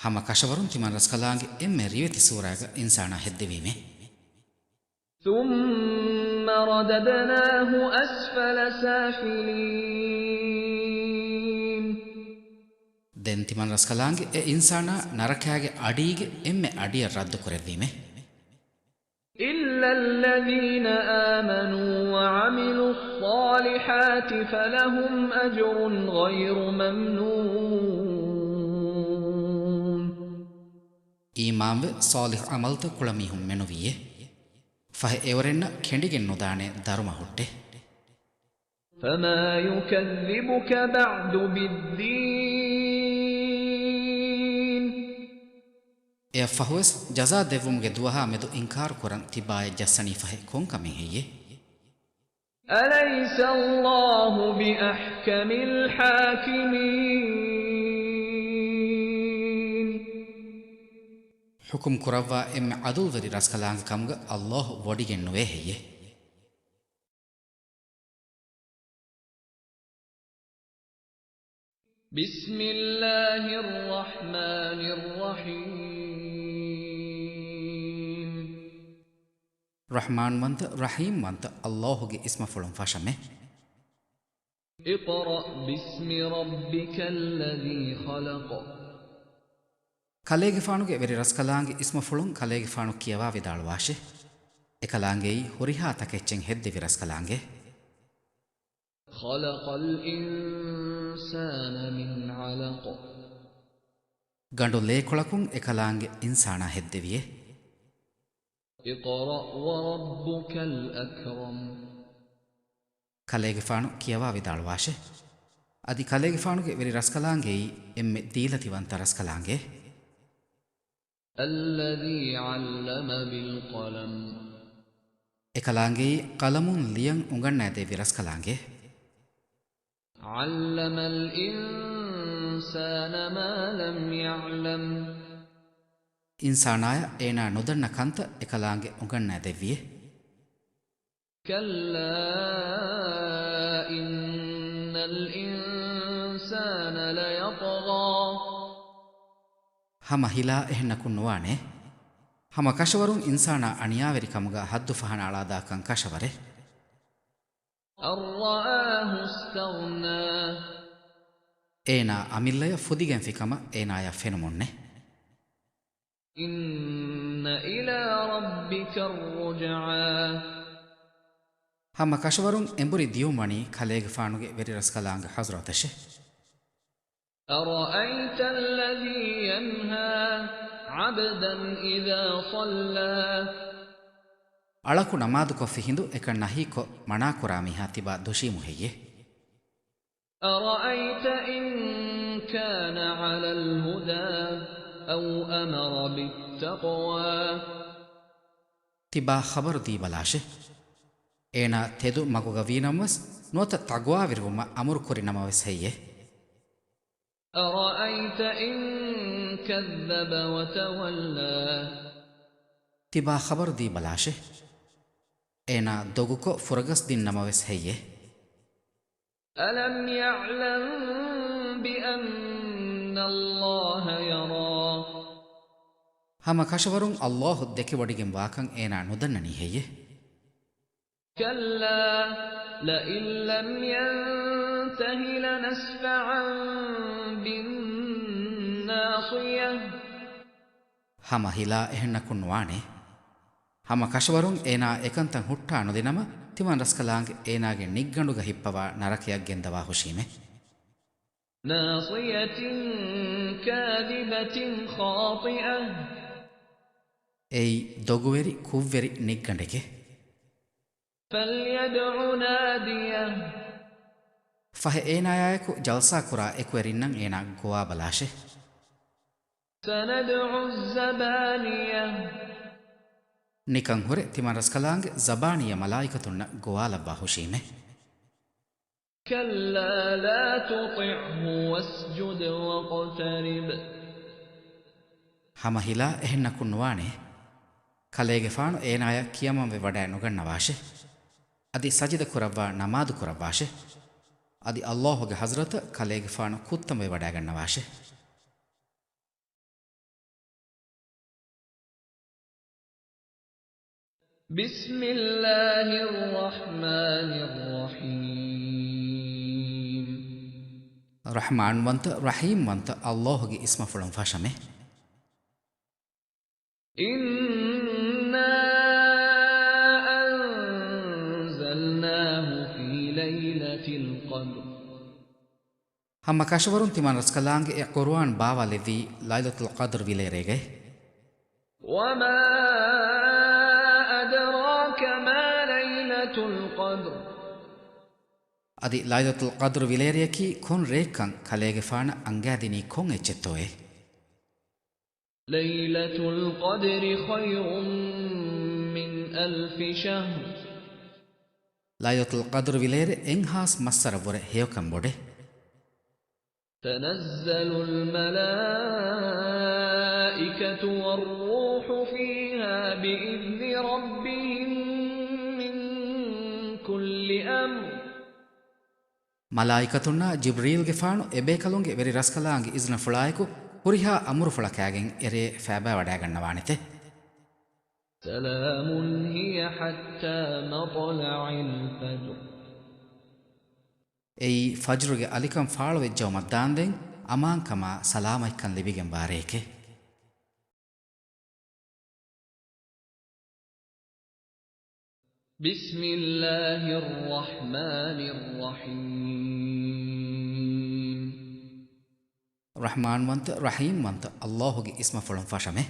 ހަމަ ކަށަވަރުން ތިމަން ރަސްކަލާނގެ އެންމެ ރިވެތި ސޫރާގަ އިންސާނާ ހެއްދެވީމެ. ثم رددناه أسفل سافلين. ދެން ތިމަން ރަސްކަލާނގެ އެ އިންސާނާ ނަރަކާގެ އަޑީގެ އެންމެ އަޑިއަށް ރައްދު ކުރެއްވީމެ. إلا الذين آمنوا وعملوا الصالحات فلهم أجر غير ممنون. އީމާންވެ ޞާލިޙު ޢަމަލުތައް ކުޅަމީހުން މެނުވީއޭ. ފަހެ އެއުރެންނަށް ކެނޑިގެން ނުދާނެ ދަރުމަ ހުއްޓެ. فما يكذبك بعد بالدين. އެއަށްފަހުވެސް ޖަޒާ ދެއްވުމުގެ ދުވަހާ މެދު އިންކާރު ކުރަން ތިބާއަށް ޖައްސަނީ ފަހެ ކޮން ކަމެއް ހެއްޔޭ؟ أليس الله بأحكم الحاكمين. ޙުކުމް ކުރައްވާ އެންމެ ޢަދުލުވެރި ރަސްކަލާނގެ ކަމުގަ ﷲ ވޮޑިގެން ނުވޭ ހެއްޔޭ؟ بسم الله الرحمن الرحيم. ރަޙްމާންވަންތަ، ރަޙީމްވަންތަ ﷲ ގެ އިސްމަފުޅުން ފަށަމެ. اقرأ باسم ربك الذي خلق. ކަލޭގެފާނުގެ ވެރި ރަސްކަލާނގެ އިސްމަފުޅުން ކަލޭގެފާނު ކިޔަވާ ވިދާޅުވާށެ. އެކަލާނގެއީ ހުރިހާ ތަކެއްޗެއް ހެއްދެވި ރަސްކަލާނގެ. خلق الإنسان من علق. ގަނޑު ލޭކޮޅަކުން އެކަލާނގެ އިންސާނާ ހެއްދެވިއޭ. اقرأ وربك الأكرم. ކަލޭގެފާނު ކިޔަވާ ވިދާޅުވާށެ. އަދި ކަލޭގެފާނުގެ ވެރި ރަސްކަލާނގެއީ އެންމެ ދީލަތިވަންތަ ރަސްކަލާނގެ. الذي علم بالقلم. އެކަލާނގެއީ ޤަލަމުން ލިޔަން އުނގަންނައިދެއްވި ރަސްކަލާނގެ. علم الإنسان ما لم يعلم. އިންސާނާޔަށް އޭނާ ނުދަންނަ ކަންތައް އެކަލާނގެ އުނގަންނައިދެއްވިއޭ. كَلَّا إِنَّ الْإِنسَانَ لَيَطْغَىٰ. ހަމަ ހިލާ އެހެންނަކުން ނުވާނެ. ހަމަ ކަށަވަރުން އިންސާނާ އަނިޔާވެރިކަމުގަ ޙައްދު ފަހަނަ އަޅާދާކަން ކަށަވަރެއް. أَن رَّآهُ اسْتَغْنَىٰ. އޭނާ އަމިއްލަޔަށް ފުދިގެންފިކަމަށް އޭނާޔަށް ފެނުމުންނެ. إِنَّ إِلَىٰ رَبِّكَ الرُّجْعَىٰ. ހަމަ ކަށަވަރުން އެނބުރި ދިޔުން ވަނީ ކަލޭގެފާނުގެ ވެރިރަސްކަލާނގެ ޙަޟްރަތަށެ. أَرَأَيْتَ الَّذِي يَنْهَىٰ عَبْدًا إِذَا صَلَّىٰ. އަޅަކު ނަމާދުކޮށްފި ހިނދު އެކަން ނަހީކޮށް މަނާކުރާ މީހާ ތިބާ ދޮށީމު ހެއްޔޭ؟ أَرَأَيْتَ إِن كَانَ عَلَى الْهُدَىٰ أَوْ أَمَرَ بِالتَّقْوَىٰ. ތިބާ ޚަބަރު ދީބަލާށެ. އޭނާ ތެދު މަގުގަ ވީނަމަވެސް، ނުވަތަ ތަޤްވާވެރިވުމަށް އަމުރު ކުރި ނަމަވެސް ހެއްޔޭ؟ أَرَأَيْتَ إِن كَذَّبَ وَتَوَلَّىٰ. ތިބާ ޚަބަރު ދީބަލާށެ. އޭނާ ދޮގުކޮށް ފުރަގަސް ދިން ނަމަވެސް ހެއްޔޭ؟ أَلَمْ يَعْلَم بِأَنَّ اللَّهَ يَرَىٰ. ހަމަ ކަށަވަރުން ﷲ ދެކެވޮޑިގެން ވާކަން އޭނާ ނުދަންނަނީ ހެއްޔޭ؟ كَلَّا لَئِن لَّمْ يَنتَهِ لَنَسْفَعًا بِالنَّاصِيَةِ. ހަމަ ހިލާ އެހެންނަކުން ނުވާނެ. ހަމަ ކަށަވަރުން އޭނާ އެކަންތައް ހުއްޓާ ނުދިނަމަ، ތިމަން ރަސްކަލާނގެ އޭނާގެ ނިއްގަނޑުގަ ހިއްޕަވާ ނަރަކަޔަށް ގެންދަވާ ހުށީމެ. نَاصِيَةٍ كَاذِبَةٍ خَاطِئَةٍ. އެއީ ދޮގުވެރި، ކުށްވެރި ނިއްގަނޑެކޭ. فَلْيَدْعُ نَادِيَهُ. ފަހެ އޭނާޔާއެކު ޖަލްސާކުރާ އެކުވެރިންނަށް އޭނާ ގޮވާބަލާށޭ. سَنَدْعُ الزَّبَانِيَةَ. ނިކަން ހުރެ ތިމަން ރަސްކަލާނގެ ޒަބާނިއްޔަ މަލާއިކަތުންނަށް ގޮވާލައްވާ ހުށީމެ. كَلَّا لَا تُطِعْهُ وَاسْجُدْ وَاقْتَرِب. ހަމަ ހިލާ އެހެންނަކުން ނުވާނެ. ކަލޭގެފާނު އޭނާޔަށް ކިޔަމަންވެ ވަޑައެއް ނުގަންނަވާށޭ. އަދި ސަޖިދަ ކުރައްވާ ނަމާދު ކުރައްވާށޭ. އަދި ﷲ ގެ ޙަޟްރަތަށް ކަލޭގެފާނު ކުއްތަންވެ ވަޑައިގަންނަވާށޭ. بِسْمِ اللَّهِ الرَّحْمَٰنِ الرَّحِيمِ. ރަޙްމާންވަންތަ، ރަޙީމްވަންތަ ﷲ ގެ އިސްމަފުޅުން ފަށަމެ. إِنَّا أَنزَلْنَاهُ فِي لَيْلَةِ الْقَدْرِ. ހަމަ ކަށަވަރުން ތިމަން ރަސްކަލާނގެ އެ ޤުރުއާން ބާވާލެއްވީ ލައިލަތުލް ޤަދްރު ވިލޭރޭގައި. وَمَا أَدْرَاكَ مَا لَيْلَةُ الْقَدْرِ. އަދި ލައިލަތުލް ޤަދްރު ވިލޭރެޔަކީ ކޮން ރެއެއްކަން ކަލޭގެފާނަށް އަންގާދިނީ ކޮން އެއްޗެއްތޯއޭ؟ لَيْلَةُ الْقَدْرِ خَيْرٌ مِّنْ أَلْفِ شَهْرٍ. ލައިލަތުލް ޤަދްރު ވިލޭރެ އެއްހާސް މައްސަރަށްވުރެ ހެޔޮކަން ބޮޑޭ. تَنَزَّلُ الْمَلَائِكَةُ وَالرُّوحُ فِيهَا بِإِذْنِ رَبِّهِم مِّن كُلِّ أَمْرٍ. މަލާއިކަތުންނާ ޖިބްރީލްގެފާނު އެބޭކަލުންގެ ވެރި ރަސްކަލާނގެ އިޒުނަފުޅާއެކު ހުރިހާ އަމުރުފުޅަކާގެން އެރޭ ފައިބާވަޑައިގަންނަވާނެތެ. سَلَامٌ هِيَ حَتَّىٰ مَطْلَعِ الْفَجْرِ. އެއީ ފަޖްރުގެ އަލިކަން ފާޅުވެއްޖައުމަށް ދާންދެން އަމާންކަމާ ސަލާމަތްކަން ލިބިގެންވާ ރެއެކޭ. بِسْمِ اللَّهِ الرَّحْمَٰنِ الرَّحِيمِ. ރަޙްމާންވަންތަ، ރަޙީމްވަންތަ ﷲ ގެ އިސްމަފުޅުން ފަށަމެ.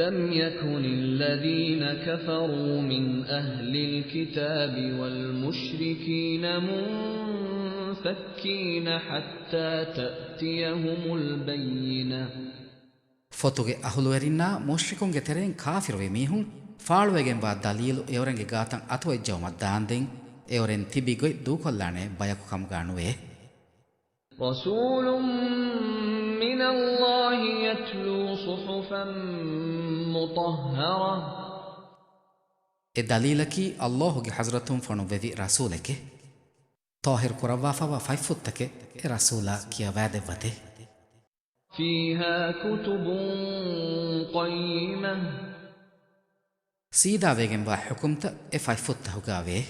لَمْ يَكُنِ الَّذِينَ كَفَرُوا مِنْ أَهْلِ الْكِتَابِ وَالْمُشْرِكِينَ مُنفَكِّينَ حَتَّىٰ تَأْتِيَهُمُ الْبَيِّنَةُ. ފޮތުގެ އަހުލުވެރިންނާ މުޝްރިކުންގެ ތެރެއިން ކާފިރުވި މީހުން ފާޅުވެގެންވާ ދަލީލު އެއުރެންގެ ގާތަށް އަތުވެއްޖައުމަށް ދާންދެން، އެއުރެން ތިބި ގޮތް ދޫކޮށްލާނެ ބަޔަކު ކަމުގަ ނުވޭ. رَسُولٌ مِّنَ اللَّهِ يَتْلُو صُحُفًا مُّطَهَّرَةً. އެ ދަލީލަކީ ﷲ ގެ ޙަޟްރަތުން ފޮނުއްވެވި ރަސޫލެކޭ. ޠާހިރު ކުރައްވާފައިވާ ފަތްފުށްތަކެއް އެ ރަސޫލާ ކިޔަވާދެއްވަތޭ. فِيهَا كُتُبٌ قَيِّمَةٌ. ސީދާވެގެންވާ ޙުކުމްތައް އެ ފަތްފުށްތަހުގާވޭ.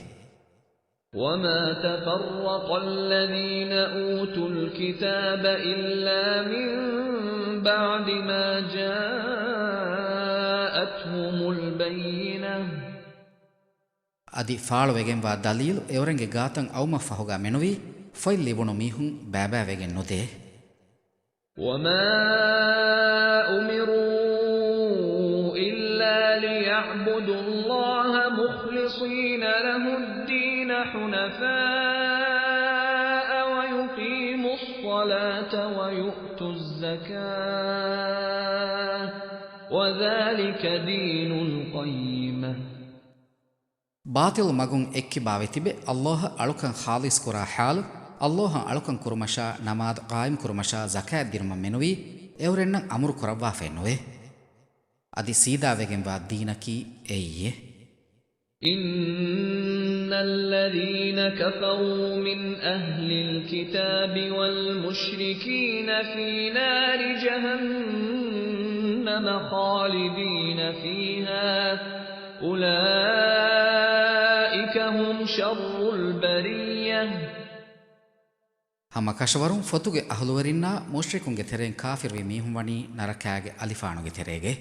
وَمَا تَفَرَّقَ الَّذِينَ أُوتُوا الْكِتَابَ إِلَّا مِن بَعْدِ مَا جَاءَتْهُمُ الْبَيِّنَةُ. އަދި ފާޅުވެގެންވާ ދަލީލު އެއުރެންގެ ގާތަށް އައުމަށްފަހުގާ މެނުވީ، ފޮތް ލިބުނު މީހުން ބައިބައިވެގެން ނުދޭ. وَمَا أُمِرُوا إِلَّا لِيَعْبُدُوا اللَّهَ مُخْلِصِينَ لَهُ الدِّينَ حُنَفَاءَ وَيُقِيمُوا الصَّلَاةَ وَيُؤْتُوا الزَّكَاةَ وَذَلِكَ دِينُ الْقَيِّمَةِ. ބާޠިލު މަގުން އެއްކިބާވެ ތިބެ، ﷲ އަށް އަޅުކަން ޚާލިޞް ކުރާ ޙާލު، ﷲ އަށް އަޅުކަން ކުރުމަށާ، ނަމާދު ޤާއިމް ކުރުމަށާ، ޒަކާތް ދިނުމަށް މެނުވީ، އެއުރެންނަށް އަމުރު ކުރައްވާފައެއް ނުވޭ. އަދި ސީދާވެގެންވާ ދީނަކީ އެއީއޭ. إِنَّ الَّذِينَ كَفَرُوا مِنْ أَهْلِ الْكِتَابِ وَالْمُشْرِكِينَ فِي نَارِ جَهَنَّمَ خَالِدِينَ فِيهَا أُولَٰئِكَ هُمْ شَرُّ الْبَرِيَّةِ. ހަމަ ކަށަވަރުން ފޮތުގެ އަހުލުވެރިންނާ މުޝްރިކުންގެ ތެރެއިން ކާފިރުވި މީހުން ވަނީ ނަރަކާގެ އަލިފާނުގެ ތެރޭގައި.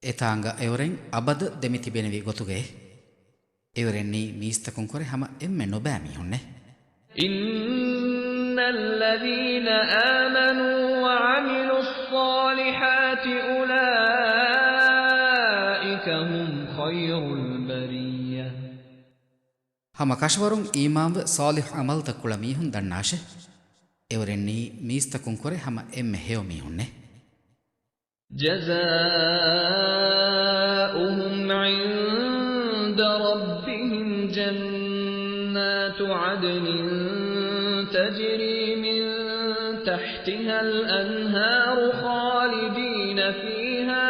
އެތާނގަ އެއުރެން އަބަދަށް ދެމިތިބޭނެވި ގޮތުގައި. އެއުރެންނީ މީސްތަކުންކުރެ ހަމަ އެންމެ ނުބައި މީހުންނޭ. إِنَّ الَّذِينَ آمَنُوا وَعَمِلُوا الصَّالِحَاتِ أُولَٰئِكَ هُمْ خَيْرُ الْبَرِيَّةِ. ހަމަ ކަށަވަރުން އީމާންވެ ޞާލިޙު ޢަމަލުތައް ކުޅަ މީހުން ދަންނާށޭ. އެއުރެންނީ މީސްތަކުންކުރެ ހަމަ އެންމެ ހެޔޮ މީހުންނޭ. جَزَاؤُهُمْ عِندَ رَبِّهِمْ جَنَّاتُ عَدْنٍ تَجْرِي مِن تَحْتِهَا الْأَنْهَارُ خَالِدِينَ فِيهَا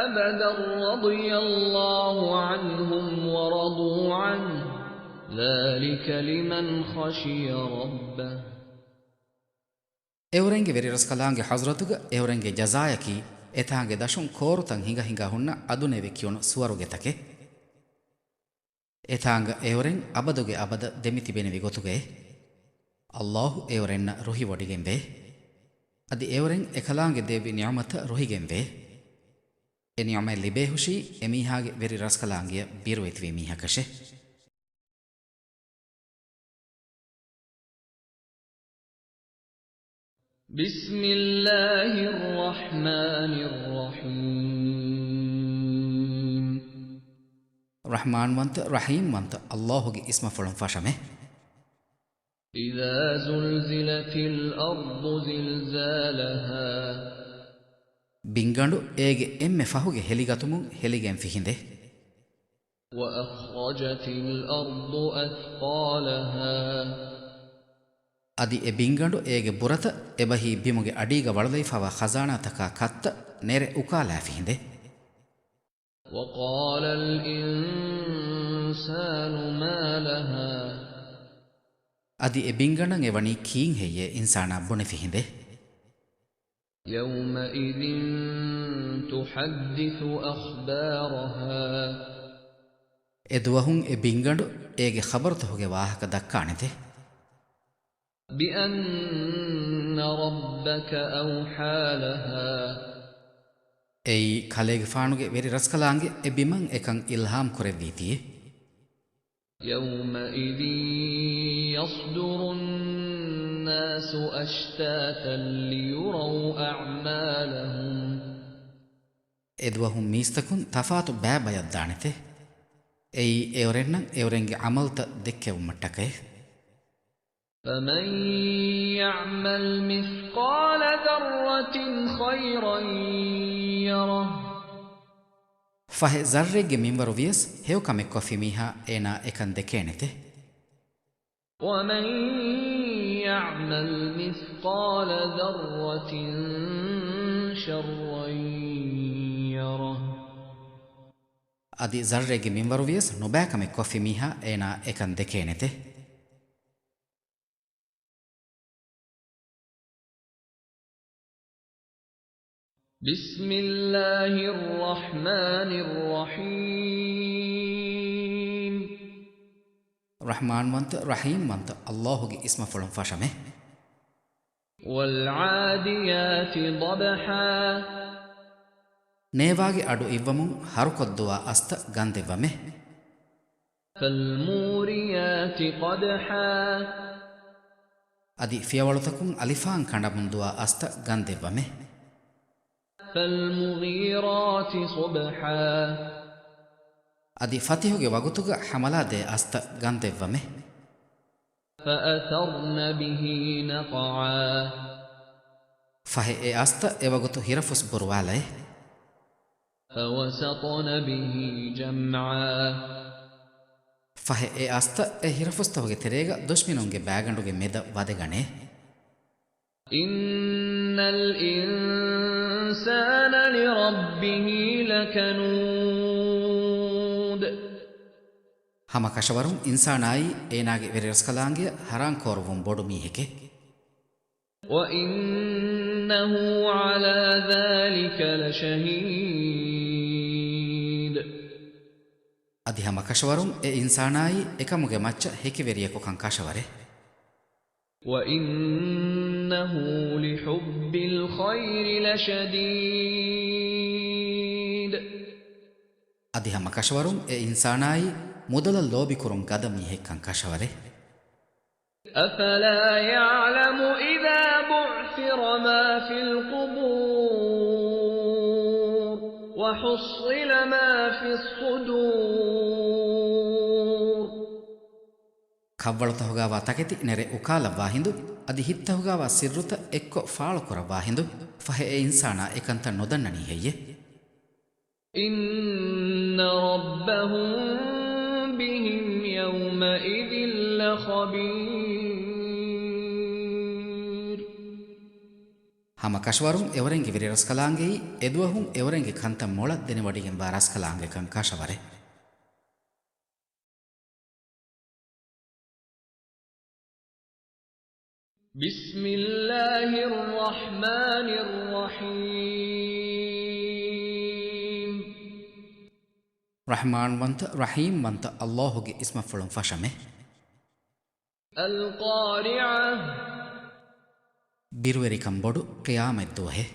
أَبَدًا رَضِيَ اللَّهُ عَنْهُمْ وَرَضُوا عَنْهُ ذَٰلِكَ لِمَنْ خَشِيَ رَبَّهُ. އެއުރެންގެ ވެރިރަސްކަލާނގެ ޙަޟްރަތުގަ އެއުރެންގެ ޖަޒާޔަކީ، އެތާނގެ ދަށުން ކޯރުތައް ހިނގަ ހިނގާ ހުންނަ އަދުނެވެ ކިޔުނު ސުވަރުގެތަކެއް. އެތާނގަ އެއުރެން އަބަދުގެ އަބަދަށް ދެމިތިބޭނެވި ގޮތުގައި. ﷲ އެއުރެންނަށް ރުހިވޮޑިގެންވޭ. އަދި އެއުރެން އެކަލާނގެ ދޭއްވި ނިޢުމަތަށް ރުހިގެންވޭ. އެ ނިޢުމަތް ލިބޭހުށީ އެމީހާގެ ވެރިރަސްކަލާނގެއަށް ބިރުވެތިވި މީހަކަށޭ. بِسْمِ اللَّهِ الرَّحْمَٰنِ الرَّحِيمِ. ރަޙްމާންވަންތަ، ރަޙީމްވަންތަ ﷲ ގެ އިސްމަށްފުޅުން ފަށަމޭ. إِذَا زُلْزِلَتِ الْأَرْضُ زِلْزَالَهَا. ބިންގަނޑު އޭގެ އެންމެ ފަހުގެ ހެލިގަތުމުން ހެލިގެން ފިހިނދޭ. وَأَخْرَجَتِ الْأَرْضُ أَثْقَالَهَا. އަދި އެ ބިންގަނޑު އޭގެ ބުރަތައް އެބަހީ ބިމުގެ އަޑީގަ ވަޅުލައިފައިވާ ޚަޒާނާތަކާ ކަށްތައް ނެރެ އުކާލާފިހިނދޭ. وَقَالَ الْإِنسَانُ مَا لَهَا. އަދި އެ ބިންގަނޑަށް އެ ވަނީ ކީއްހެއްޔޭ އިންސާނާ ބުނެފިހިނދޭ. يَوْمَئِذٍ تُحَدِّثُ أَخْبَارَهَا. އެދުވަހުން އެ ބިންގަނޑު އޭގެ ޚަބަރުތަހުގެ ވާހަކަ ދައްކާނެތެ. بِأَنَّ رَبَّكَ أَوْحَىٰ لَهَا. އެއީ ކަލޭގެފާނުގެ ވެރިރަސްކަލާނގެ އެ ބިމަށް އެކަން އިލްހާމް ކުރެއްވީތީ. يَوْمَئِذٍ يَصْدُرُ النَّاسُ أَشْتَاتًا لِيُرَوْا أَعْمَالَهُمْ. އެދުވަހުން މީސްތަކުން ތަފާތު ބައިބަޔަށް ދާނެތެ. އެއީ އެއުރެންނަށް އެއުރެންގެ ޢަމަލުތައް ދެއްކެވުމަށްޓަކައި. فَمَن يَعْمَلْ مِثْقَالَ ذَرَّةٍ خَيْرًا يَرَهُ. ފަހެ ޒައްރެއްގެ މިންވަރު ވިޔަސް ހެޔޮކަމެއްކޮށްފި މީހާ އޭނާ އެކަން ދެކޭނެތެ. وَمَن يَعْمَلْ مِثْقَالَ ذَرَّةٍ شَرًّا يَرَهُ. އަދި ޒައްރޭގެ މިންވަރު ވިޔަސް ނުބައިކަމެއް ކޮށްފި މީހާ އޭނާ އެކަން ދެކޭނެތެ. بسم الله الرحمن الرحيم. ރަޙްމާންވަންތަ، ރަޙީމްވަންތަ ﷲ ގެ އިސްމަފުޅުން ފަށަމެ. والعاديات ضبحا. ނޭވާގެ އަޑު އިއްވަމުން ހަރުކޮށްދުވާ އަސްތައް ގަންދެއްވަމެ. فالموريات قدحا. އަދި ފިޔަވަޅުތަކުން އަލިފާން ކަނޑަމުން ދުވާ އަސްތައް ގަންދެއްވަމެ. فالمغيرات صبحا. އަދި ފަތިހުގެ ވަގުތުގަ ހަމަލާ ދޭ އަސްތައް ގަންދެއްވަމެ. فأثرن به نقعا. ފަހެ އެ އަސްތައް އެވަގުތު ހިރަފުސް ބުރުވާލައެ. فوسطن به جمعا. ފަހެ އެ އަސްތައް އެ ހިރަފުސްތަކުގެ ތެރޭގަ ދުޝްމިނުންގެ ބާގަނޑުގެ މެދަށް ވަދެގަނޭ. إن الإنسان لربه لكنود. ހަމަ ކަށަވަރުން އިންސާނާއީ އޭނާގެ ވެރިރަސްކަލާނގެއަށް ހަރާން ކޯރުވުން ބޮޑު މީހެކޭ. وإنه على ذلك لشهيد. އަދި ހަމަ ކަށަވަރުން އެ އިންސާނާއީ އެކަމުގެ މައްޗަށް ހެކިވެރިޔަކުކަން ކަށަވަރެއް. وإنه لحب الخير لشديد. އަދި ހަމަ ކަށަވަރުން އެ އިންސާނާއީ މުދަލަށް ލޯބިކުރުން ގަދަ މީހެއްކަން ކަށަވަރެއް. أفلا يعلم إذا بعثر ما في القبور وحصل ما في الصدور. ކަށްވަޅުތަކުގާވާ ތަކެތި ނެރެ އުކާލައްވާ ހިނދު، އަދި ހިތްތަކުގާވާ ސިއްރުތައް އެއްކޮށް ފާޅުކުރައްވާ ހިނދު، ފަހެ އެ އިންސާނާ އެކަންތައް ނުދަންނަނީ ހެއްޔެ؟ إن ربهم بهم يومئذ لخبير. ހަމަ ކަށަވަރުން އެވަރެންގެ ވެރިރަސްކަލާނގެއީ އެދުވަހުން އެވަރެންގެ ކަންތައް މޮޅަށް ދެނެވޮޑިގެންވާ ރަސްކަލާނގެކަން ކަށަވަރެއް. بسم الله الرحمن الرحيم. ރަޙްމާންވަންތަ، ރަޙީމްވަންތަ ﷲ ގެ އިސްމަފުޅުން ފަށަމެ. القارعة. ބިރުވެރިކަން ބޮޑު ޤިޔާމަތް ދުވަހެއް.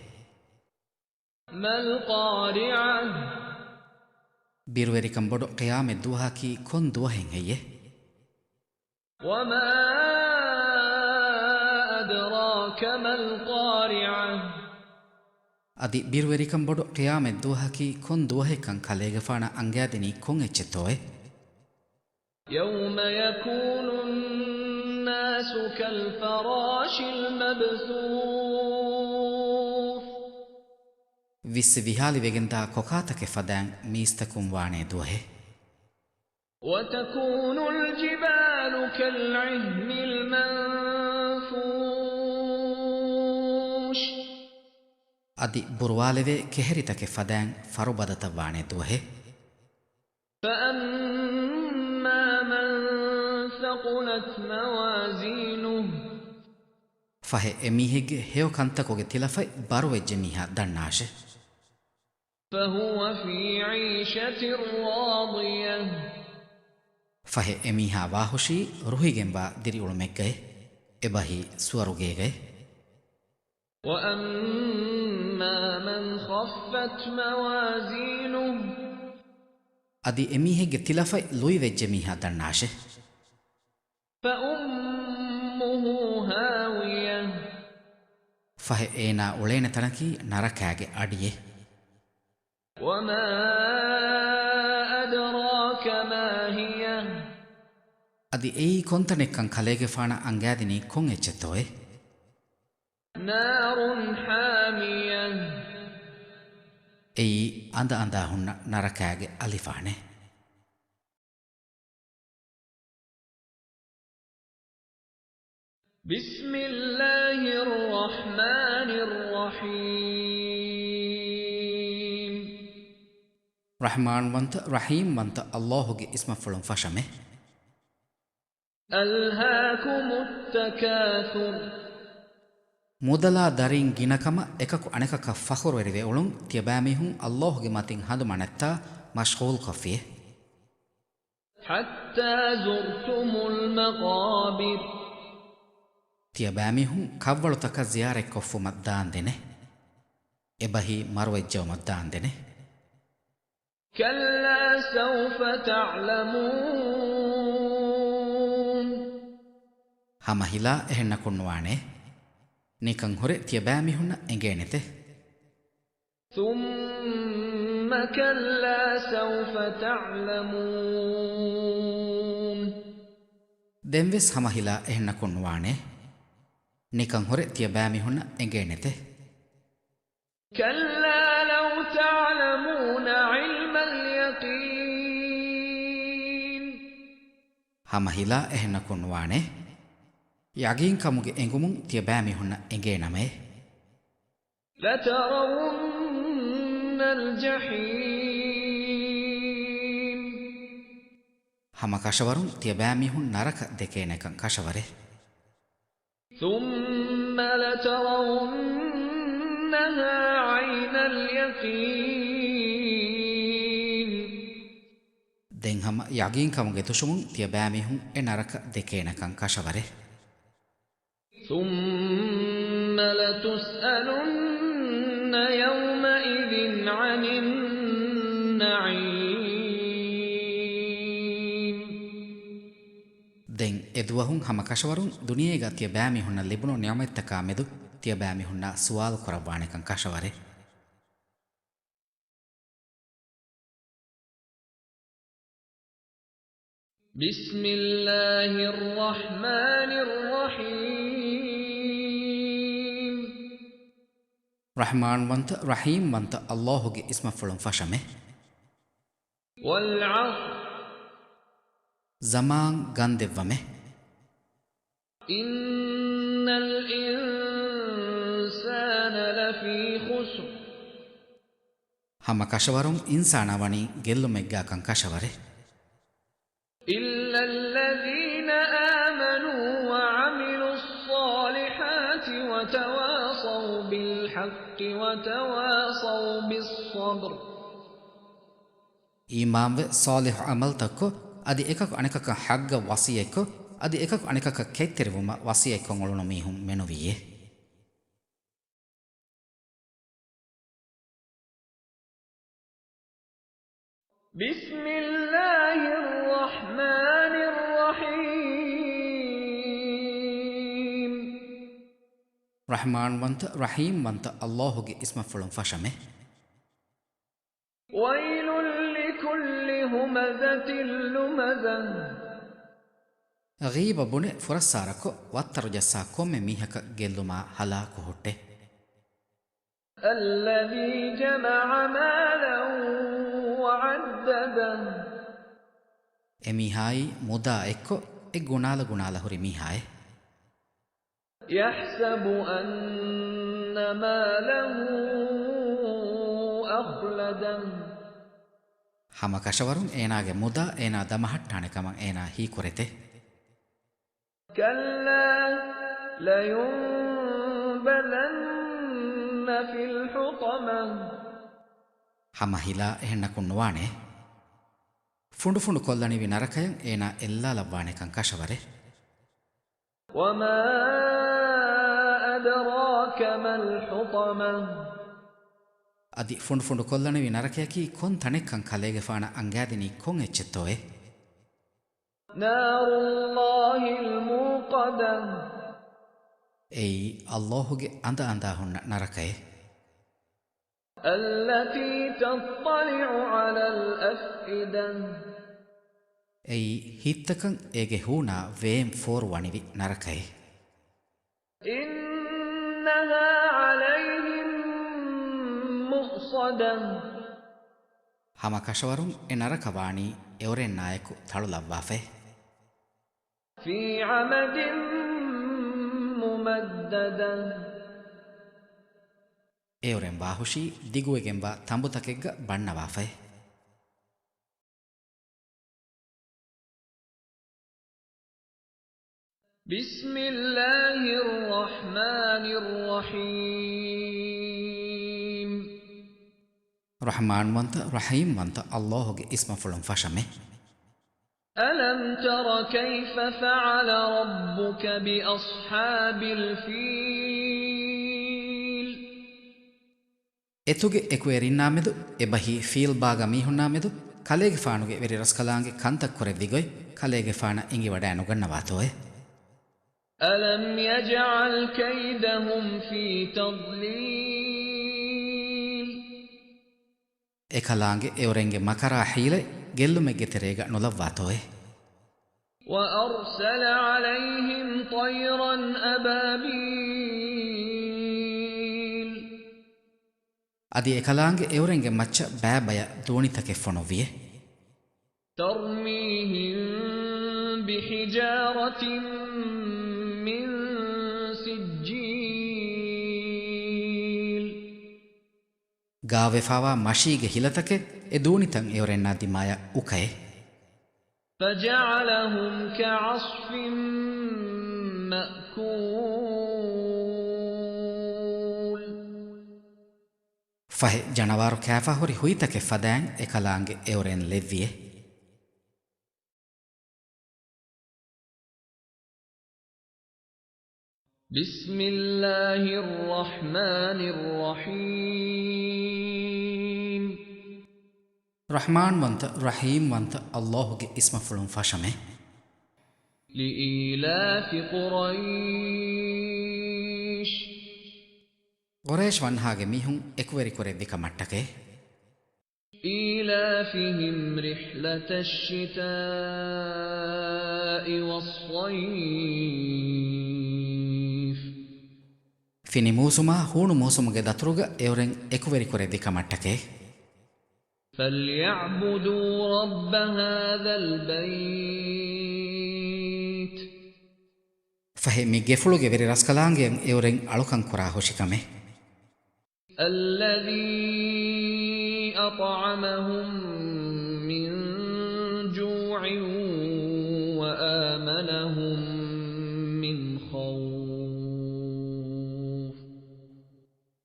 ما القارعة؟ ބިރުވެރިކަން ބޮޑު ޤިޔާމަތް ދުވަހަކީ ކޮން ދުވަހެއް ހެއްޔެ؟ وما أدراك ما القارعة؟ އަދި ބިރުވެރިކަން ބޮޑު ޤިޔާމަތް ދުވަހަކީ ކޮން ދުވަހެއްކަން ކަލޭގެފާނަށް އަންގާދިނީ ކޮން އެއްޗެއްތޯއެ؟ يوم يكون الناس كالفراش المبثوث. ވިއްސި ވިހާލިވެގެންދާ ކޮކާތަކެއް ފަދައިން މީސްތަކުން ވާނޭ ދުވަހެއް. وتكون الجبال كالعهن المنفوش. އަދި ބުރުވާލެވޭ ކެހެރިތަކެއް ފަދައިން ފަރުބަދަތައް ވާނޭ ދުވަހެއް. فأما من ثقلت موازينه. ފަހެ އެމީހެއްގެ ހެޔޮ ކަންތަކުގެ ތިލަފަތް ބަރުވެއްޖެ މީހާ ދަންނާށެ. فهو في عيشة راضية. ފަހެ އެމީހާ ވާހުށީ ރުހިގެންވާ ދިރިއުޅުމެއްގައެ، އެބަހީ ސުވަރުގޭގައެ. وأما من خفت موازينه. އަދި އެމީހެއްގެ ތިލަފަތް ލުއިވެއްޖެ މީހާ ދަންނާށެ. فأمه هاوية. ފަހެ އޭނާ އުޅޭނެ ތަނަކީ ނަރަކާގެ އަޑިއެއް. وما أدراك ما هي. އަދި އެއީ ކޮންތަނެއްކަން ކަލޭގެފާނަށް އަންގާދިނީ ކޮން އެއްޗެއްތޯއެ؟ نار حامية. އެއީ އަނދަ އަނދާ ހުންނަ ނަރަކާގެ އަލިފާނެއް. بسم الله الرحمن الرحيم. ރަޙްމާންވަންތަ، ރަޙީމްވަންތަ ﷲ ގެ އިސްމަށްފުޅުން ފަށަމެ. ألهاكم التكاثر. މުދަލާ ދަރީން ގިނަކަމަށް އެކަކު އަނެކަކަށް ފަޚުރުވެރިވެ އުޅުން ތިޔަބައިމީހުން ﷲ ގެ މަތިން ހަނދުމަނެއްތާ މަޝްޣޫލްކޮށްފިއޭ. حتى زرتم المقابر. ތިޔަބައިމީހުން ކަށްވަޅުތަކަށް ޒިޔާރަތްކޮށްފުމަށް ދާންދެނެ. އެބަހީ މަރުވެއްޖައުމަށް ދާންދެނެ. كلا سوف تعلمون. ހަމަ ހިލާ އެހެންނަކުންނުވާނެ. ނިކަން ހުރެ ތިޔަބައިމީހުންނަށް އެނގޭނެތެ. ثم كلا سوف تعلمون. ދެންވެސް ހަމަ ހިލާ އެހެންނަކުންނުވާނެ. ނިކަން ހުރެ ތިޔަބައިމީހުންނަށް އެނގޭނެތެ. كلا لو تعلمون علم اليقين. ހަމަ ހިލާ އެހެންނަކުންނުވާނެ. ޔަގީންކަމުގެ އެނގުމުން ތިޔަބައިމީހުންނަށް އެނގޭނަމޭ. لترون الجحيم. ހަމަ ކަށަވަރުން ތިޔަބައިމީހުން ނަރަކަ ދެކޭނެކަން ކަށަވަރެއް. ثم لترونها عين اليقين. ދެން ހަމަ ޔަގީންކަމުގެ ތުށުމުން ތިޔަބައިމީހުން އެ ނަރަކަ ދެކޭނެކަން ކަށަވަރެއް. ثم لتسألن يومئذ عن النعيم. ދެން އެދުވަހުން ހަމަ ކަށަވަރުން ދުނިޔޭގަ ތިޔަބައިމީހުންނަށް ލިބުނު ނިޢުމަތްތަކާ މެދު ތިޔަބައިމީހުންނާ ސުވާލު ކުރައްވާނެކަން ކަށަވަރެއް. بسم الله الرحمن الرحيم. ރަޙްމާންވަންތަ، ރަޙީމްވަންތަ ﷲ ގެ އިސްމަށްފުޅުން ފަށަމެ. والعصر. ޒަމާން ގަންދެއްވަމެ. إن الإنسان لفي خسر. ހަމަ ކަށަވަރުން އިންސާނާ ވަނީ ގެއްލުމެއްގާކަން ކަށަވަރެއް. إلا الذين آمنوا وعملوا الصالحات وتواصوا بالحق وتواصوا بالصبر. އީމާންވެ، ޞާލިޙު ޢަމަލުތައްކޮށް، އަދި އެކަކު އަނެކަކަށް ޙައްޤަށް ވަޞިއްޔަތްކޮށް، އަދި އެކަކު އަނެކަކަށް ކެތްތެރިވުމަށް ވަޞިއްޔަތްކޮށް އުޅުނު މީހުން މެނުވީއޭ. بسم الله الرحمن الرحيم. ރަޙްމާންވަންތަ، ރަޙީމްވަންތަ ﷲ ގެ އިސްމަށްފުޅުން ފަށަމެ. ويل لكل همزة لمزة. ޣީބަ ބުނެ ފުރައްސާރަކޮށް، ވައްތަރުޖައްސާ ކޮންމެ މީހަކަށް ގެއްލުމާ ހަލާކު ހުއްޓެ. الذي جمع مالا وعدده. އެމީހާއީ މުދާ އެއްކޮށް، އެ ގުނާލަ ގުނާލަ ހުރި މީހާއެއް. يحسب أن ماله أخلده. ހަމަ ކަށަވަރުން އޭނާގެ މުދާ އޭނާ ދަމަހައްޓާނެ ކަމަށް އޭނާ ހީކުރޭތެ. كلا لينبذن في الحطمة. ހަމަ ހިލާ އެހެންނަކުން ނުވާނެ. ފުނޑުފުނޑު ކޮށްލަނިވި ނަރަކަޔަށް އޭނާ އެއްލާލައްވާނެކަން ކަށަވަރެއް. وما أدراك ما الحطمة. އަދި ފުނޑުފުނޑު ކޮށްލަނިވި ނަރަކަޔަކީ ކޮން ތަނެއްކަން ކަލޭގެފާނަށް އަންގާދިނީ ކޮން އެއްޗެއްތޯއޭ؟ نار الله الموقدة. އެއީ ﷲ ގެ އަނދައަނދާ ހުންނަ ނަރަކައެއް. التي تطلع على الأفئدة. އެއީ ހިތްތަކަށް އޭގެ ހޫނާ ވޭން ފޯރުވަނިވި ނަރަކައެއް. إنها عليهم مؤصدة. ހަމަ ކަށަވަރުން އެ ނަރަކަ ވާނީ އެއުރެންނާއެކު ތަޅުލައްވާފައި. في عمد ممددة. އެއުރެން ވާހުށީ ދިގުވެގެންވާ ތަނބުތަކެއްގަ ބަންނަވާފައި. بسم الله الرحمن الرحيم. ރަޙްމާންވަންތަ، ރަޙީމްވަންތަ ﷲގެ އިސްމަފުޅުން ފަށަމެ. ألم تر كيف فعل ربك بأصحاب الفيل؟ އެތުގެ އެކުވެރިންނާމެދު، އެބަހީ ފީލް ބާގަ މީހުންނާމެދު، ކަލޭގެފާނުގެ ވެރިރަސްކަލާނގެ ކަންތައް ކުރެއްވިގޮތް، ކަލޭގެފާނަށް އެނގިވަޑައިނުގަންނަވާތޯއޭ؟ ألم يجعل كيدهم في تضليل؟ އެކަލާނގެ އެއުރެންގެ މަކަރާ ހީލަތް ގެއްލުމެއްގެ ތެރޭގަ ނުލައްވާތޯއޭ؟ وأرسل عليهم طيرا أبابيل. އަދި އެކަލާނގެ އެއުރެންގެ މައްޗަށް ބައިބަޔަށް ދޫނިތަކެއް ފޮނުއްވިއޭ. ترميهم بحجارة من سجيل. ގާވެފާވާ މަށީގެ ހިލަތަކެއް އެ ދޫނިތައް އެއުރެންނާ ދިމާޔަށް އުކައެ. فجعلهم كعصف مأكول. ފަހެ ޖަނަވާރު ކާފާ ހުރި ހުއިތަކެއް ފަދައިން އެކަލާނގެ އެއުރެން ލެއްވިއޭ. بسم الله الرحمن الرحيم. ރަޙްމާންވަންތަ، ރަޙީމްވަންތަ ﷲގެ އިސްމަފުޅުން ފަށަމެ. لإيلاف قريش. ޤުރައިޝް ވަންހާގެ މީހުން އެކުވެރިކުރެއްވި ކަމަށްޓަކައި. إيلافهم رحلة الشتاء والصيف. ފިނި މޫސުމާ ހޫނު މޫސުމުގެ ދަތުރުގަ އެއުރެން އެކުވެރިކުރެއްވި ކަމަށްޓަކައި. فليعبدوا رب هذا البيت. ފަހެ މި ގެފުޅުގެ ވެރި ރަސްކަލާނގެއަށް އެއުރެން އަޅުކަން ކުރާ ހުށިކަމެއް. الذي أطعمهم من جوع وآمنهم من خوف.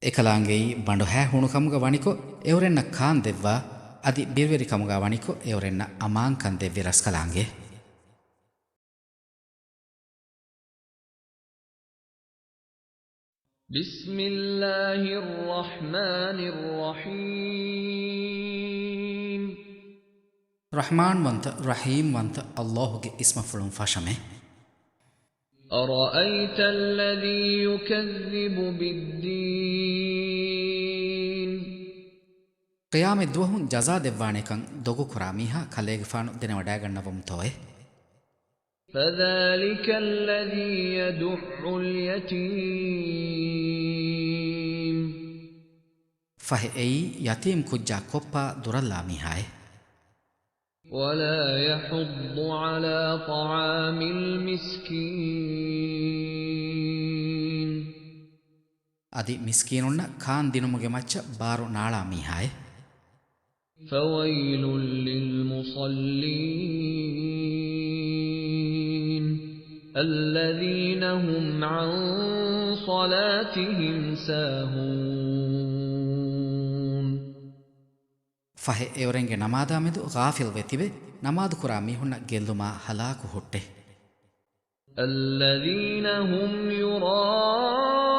އެކަލާނގެއީ ބަނޑުހައި ހޫނުކަމުގަ ވަނިކޮށް އެއުރެންނަށް ކާން ދެއްވާ، އަދި ބިރުވެރިކަމުގަ ވަނިކޮށް އެއުރެންނަށް އަމާންކަން ދެއްވި ރަސްކަލާނގެ. بسم الله الرحمن الرحيم. ރަޙްމާންވަންތަ، ރަޙީމްވަންތަ ﷲގެ އިސްމަފުޅުން ފަށަމެ. أرأيت الذي يكذب بالدين. ޤިޔާމަތް ދުވަހުން ޖަޒާ ދެއްވާނެކަން ދޮގުކުރާ މީހާ ކަލޭގެފާނު ދެނެވަޑައިގަންނަވަމުތޯއޭ؟ فذلك الذي يدع اليتيم. ފަހެ އެއީ ޔަތީމް ކުއްޖާ ކޮއްޕާ ދުރަށްލާ މީހާއޭ. ولا يحض على طعام المسكين. އަދި މިސްކީނުންނަށް ކާން ދިނުމުގެ މައްޗަށް ބާރު ނާޅާ މީހާއޭ. فويل للمصلين الذين هم عن صلاتهم ساهون. ފަހެ އެއުރެންގެ ނަމާދާމެދު ޣާފިލްވެ ތިބެ، ނަމާދުކުރާ މީހުންނަށް ގެއްލުމާ ހަލާކު ހުއްޓެ. الذين هم يراءون.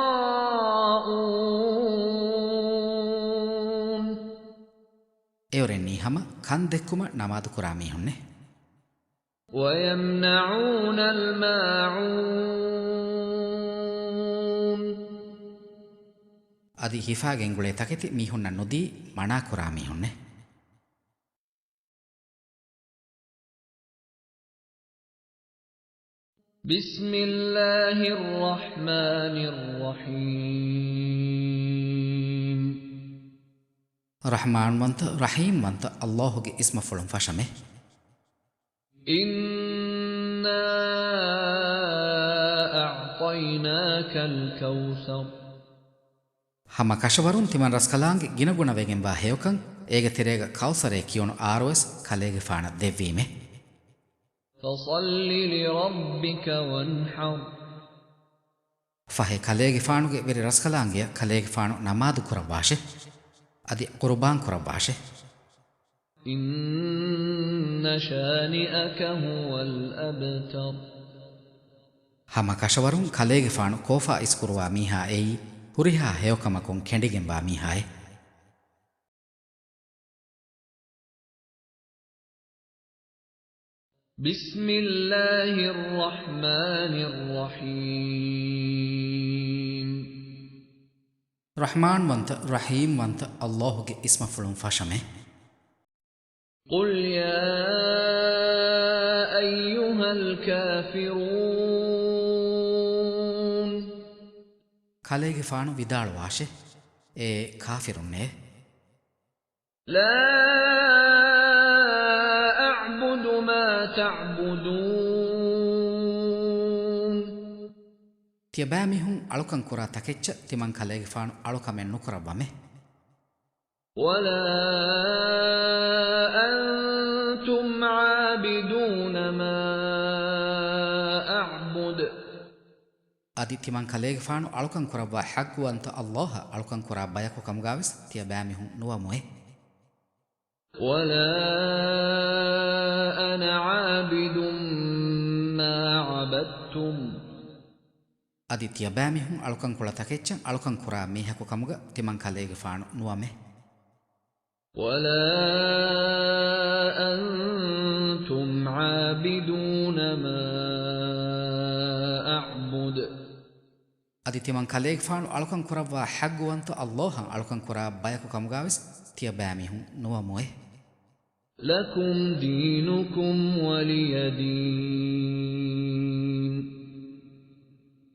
އެއުރެންނީ ހަމަ ކަން ދެއްކުމަށް ނަމާދުކުރާ މީހުންނޭ. ويمنعون الماعون. އަދި ހިފާގެންގުޅޭ ތަކެތި މީހުންނަށް ނުދީ މަނާކުރާ މީހުންނޭ. بسم الله الرحمن الرحيم. ރަޙްމާންވަންތަ، ރަޙީމްވަންތަ ﷲގެ އިސްމަފުޅުން ފަށަމެ. إنا أعطيناك الكوثر. ހަމަ ކަށަވަރުން ތިމަން ރަސްކަލާނގެ ގިނަގުނަވެގެންވާ ހެޔޮކަން، އޭގެ ތެރޭގަ ކައުސަރޭ ކިޔުނު އާރުވެސް ކަލޭގެފާނަށް ދެއްވީމެ. فَصَلِّ لِرَبِّكَ وَانْحَرْ. ފަހެ ކަލޭގެފާނުގެ ވެރި ރަސްކަލާނގެއަށް ކަލޭގެފާނު ނަމާދު ކުރައްވާށެ. އަދި ޤުރުބާން ކުރައްވާށެ. إِنَّ شَانِئَكَ هُوَ الْأَبْتَرُ. ހަމަ ކަށަވަރުން ކަލޭގެފާނު ކޯފާ އިސްކުރުވާ މީހާ އެއީ ހުރިހާ ހެޔޮކަމަކުން ކެނޑިގެންވާ މީހާއެއް. بِسْمِ اللَّهِ الرَّحْمَٰنِ الرَّحِيمِ. ރަޙްމާންވަންތަ، ރަޙީމްވަންތަ ﷲ ގެ އިސްމަފުޅުން ފަށަމެ. قُلْ يَا أَيُّهَا الْكَافِرُونَ. ކަލޭގެފާނު ވިދާޅުވާށެ، އޭ ކާފިރުންނޭ. لَا أَعْبُدُ مَا تَعْبُدُونَ. ތިޔަބައިމީހުން އަޅުކަން ކުރާ ތަކެއްޗަށް ތިމަން ކަލޭގެފާނު އަޅުކަމެއް ނުކުރައްވަމެ. وَلَا أَنْتُمْ عَابِدُونَ مَا أَعْبُدُ. އަދި ތިމަން ކަލޭގެފާނު އަޅުކަން ކުރައްވާ ޙައްޤުވަންތަ ﷲ އަށް އަޅުކަން ކުރާ ބަޔަކު ކަމުގާވެސް ތިޔަބައިމީހުން ނުވަމުއެ. وَلَا أَنَا عَابِدٌ مَا عَبَدْتُمْ. އަދި ތިޔަބައިމީހުން އަޅުކަން ކުޅަ ތަކެއްޗަށް އަޅުކަން ކުރާ މީހަކު ކަމުގަ ތިމަން ކަލޭގެފާނު ނުވަމެ. وَلَا أَنْتُمْ عَابِدُونَ مَا أَعْبُدُ. އަދި ތިމަން ކަލޭގެފާނު އަޅުކަން ކުރައްވާ ޙައްޤުވަންތަ ﷲ އަށް އަޅުކަން ކުރާ ބަޔަކު ކަމުގާވެސް ތިޔަބައިމީހުން ނުވަމުއެ. لَكُمْ دِينُكُمْ وَلِيَ دِينِ.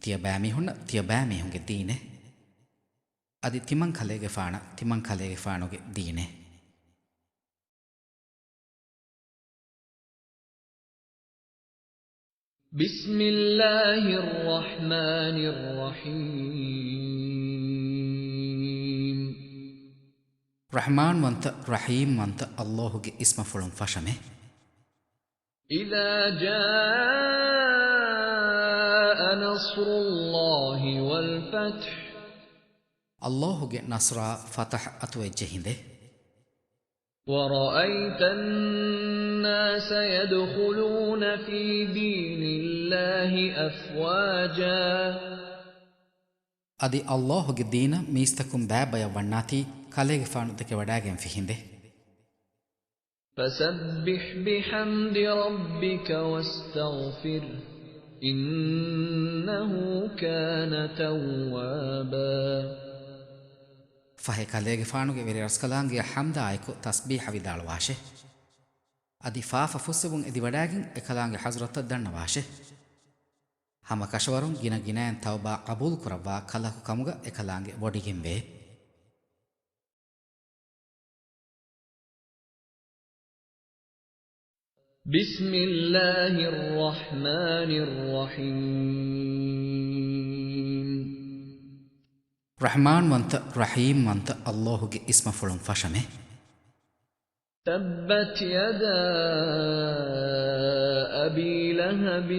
ތިޔަބައިމީހުންނަށް ތިޔަބައިމީހުންގެ ދީނެއް. އަދި ތިމަން ކަލޭގެފާނަށް ތިމަން ކަލޭގެފާނުގެ ދީނެއް. بِسْمِ اللَّهِ الرَّحْمَٰنِ الرَّحِيمِ. ރަޙްމާންވަންތަ، ރަޙީމްވަންތަ ﷲ ގެ އިސްމަފުޅުން ފަށަމެ. إِذَا جَاءَ نَصْرُ اللَّهِ وَالْفَتْحُ. ﷲ ގެ ނަޞްރާ ފަތަޙް އަތުވެއްޖެ ހިނދެއް. وَرَأَيْتَ النَّاسَ يَدْخُلُونَ فِي دِينِ اللَّهِ أَفْوَاجًا. އަދި ﷲ ގެ ދީނަށް މީސްތަކުން ބައިބަޔަށް ވަންނާތީ ކަލޭގެފާނު ދެކެވަޑައިގެންފި ހިނދެއް. فَسَبِّحْ بِحَمْدِ رَبِّكَ وَاسْتَغْفِرْهُ إِنَّهُ كَانَ تَوَّابًا. ފަހެ ކަލޭގެފާނުގެ ވެރި ރަސްކަލާނގެއަށް ޙަމްދާއެކު ތަސްބީޙަ ވިދާޅުވާށެ. އަދި ފާފަ ފުއްސެވުން އެދިވަޑައިގެން އެކަލާނގެ ޙަޟްރަތަށް ދަންނަވާށެ. ހަމަ ކަށަވަރުން ގިނަ ގިނައިން ތައުބާ ޤަބޫލު ކުރައްވާ ކަލަކު ކަމުގަ އެކަލާނގެ ވޮޑިގެންވޭ. بِسْمِ اللَّهِ الرَّحْمَٰنِ الرَّحِيمِ. ރަޙްމާންވަންތަ، ރަޙީމްވަންތަ ﷲ ގެ އިސްމަފުޅުން ފަށަމެ. تَبَّتْ يَدَا أَبِي لَهَبٍ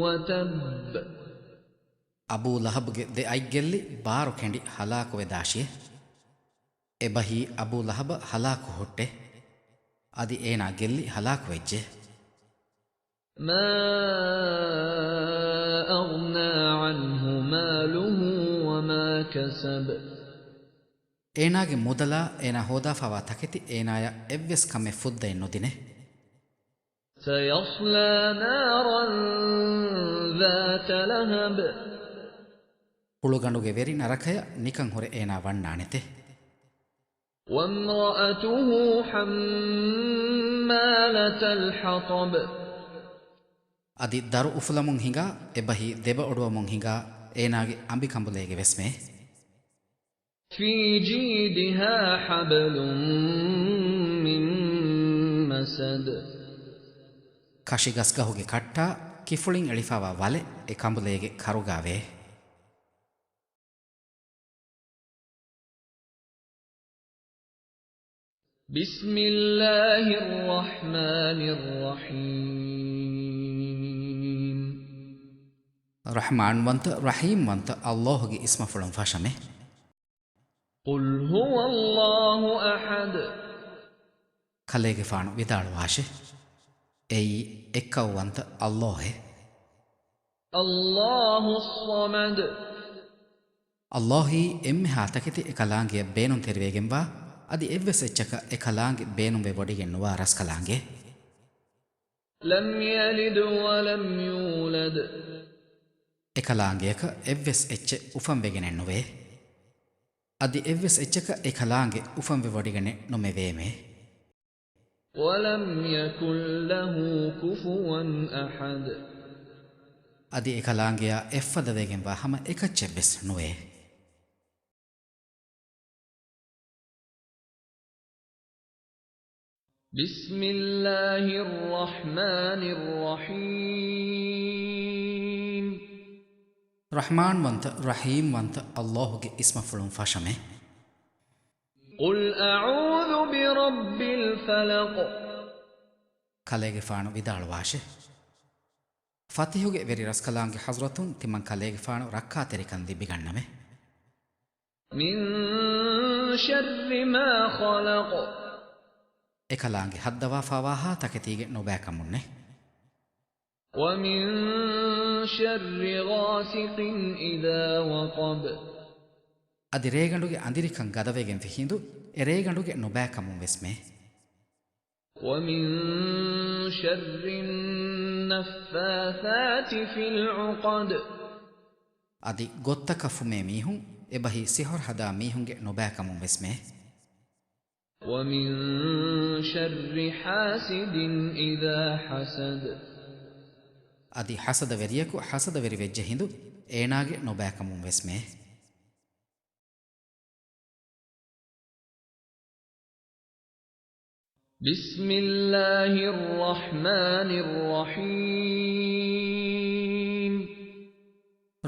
وَتَبَّ. އަބޫ ލަހަބުގެ ދެ އަތްގެއްލި ބާރު ކެނޑި ހަލާކުވެދާށިއެ. އެބަހީ އަބޫ ލަހަބަށް ހަލާކު ހުއްޓެ. އަދި އޭނާ ގެއްލި ހަލާކުވެއްޖެ. مَا أَغْنَىٰ عَنْهُ مَالُهُ وَمَا كَسَبَ. އޭނާގެ މުދަލާ އޭނާ ހޯދާފާވާ ތަކެތި އޭނާޔަށް އެއްވެސް ކަމެއް ފުއްދައެއް ނުދިނެ. سَيَصْلَىٰ نَارًا ذَاتَ لَهَبٍ. ހުޅުގަނޑުގެ ވެރި ނަރަކަޔަށް ނިކަން ހުރެ އޭނާ ވަންނާނެތެ. وَامْرَأَتُهُ حَمَّالَةَ الْحَطَبِ. އަދި ދަރު އުފުލަމުން ހިނގާ، އެބަހީ ދެބައޮޑުވަމުން ހިނގާ، އޭނާގެ އަނބިކަނބުލޭގެ ވެސްމޭ. فِي جِيدِهَا حَبْلٌ مِّن مَّسَدٍ. ކަށިގަސްގަހުގެ ކައްޓާ ކިފުޅިން އެޅިފާވާ ވަލެއް އެ ކަނބުލޭގެ ކަރުގާވޭ. بسم الله الرحمن الرحيم. ރަޙްމާންވަންތަ، ރަޙީމްވަންތަ ﷲގެ އިސްމަފުޅުން ފަށަމެ. قل هو الله أحد. ކަލޭގެފާނު ވިދާޅުވާށެ، އެއީ އެއްކައުވަންތަ ﷲއެ. الله الصمد. ﷲއީ އެންމެހާ ތަކެތި އެކަލާނގެއަށް ބޭނުންތެރިވެގެންވާ، އަދި އެއްވެސް އެއްޗަކަށް އެކަލާނގެ ބޭނުންވެވޮޑިގެން ނުވާ ރަސްކަލާނގެ. لم يلد ولم يولد. އެކަލާނގެއަކަށް އެއްވެސް އެއްޗެއް އުފަންވެގެނެއްނުވޭ. އަދި އެއްވެސް އެއްޗަކަށް އެކަލާނގެ އުފަންވެވޮޑިގެނެއް ނުމެވޭމެ. ولم يكن له كفوا أحد. އަދި އެކަލާނގެއާ އެއްފަދަވެގެންވާ ހަމަ އެކައްޗެއްވެސް ނުވޭ. بسم الله الرحمن الرحيم. ރަޙްމާންވަންތަ، ރަޙީމްވަންތަ ﷲގެ އިސްމަފުޅުން ފަށަމެ. قل أعوذ برب الفلق. ކަލޭގެފާނު ވިދާޅުވާށެ، ފަތިހުގެ ވެރި ރަސްކަލާނގެ ޙަޟްރަތުން ތިމަން ކަލޭގެފާނު ރައްކާތެރިކަން ލިބިގަންނަމެ. من شر ما خلق. އެކަލާނގެ ހައްދަވާފާވާހާ ތަކެތީގެ ނުބައިކަމުންނެ. ومن شر غاسق إذا وقب. އަދި ރޭގަނޑުގެ އަނދިރިކަން ގަދަވެގެންފި ހިނދު އެ ރޭގަނޑުގެ ނުބައިކަމުން ވެސްމެ. ومن شر النفاثات في العقد. އަދި ގޮށްތަކަށް ފުމޭ މީހުން، އެބަހީ ސިހުރު ހަދާ މީހުންގެ ނުބައިކަމުން ވެސްމެ. ومن شر حاسد إذا حسد. އަދި ޙަސަދަވެރިޔަކު ޙަސަދަވެރިވެއްޖެ ހިނދު އޭނާގެ ނުބައިކަމުން ވެސްމެ. بسم الله الرحمن الرحيم.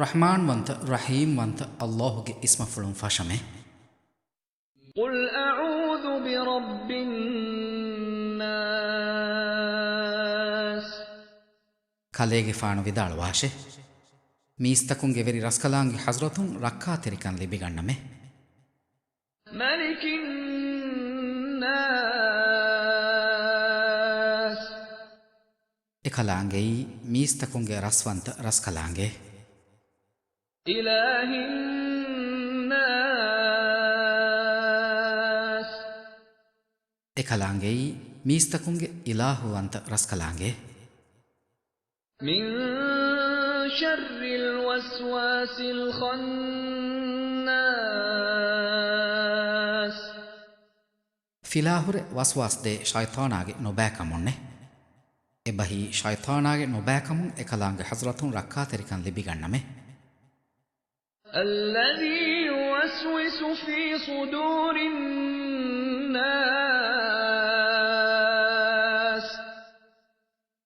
ރަޙްމާންވަންތަ، ރަޙީމްވަންތަ ﷲގެ އިސްމަފުޅުން ފަށަމެ. قل أعوذ برب الناس. ކަލޭގެފާނު ވިދާޅުވާށެ، މީސްތަކުންގެ ވެރި ރަސްކަލާނގެ ޙަޟްރަތުން ރައްކާތެރިކަން ލިބިގަންނަމެ. ملك الناس. އެކަލާނގެއީ މީސްތަކުންގެ ރަސްވަންތަ ރަސްކަލާނގެ. إله الناس. އެކަލާނގެއީ މީސްތަކުންގެ އިލާހުވަންތަ ރަސްކަލާނގެ. من شر الوسواس الخناس. ފިލާހުރެ ވަސްވާސްދޭ ޝައިޠާނާގެ ނުބައިކަމުންނެ. އެބަހީ ޝައިޠާނާގެ ނުބައިކަމުން އެކަލާނގެ ޙަޟްރަތުން ރައްކާތެރިކަން ލިބިގަންނަމެ. الذي يوسوس في صدور الناس.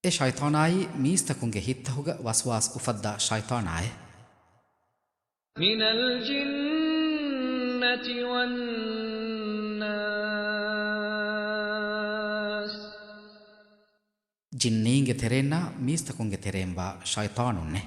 އެ ޝައިޠާނާއީ މީސްތަކުންގެ ހިތްތަހުގަ ވަސްވާސް އުފައްދާ ޝައިޠާނާއެއް. من الجنة والناس. ޖިންނީންގެ ތެރޭންނާ މީސްތަކުންގެ ތެރޭންވާ ޝައިޠާނުންނެ.